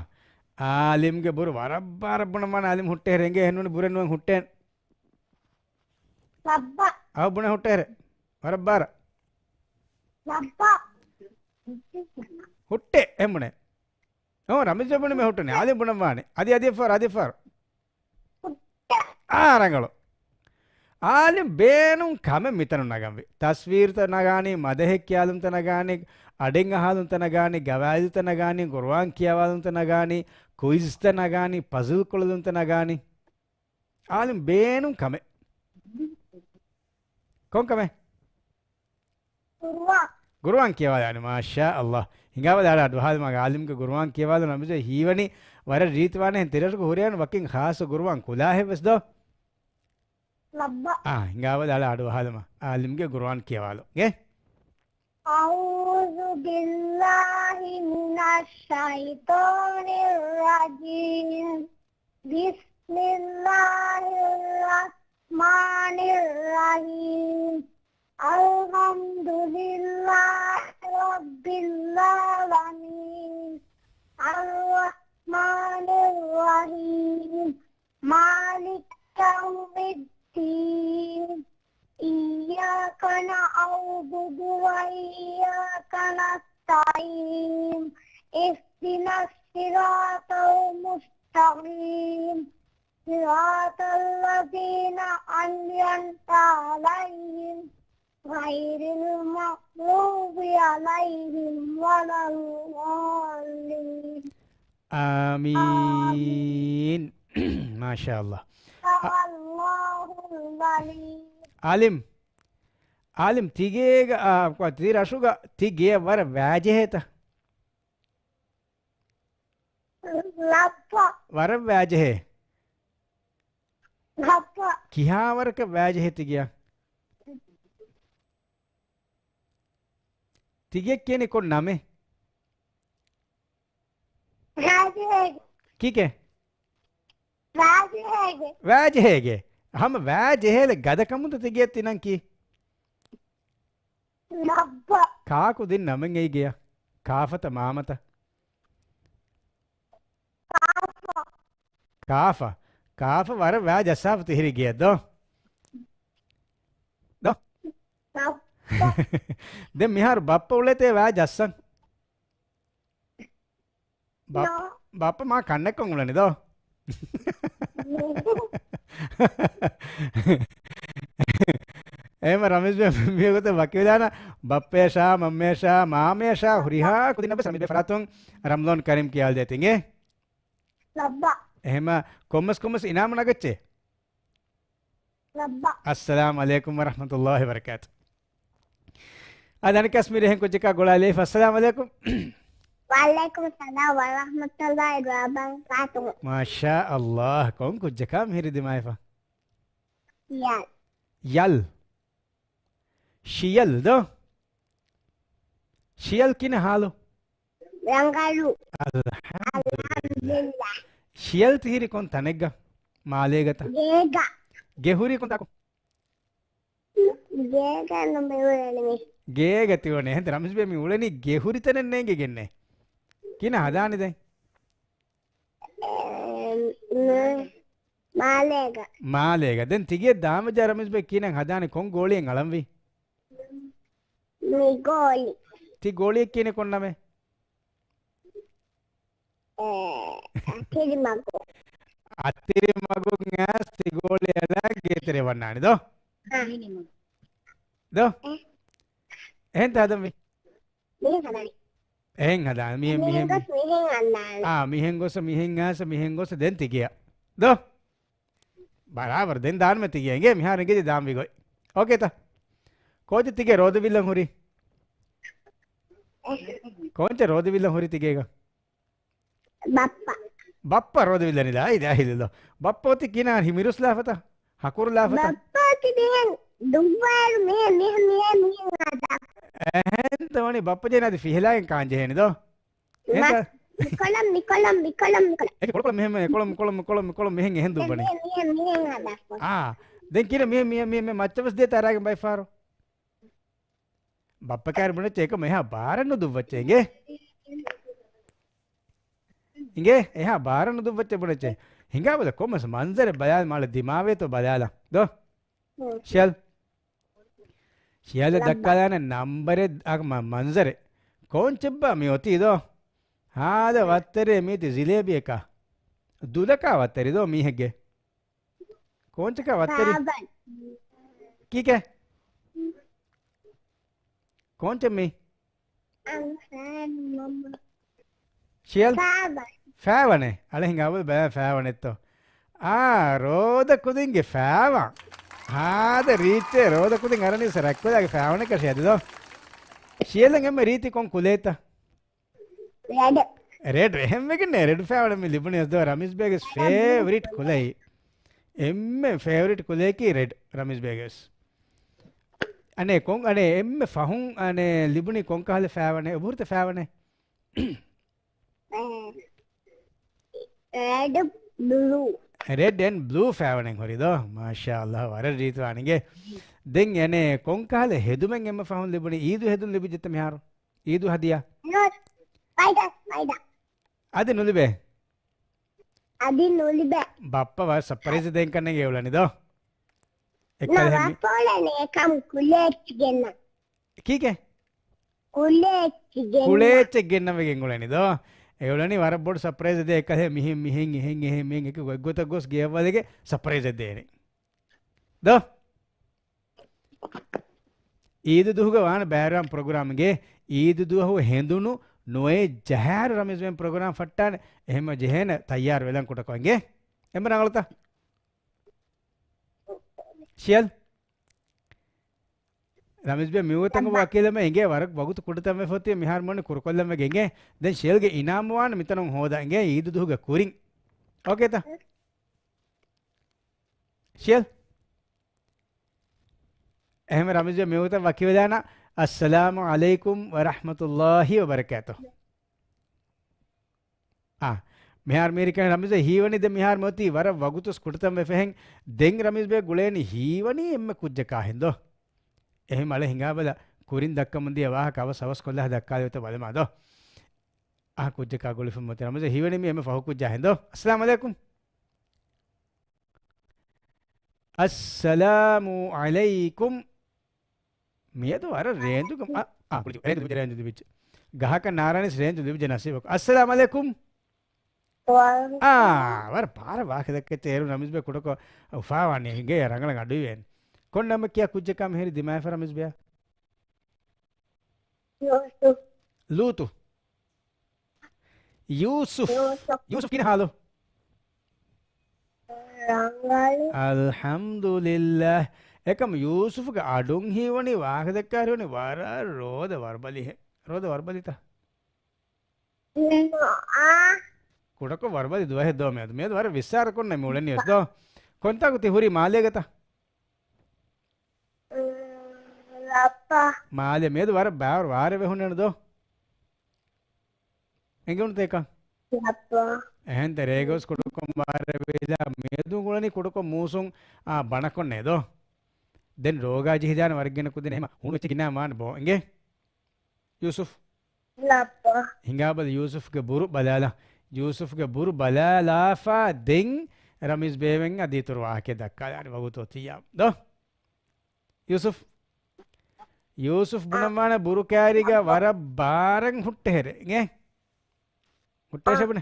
އާލިމްގެ ބުރު ވަރަށް ބާރަށް ބުނަމާނެ އާލިމް ހުއްޓޭހެރެ އިނގޭ އެހެންނޫނީ ބުރެއް ނުވަން ހުއްޓޭން. ލައްބަ. އަވަ ބުނެ ހުއްޓޭހެރެ. ވަރަށް ބާރަށް. ލައްބަ. ހުއްޓޭ އެހެން ބުނޭ. އޯ ރަމީޒް ބުނީމޭ ހުއްޓުނީ. އާލިމް ބުނަން ވާނެ. އަދި އަދި އެއްފަހަރު އަދި އެއްފަހަރު. އާ ރަނގަޅު. އާލިމް ބޭނުން ކަމެއް މިތަނުން ނަގަންވީ. ތަސްވީރުތައް ނަގާނީ، މަދަހެއް ކިޔާލުންތައް ނަގާނީ، އަޑެއް އަހާލުންތައް ނަގާނީ، ގަވާއިދުތައް ނަގާނީ، ގުރުއާން ކިޔަވާލުންތައް ނަގާނީ، ކުއިޒްތައް ނަގާނީ، ޕަޒަލް ކުޅެލުންތައް ނަގާނީ. އާލިމް ބޭނުން ކަމެއް. ކޮން ކަމެއް؟ ގުރުއާން. ގުރުއާން ކިޔަވާލާނެ. މާޝާ އަﷲ. ހިނގާބަލަ އަޑު އަޑުއަހާލުމަށް އާލިމްގެ ގުރުއާން ކިޔަވާލުން ނަމަވެސް ހީވަނީ ވަރަށް ރީތިވާނެހެން. ތިރަށުގަ ހުރިހާ ވަކިން ޚާއްޞަ ގުރުއާން ކުލާހެއްވެސް ދޯ؟ ލައްބަ. އާ، ހިނގާބަލަ އަޑު އަޑު އަހާލުމަށް އާލިމްގެ ގުރުއާން ކިޔަވާލުން. އެ؟ أعوذ بالله من الشيطان الرجيم. بسم الله الرحمن الرحيم. الحمد لله رب العالمين. الرحمن الرحيم. مالك يوم الدين. إياك نعبد وإياك نستعين. اهدنا الصراط المستقيم. صراط الذين أنعمت عليهم غير المغضوب عليهم ولا الضالين. އާމީން. މާޝާﷲ. އަ- އާލިމް. އާލިމް، ތިގޭގަ، އާ، ތި ރަށުގަ ތި ގެޔަށް ވަރަށް ވައިޖެހޭތަ؟ ލައްބަ. ވަރަށް ވައިޖެހޭ. ލައްބަ. ކިހާވަރަކަށް ވައިޖެހޭ ތި ގެޔަށް؟ ތި ގެޔަށް ކިޔަނީ ކޮން ނަމެއް؟ ވައިޖެހޭގެ. ކީކޭ؟ ވައިޖެހޭގެ. ވައިޖެހޭގެ. ހަމަ ވައިޖެހޭލެއް ގަދަ ކަމުންތަ ތި ގެޔަށް ތި ނަން ކީ؟ ލައްބަ. ކާކު ދިން ނަމެއް އެއީ ގެޔަށް؟ ކާފަތަ މާމަތަ؟ ކާފަ. ކާފަ. ކާފަ ވަރަށް ވައި ޖައްސާފަ ތިހިރީ ގެޔަށް ދޯ؟ ދޯ؟ ދެން މިހާރު ބައްޕަ އުޅޭތޭ ވައި ޖައްސަން. ބަ-، ބައްޕަ މާ ކަންނެއްކޮށް އުޅެނީ ދޯ؟ އެހެންމަ ރަމީޒް ބޭ މިވަގުތު ވަކިވެލާނަ ބައްޕަޔަށާ، މަންމަޔަށާ، މާމަޔަށާ ހުރިހާ ކުދިންނަށް ވެސް ރަމީޒް ބޭ ފަރާތުން ރަމްޟާން ކަރީމް ކިޔާލަދޭތި އިނގޭ. ލައްބަ. އެހެންމަ ކޮންމެސް ކޮންމެސް އިނާމު ނަގައްޗޭ؟ ލައްބަ. އައްސަލާމް ޢަލައިކުމް ވަރަޙްމަތުﷲ ވަބަރަކާތު. އަދި އަނެއްކާސް މިރޭ އެހެން ކުއްޖަކާ ގުޅާލައިފަ. އައްސަލާމް ޢަލައިކުމް. ވަޢަލައިކުމް އައްސަލާމް ވަރަޙްމަތުﷲ ވަބަރަކާތުހު. މާޝާ ﷲ. ކޮން ކުއްޖަކާ މިހިރީ ދިމާވެފަ؟ ޔަލް. ޔަލް. ޝިޔަލް ދޯ؟ ޝިޔަލް ކިހިނެއް ހާލު؟ ރަނގަޅު. އަލްޙަމްދުލިއްލާހް. ޝިޔަލް ތިހިރީ ކޮން ތަނެއްގަ؟ މާލޭގަތަ؟ ގޭގަ. ގެ ހުރީ ކޮންތާކު؟ ގޭގަ ނު މި އުޅެނީ. ގޭގަ ތި އުޅެނީ. އެހެންތަ ރަމީޒް ބޭ މި އުޅެނީ ގެ ހުރި ތަނެއް ނޭނގެގެންނޭ. ކިހިނެއް ހަދާނީ ދެން؟ އެ، މ-، މާލޭގަ. މާލޭގަ. ދެން ތިގެ ދާންވެއްޖާ ރަމީޒް ބޭ ކިހިނެއް ހަދާނީ ކޮން ގޯޅިއެއް އަޅަންވީ؟ މި ގޯޅި. ތި ގޯޅިއެއް ކިހިނެއް ކޮން ނަމެއް؟ އެ، އަތިރިމަގު. އަތިރިމަގުން އައިސް ތި ގޯޅި އަޅާ ގޭތެރެ ވަންނާނެ ދޯ؟ އަ. ދޯ؟ އެ. އެހެންތަ ހަދަންވީ؟ މިހެން ހަދާނެ. އެހެން ހަދާނެ. މިހެން، މިހެން މިހެން، ގޮސް މި-، މިހެން އަންނާނެ. އާ، މިހެން ގޮސް، މިހެން އައިސް، މިހެން ގޮސް ދެން ތި ގެޔަށް. ދޯ؟ ބަރާބަރު ދެން ދާނަމޭ ތި ގެޔަށް. އިނގޭ މިހާރު އިނގޭ ދާންވީ ގޮތް. އޯކޭތަ؟ ކޯޗެއް ތިގެ ރޯދަ ބިއްލަން ހުރީ؟ ކޯޗެއް ރޯދަ ބިއްލަން ހުރީ ތިގޭގަ؟ ބައްޕަ. ބައްޕަ ރޯދަ ބިއްލަނީ ލާ އިލާހަ އިއްލަﷲ. ބައްޕަ އޮތީ ކިހިނެއް ހި މިރުސްލާފަތަ؟ ހަކުރުލާފަތަ؟ ބައްޕަ އޮތީ މިހެން ދުއްވާއިރު މިހެން، މިހެން، މިހެން، މިހެން ހަދާ. އެހެންތަ ވަނީ ބައްޕަ ޖެހެނީ އަދި ފިހެލާގެން ކާން ޖެހޭނީ ދޯ؟ އެހެންތަ؟ މިކޮޅަށް، މިކޮޅަށް، މިކޮޅަށް، މިކޮޅަށް. އެކޮޅަށް މިހެން، އެކޮޅަށް، މިކޮޅަށް، މިކޮޅަށް، މިކޮޅަށް މިހެން އެހެން ދުއްވަނީ. މިހެން، މިހެން، މިހެން ހަދާ. އާ. ދެން ކިހިނެއް މިހެން، މިހެން، މިހެން، މިހެން މައްޗަށް ވެސް ދޭތަ އަރާގެން ބައިފާރު؟ ބައްޕަ ކާރި ބުނެއްޗޭ އެކަމަ އެހާ ބާރަށް ނުދުއްވައްޗޭ އިނގޭ. އިނގޭ އެހާ ބާރަށް ނުދުއްވައްޗޭ ބުނެއްޗޭ. ހިނގާބަލަ ކޮންމެސް މަންޒަރެއް ބަލާލަ މާޅެ ދިމާވޭތޯ ބަލާލަ. ދޯ؟ ޝިޔަލް. ޝިޔަލަށް ދައްކާލާނެ ނަންބަރެއް އަ، މަ-، މަންޒަރެއް. ކޯންޗެއްބާ މި އޮތީ ދޯ؟ ހާދަ ވައްތަރޭ މީތި ޖިލޭބިއެކާ. ދުލަކާ ވައްތަރި ދޯ މީހެއްގެ. ކޯންޗަކާ ވައްތަރި؟ ބާބަން. ކީކޭ؟ ކޯންޗެއް މީ؟ ޝިޔަލް؟ ފާވަނެ. އަޅެ ހިނގާބަލަ ބަލާ ފާވަނެއްތޯ. އާ، ރޯދަ ކުދިންގެ ފާވަން. ހާދަ ރީއްޗޭ ރޯދަ ކުދިން އަރަނީސް ރަތްކޮލާގެ ފާވަނަކަށި އަދިދޯ. ޝިޔަލް އެންމެ ރީތި ކޮން ކުލޭތަ؟ ރެޑް. ރެޑް އެހެންވެގެން ރެޑް ފާވަނަ މި ލިބުނީ އަސްދޯ ރަމީޒް ބޭގެސް ފޭވަރިޓް ކުލައި. އެންމެ ފޭވަރިޓް ކުލައަކީ ރެޑް ރަމީޒް ބޭގެސް. އަނެއް ކޮން، އަނެއް އެންމެ ފަހުން އަނެއް ލިބުނީ ކޮން ކަހަލަ ފާވަނެއް؟ އެބަހުރިތަ ފާވަނެއް؟ ރެޑް ބްލޫ. ރެޑް އެންޑް ބްލޫ ފާވަނެއް ހުރިދޯ. މާޝާ ﷲ، ވަރަށް ރީތިވާނެގެ. ދެން އަނެއް ކޮން ކަހަލަ ހެދުމެއް އެންމެ ފަހުން ލިބުނީ؟ އީދު ހެދުން ލިބިއްޖެތަ މިހާރު؟ އީދު ހަދިޔާ؟ ނޯ، ފައިޑާ، ފައިޑާ. އަދި ނުލިބޭ؟ އަދި ނުލިބޭ. ބައްޕަ ވަރަށް ސަޕްރައިޒް ދޭން ކަންނޭނގެ އެއުޅެނީ ދޯ. ނަ، އެއްކަލަ ހެމި- ބައްޕަ އުޅެނީ އެކަމް ކުލައެއްޗި ގެންނަ. ކީކޭ؟ ކުލައެއްޗި ގެންނަ. ކުލައެއްޗެއް ގެންނަވެގެން އުޅެނީ ދޯ. އެ އުޅެނީ ވަރަށް ބޮޑު ސަޕްރައިޒެއް ދޭ އެއްކަލަ މިހެން، މިހެން، އެހެން، އެހެން، މިހެން އެކި ގޮތްގޮތަށް ގޮސް ގެޔަށްވަދެގެ ސަޕްރައިޒެއް ދޭނެ. ދޯ؟ އީދު ދުހުގަ ވާން ބައިވެރިވާން ޕްރޮގްރާމްގެ އީދު ދުވަހު ހެނދުނު ނުވައެއް ޖަހާއިރު ރަމީޒް ބޭގެން ޕްރޮގްރާމް ފައްޓާނެ. އެހެންމަ ޖެހޭނެ ތައްޔާރު ވެލަން ކުޑަކޮށް އިނގޭ. އެންމެ ރަނގަޅުތަ؟ ޝިޔަލް؟ ރަމީޒް ބޭ މިއުވަތަން އައްބާ. ވަކީލަމެ އިނގޭ ވަރަށް ވަގުތު ކުޑަތަން ވެފަ އޮތީ މިހާރު މޮނި ކުރުކޮށްލަން ވެގެން އިނގޭ. ދެން ޝިޔަލްގެ އިނާމު ވާން މިތަނުން ހޯދާ އިނގޭ އީދު ދުހުގެ ކުރިން. އޯކޭތަ؟ ޝިޔަލް؟ އެހެން ރަމީޒް ބޭ މިއުވަތަން ވަކިވެލާނަ. އައްސަލާމު ޢަލައިކުމް ވަރަޙްމަތުﷲި ވަބަރަކާތު. އާ، މިހާރު މީރިކަން ރަމީޒް ބޭ ހީވަނީ ދެ މިހާރު މިއޮތީ ވަރަށް ވަގުތުސް ކުޑަތަން ވެފަހެން. ދެން ރަމީޒް ބޭ ގުޅޭނީ ހީވަނީ އެންމެ ކުއްޖަކާ ހެން ދޯ. އެހެން އަޅެ ހިނގާބަލަ ކުރިން ދައްކަމުން ދިޔަ ވާހަކަ އަވަސް އަވަސް ކޮށްލާ ދައްކާލެވޭތޯ ބަލަމާ ދޯ. އާ، ކުއްޖަކާ ގުޅިފަ މިއޮތީ ރަމީޒް ބޭ ހީވަނީ މި އެންމެ ފަހު ކުއްޖާ ހެން ދޯ. އައްސަލާމު ޢަލައިކުމް. އައްސަލާމު ޢަލައިކުމް. މިއަދު ވަރަށް ރޭންޖުގަ، އާ، އާ، ކުޅި، ރޭންޖު ލިބިއްޖެ، ރޭންޖު ލިބިއްޖެ. ގަހަކަށް ނާރާނީސް ރޭންޖު ލިބިއްޖެ ނަސީބަކު. އައްސަލާމު ޢަލައިކުމް. ވަޢަލައިކުމް. އާ، ވަރަށް ބާރަށް ވާހަކަ ދައްކައްޗޭ އޭރު ރަމީޒް ބޭ ކުޑަކޮށް އުފާވާނީ ހިނގޭ ރަނގަޅަށް އަޑުއިވޭނެ. ކޮން ނަމެއް ކިޔާ ކުއްޖަކާ މިހިރީ ދިމާވެފަ ރަމީޒް ބޭއަށް؟ ޔޫސުފް. ލޫޠު. ޔޫސުފް. ޔޫސުފް. ޔޫސުފް ކިހިނެއް ހާލު؟ ރަނގަޅު. އަލްޙަމްދުލިއްލާހް. އެކަމް ޔޫސުފްގެ އަޑުން ހީވަނީ ވާހަކަ ދައްކާ ހީވަނީ ވަރަށް ރޯދަ ވަރުބަލިހެން. ރޯދަ ވަރުބަލިތަ؟ އާ. ކުޑަކޮށް ވަރުބަލި ދުވަހެއް ދޯ މިއަދު. މިއަދު ވަރަށް ވިއްސާރަ ކޮންނަ މި އުޅެނީ ވެސް ދޯ. ކޮންތާކު ތި ހުރީ މާލޭގަތަ؟ ލައްޕަ. މާލެ މިއަދު ވަރަށް ބާރު ވާރެ ވެހުންނެނު ދޯ. އެނގެވުނު ތޭކަ؟ ލައްޕަ. އެހެން ތެރޭގަވެސް ކުޑަކޮށް ވާރެ ވެއިލާ މިއަދު ގުޅަނީ ކުޑަކޮށް މޫސުން އާ ބަނަކޮށްނޭ ދޯ. ދެން ރޯގާ ޖެހިދާނެ ވަރަށް ގިނަ ކުދިން އެހެމަ ހުނު އެއްޗެއް ގިނަ މާން ބޯ. އެނގޭ؟ ޔޫސުފް. ލައްޕަ. ހިނގާބަލަ ޔޫސުފްގެ ބުރު ބަލާލަ. ޔޫސުފްގެ ބުރު ބަލާލާފަ ދެން ރަމީޒް ބޭވެން އަދި އިތުރު ވާހަކަ ދައްކާލާނެ ވަގުތު އޮތިއްޔާ. ދޯ؟ ޔޫސުފް. ޔޫސުފް ބުނަންވާނެ ބުރު ކާރީގަ ވަރަށް ބާރަށް ހުއްޓެހެރެ. އިނގޭ؟ ހުއްޓޭށެ ބުނެ.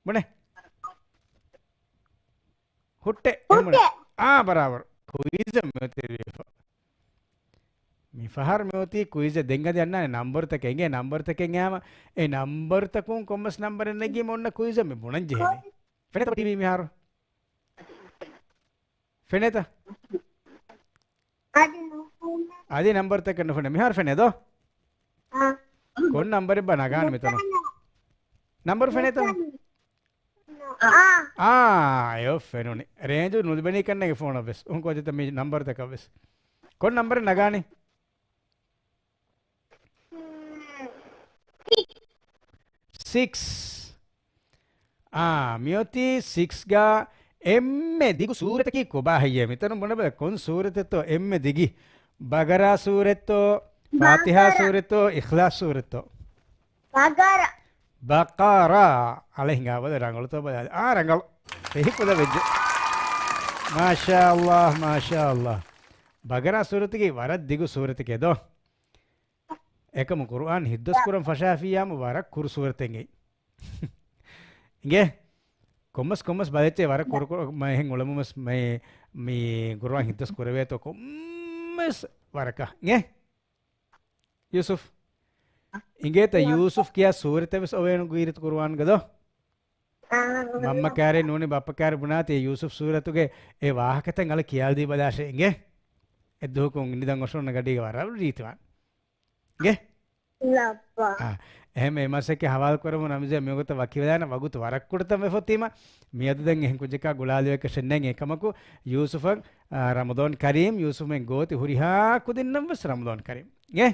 ބުނެ. ހުއްޓެ. އެ ބުނެ. އާ، ބަރާބަރު. ކުއިޒަށް މިއޮތީ ވީފަ. މި ފަހަރު މިއޮތީ ކުއިޒަށް. ދެން އަދި އަންނާނެ ނަންބަރުތަކެއް. އިނގޭ ނަންބަރުތަކެއް އައިމަ. އެ ނަންބަރުތަކުން ކޮންމެސް ނަންބަރެއް ނެގީމަ އޮންނަ ކުއިޒަށް މި ބުނަން ޖެހޭނެ. ފެނޭތަ ޓީވީ މިހާރު؟ ފެނޭތަ؟ އަދި ނަންބަރުތަކެއް ނުފެނޭ. މިހާރު ފެނޭ ދޯ؟ އާ. ކޮން ނަންބަރެއްބާ ނަގާނެ މިތަނު؟ ނަންބަރު ފެނޭތަ؟ ނުފެނޭ. އާ. އާ، އެއޮ ފެނުނި. ރޭންޖު ނުލިބެނީ ކަންނޭނގެ ފޯނަށް ވެސް. އުން ކޯޗެތަ މި ނަންބަރުތަކަށް ވެސް. ކޮން ނަންބަރެއް ނަގާނީ؟ ސިކްސް. އާ، މިއޮތީ ސިކްސްގަ އެންމެ ދިގު ސޫރަތަކީ ކޮބާ ހެއްޔޭ؟ މިތަނުން ބުނެބަލަ ކޮން ސޫރަތެއްތޯ އެންމެ ދިގި؟ ބަގަރާ ސޫރަތްތޯ، ފާތިހާ ބަގަރާ. ސޫރަތްތޯ، އިޚްލާޞް ސޫރަތްތޯ؟ ބަގަރާ. ބަޤަރާ. އަޅެ ހިނގާބަލަ ރަނގަޅުތޯ ބަލާލި. އާ، ރަނގަޅު. ފެހިފުޅަށް ވެއްޖެ. މާޝާﷲ، މާޝާﷲ. ބަގަރާ ސޫރަތަކީ ވަރަށް ދިގު ސޫރަތެކޭ ދޯ. އެކަމު ޤުރުއާން ހިތްދަސް ކުރަން ފަށާފިއްޔާމު ވަރަށް ކުރު ސޫރަތެއް އެއީ. އިނގޭ؟ ކޮންމެސް ކޮންމެސް ބަލައްޗޭ ވަރަށް ކުރު ކުރު މަ އެހެން އުޅެމުމެސް މެ މި ޤުރުއާން ހިތްދަސް ކުރެވޭތޯ ކޮންމެ ވެސް ވަރަކަށް އިނގޭ. ޔޫސުފް. އިނގޭތަ ޔޫސުފް ކިޔާ ސޫރަތެއް ވެސް އޮވޭނު ގީރިތު ޤުރުއާންގަ ދޯ؟ މަންމަ ކާރޭ ނޫނީ ބައްޕަ ކާރޭ ބުނާތީ ޔޫސުފް ސޫރަތުގެ އެ ވާހަކަތައް އަޅަ ކިޔާލަދީ ބަލާށޭ އިނގޭ. އެއްދުވަހަކުން ނިދަން އޮށޯންނަ ގަޑީގަ ވަރަށް ރީތިވާން. އިނގޭ. އާ، އެހެން އެ މަސައްކަތް ހަވާލު ކުރަމުން ރަމްޒީ މިވަގުތަށް ވަކިވެލާނަން ވަގުތު ވަރަށް ކުޑަތަން ވެފަ އޮތީމަ، މިއަދު ދެން އެހެން ކުއްޖަކާ ގުޅާލިވޭކަށެއް ނެތް. އެކަމަކު ޔޫސުފަށް، އާ، ރަމަޟާން ކަރީމް، ޔޫސުފް މެން ގޯތި ހުރިހާ ކުދިންނަށް ވެސް ރަމަޟާން ކަރީމް. އިނގޭ.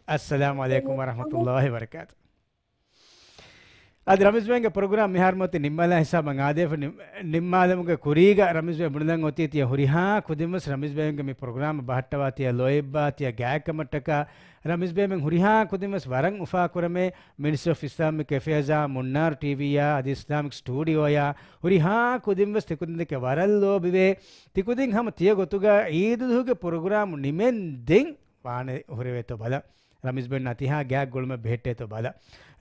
އައްސަލާމު ޢަލައިކުމް ވަރަޙްމަތުﷲި ވަބަރަކާތު. އަދި ރަމީޒް ބޭގެ ޕްރޮގްރާމް މިހާރު މަތި ނިންމާލާ ހިސާބަށް އާދޭފަ ނި-، ނިންމާލުމުގެ ކުރީގަ ރަމީޒް ބޭ ބުނެލަން އޮތީ ތިޔަ ހުރިހާ ކުދިން ވެސް ރަމީޒް ބޭގެ މި ޕްރޮގްރާމް ބަހައްޓަވާ ތިޔަ ލޯތްބާ ތިޔަ ގާތްކަމަށްޓަކާ ރަމީޒް ބޭގެ ހުރިހާ ކުދިން ވެސް ވަރަށް އުފާ ކުރަމޭ. މިނިސްޓްރީ އޮފް އިސްލާމިކް އެފެއާޒާ، މުންނާރު ޓީވީއާ އަދި އިސްލާމިކް ސްޓޫޑިއޯއާ ހުރިހާ ކުދިން ވެސް ތިކުދިން ދެކެ ވަރަށް ލޯބިވޭ. ތިކުދިން ހަމަ ތިޔަ ގޮތުގަ ޢީދުލްއަޟްޙާގެ ޕްރޮގްރާމް ނިމެން ދެން ވާނެ ހުރެވޭތޯ ބަލަ. ރަމީޒް ބޭން އަތިހާ ގާތް ގުޅުމެއް ބެހެއްޓޭތޯ ބަލަ.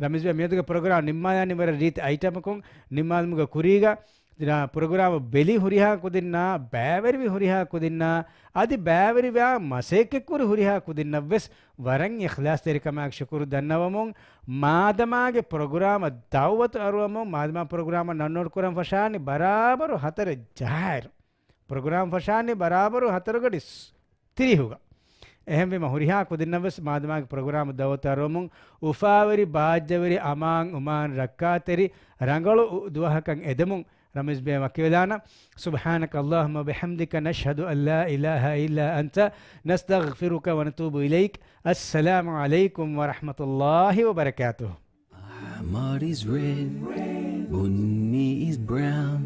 ރަމީޒް ބޭ މިއަދުގެ ޕްރޮގްރާމް ނިންމާލާނީ ވަރަށް ރީތި އައިޓަމަކުން. ނިންމާލުމުގެ ކުރީގަ ދިނާ ޕްރޮގްރާމް ބެލި ހުރިހާ ކުދިންނާ، ބައިވެރިވި ހުރިހާ ކުދިންނާ، އަދި ބައިވެރިވާ މަސައްކަތްކުރި ހުރިހާ ކުދިންނަށްވެސް ވަރަށް އިޚްލާޞްތެރިކަމާއެކު ޝުކުރު ދަންނަވަމުން، މާދަމާގެ ޕްރޮގްރާމަށް ދަޢުވަތު އަރުވަމުން، މާދަމާ ޕްރޮގްރާމަށް ނަންނޯޓް ކުރަން ފަށާނީ ބަރާބަރު ހަތަރެއް ޖަހާއިރު. ޕްރޮގްރާމް ފަށާނީ ބަރާބަރު ހަތަރުގަޑި ތިރީހުގަ. އެހެންވީމަ ހުރިހާ ކުދިންނަށްވެސް މާދަމާގެ ޕްރޮގްރާމް ދަޢުވަތު އަރުވަމުން އުފާވެރި، ބާއްޖަވެރި، އަމާން އުމާން ރައްކާތެރި، ރަނގަޅު ދުވަހަކަށް އެދެމުން ރަމީޒް ބޭ ވަކިވެލާނަން. سبحانك اللهم وبحمدك، نشهد أن لا إله إلا أنت، نستغفرك ونتوب إليك. السلام عليكم ورحمة الله وبركاته. أحمر is red، بني is brown،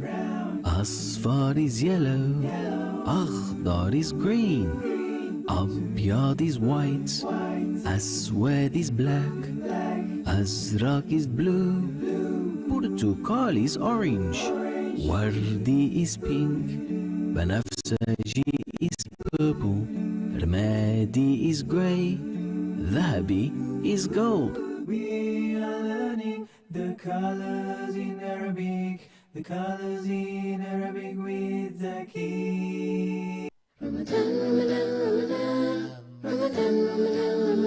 أصفر is yellow، أخضر is green، أبيض is white، أسود is black، أزرق is blue، برتقال is orange، وردي is pink، بنفسجي is purple، رمادي is grey، ذهبي is gold. We are learning the colors in Arabic, the colors in Arabic with Zaki. Ramadan, Ramadan, Ramadan, Ramadan, Ramadan, Ramadan.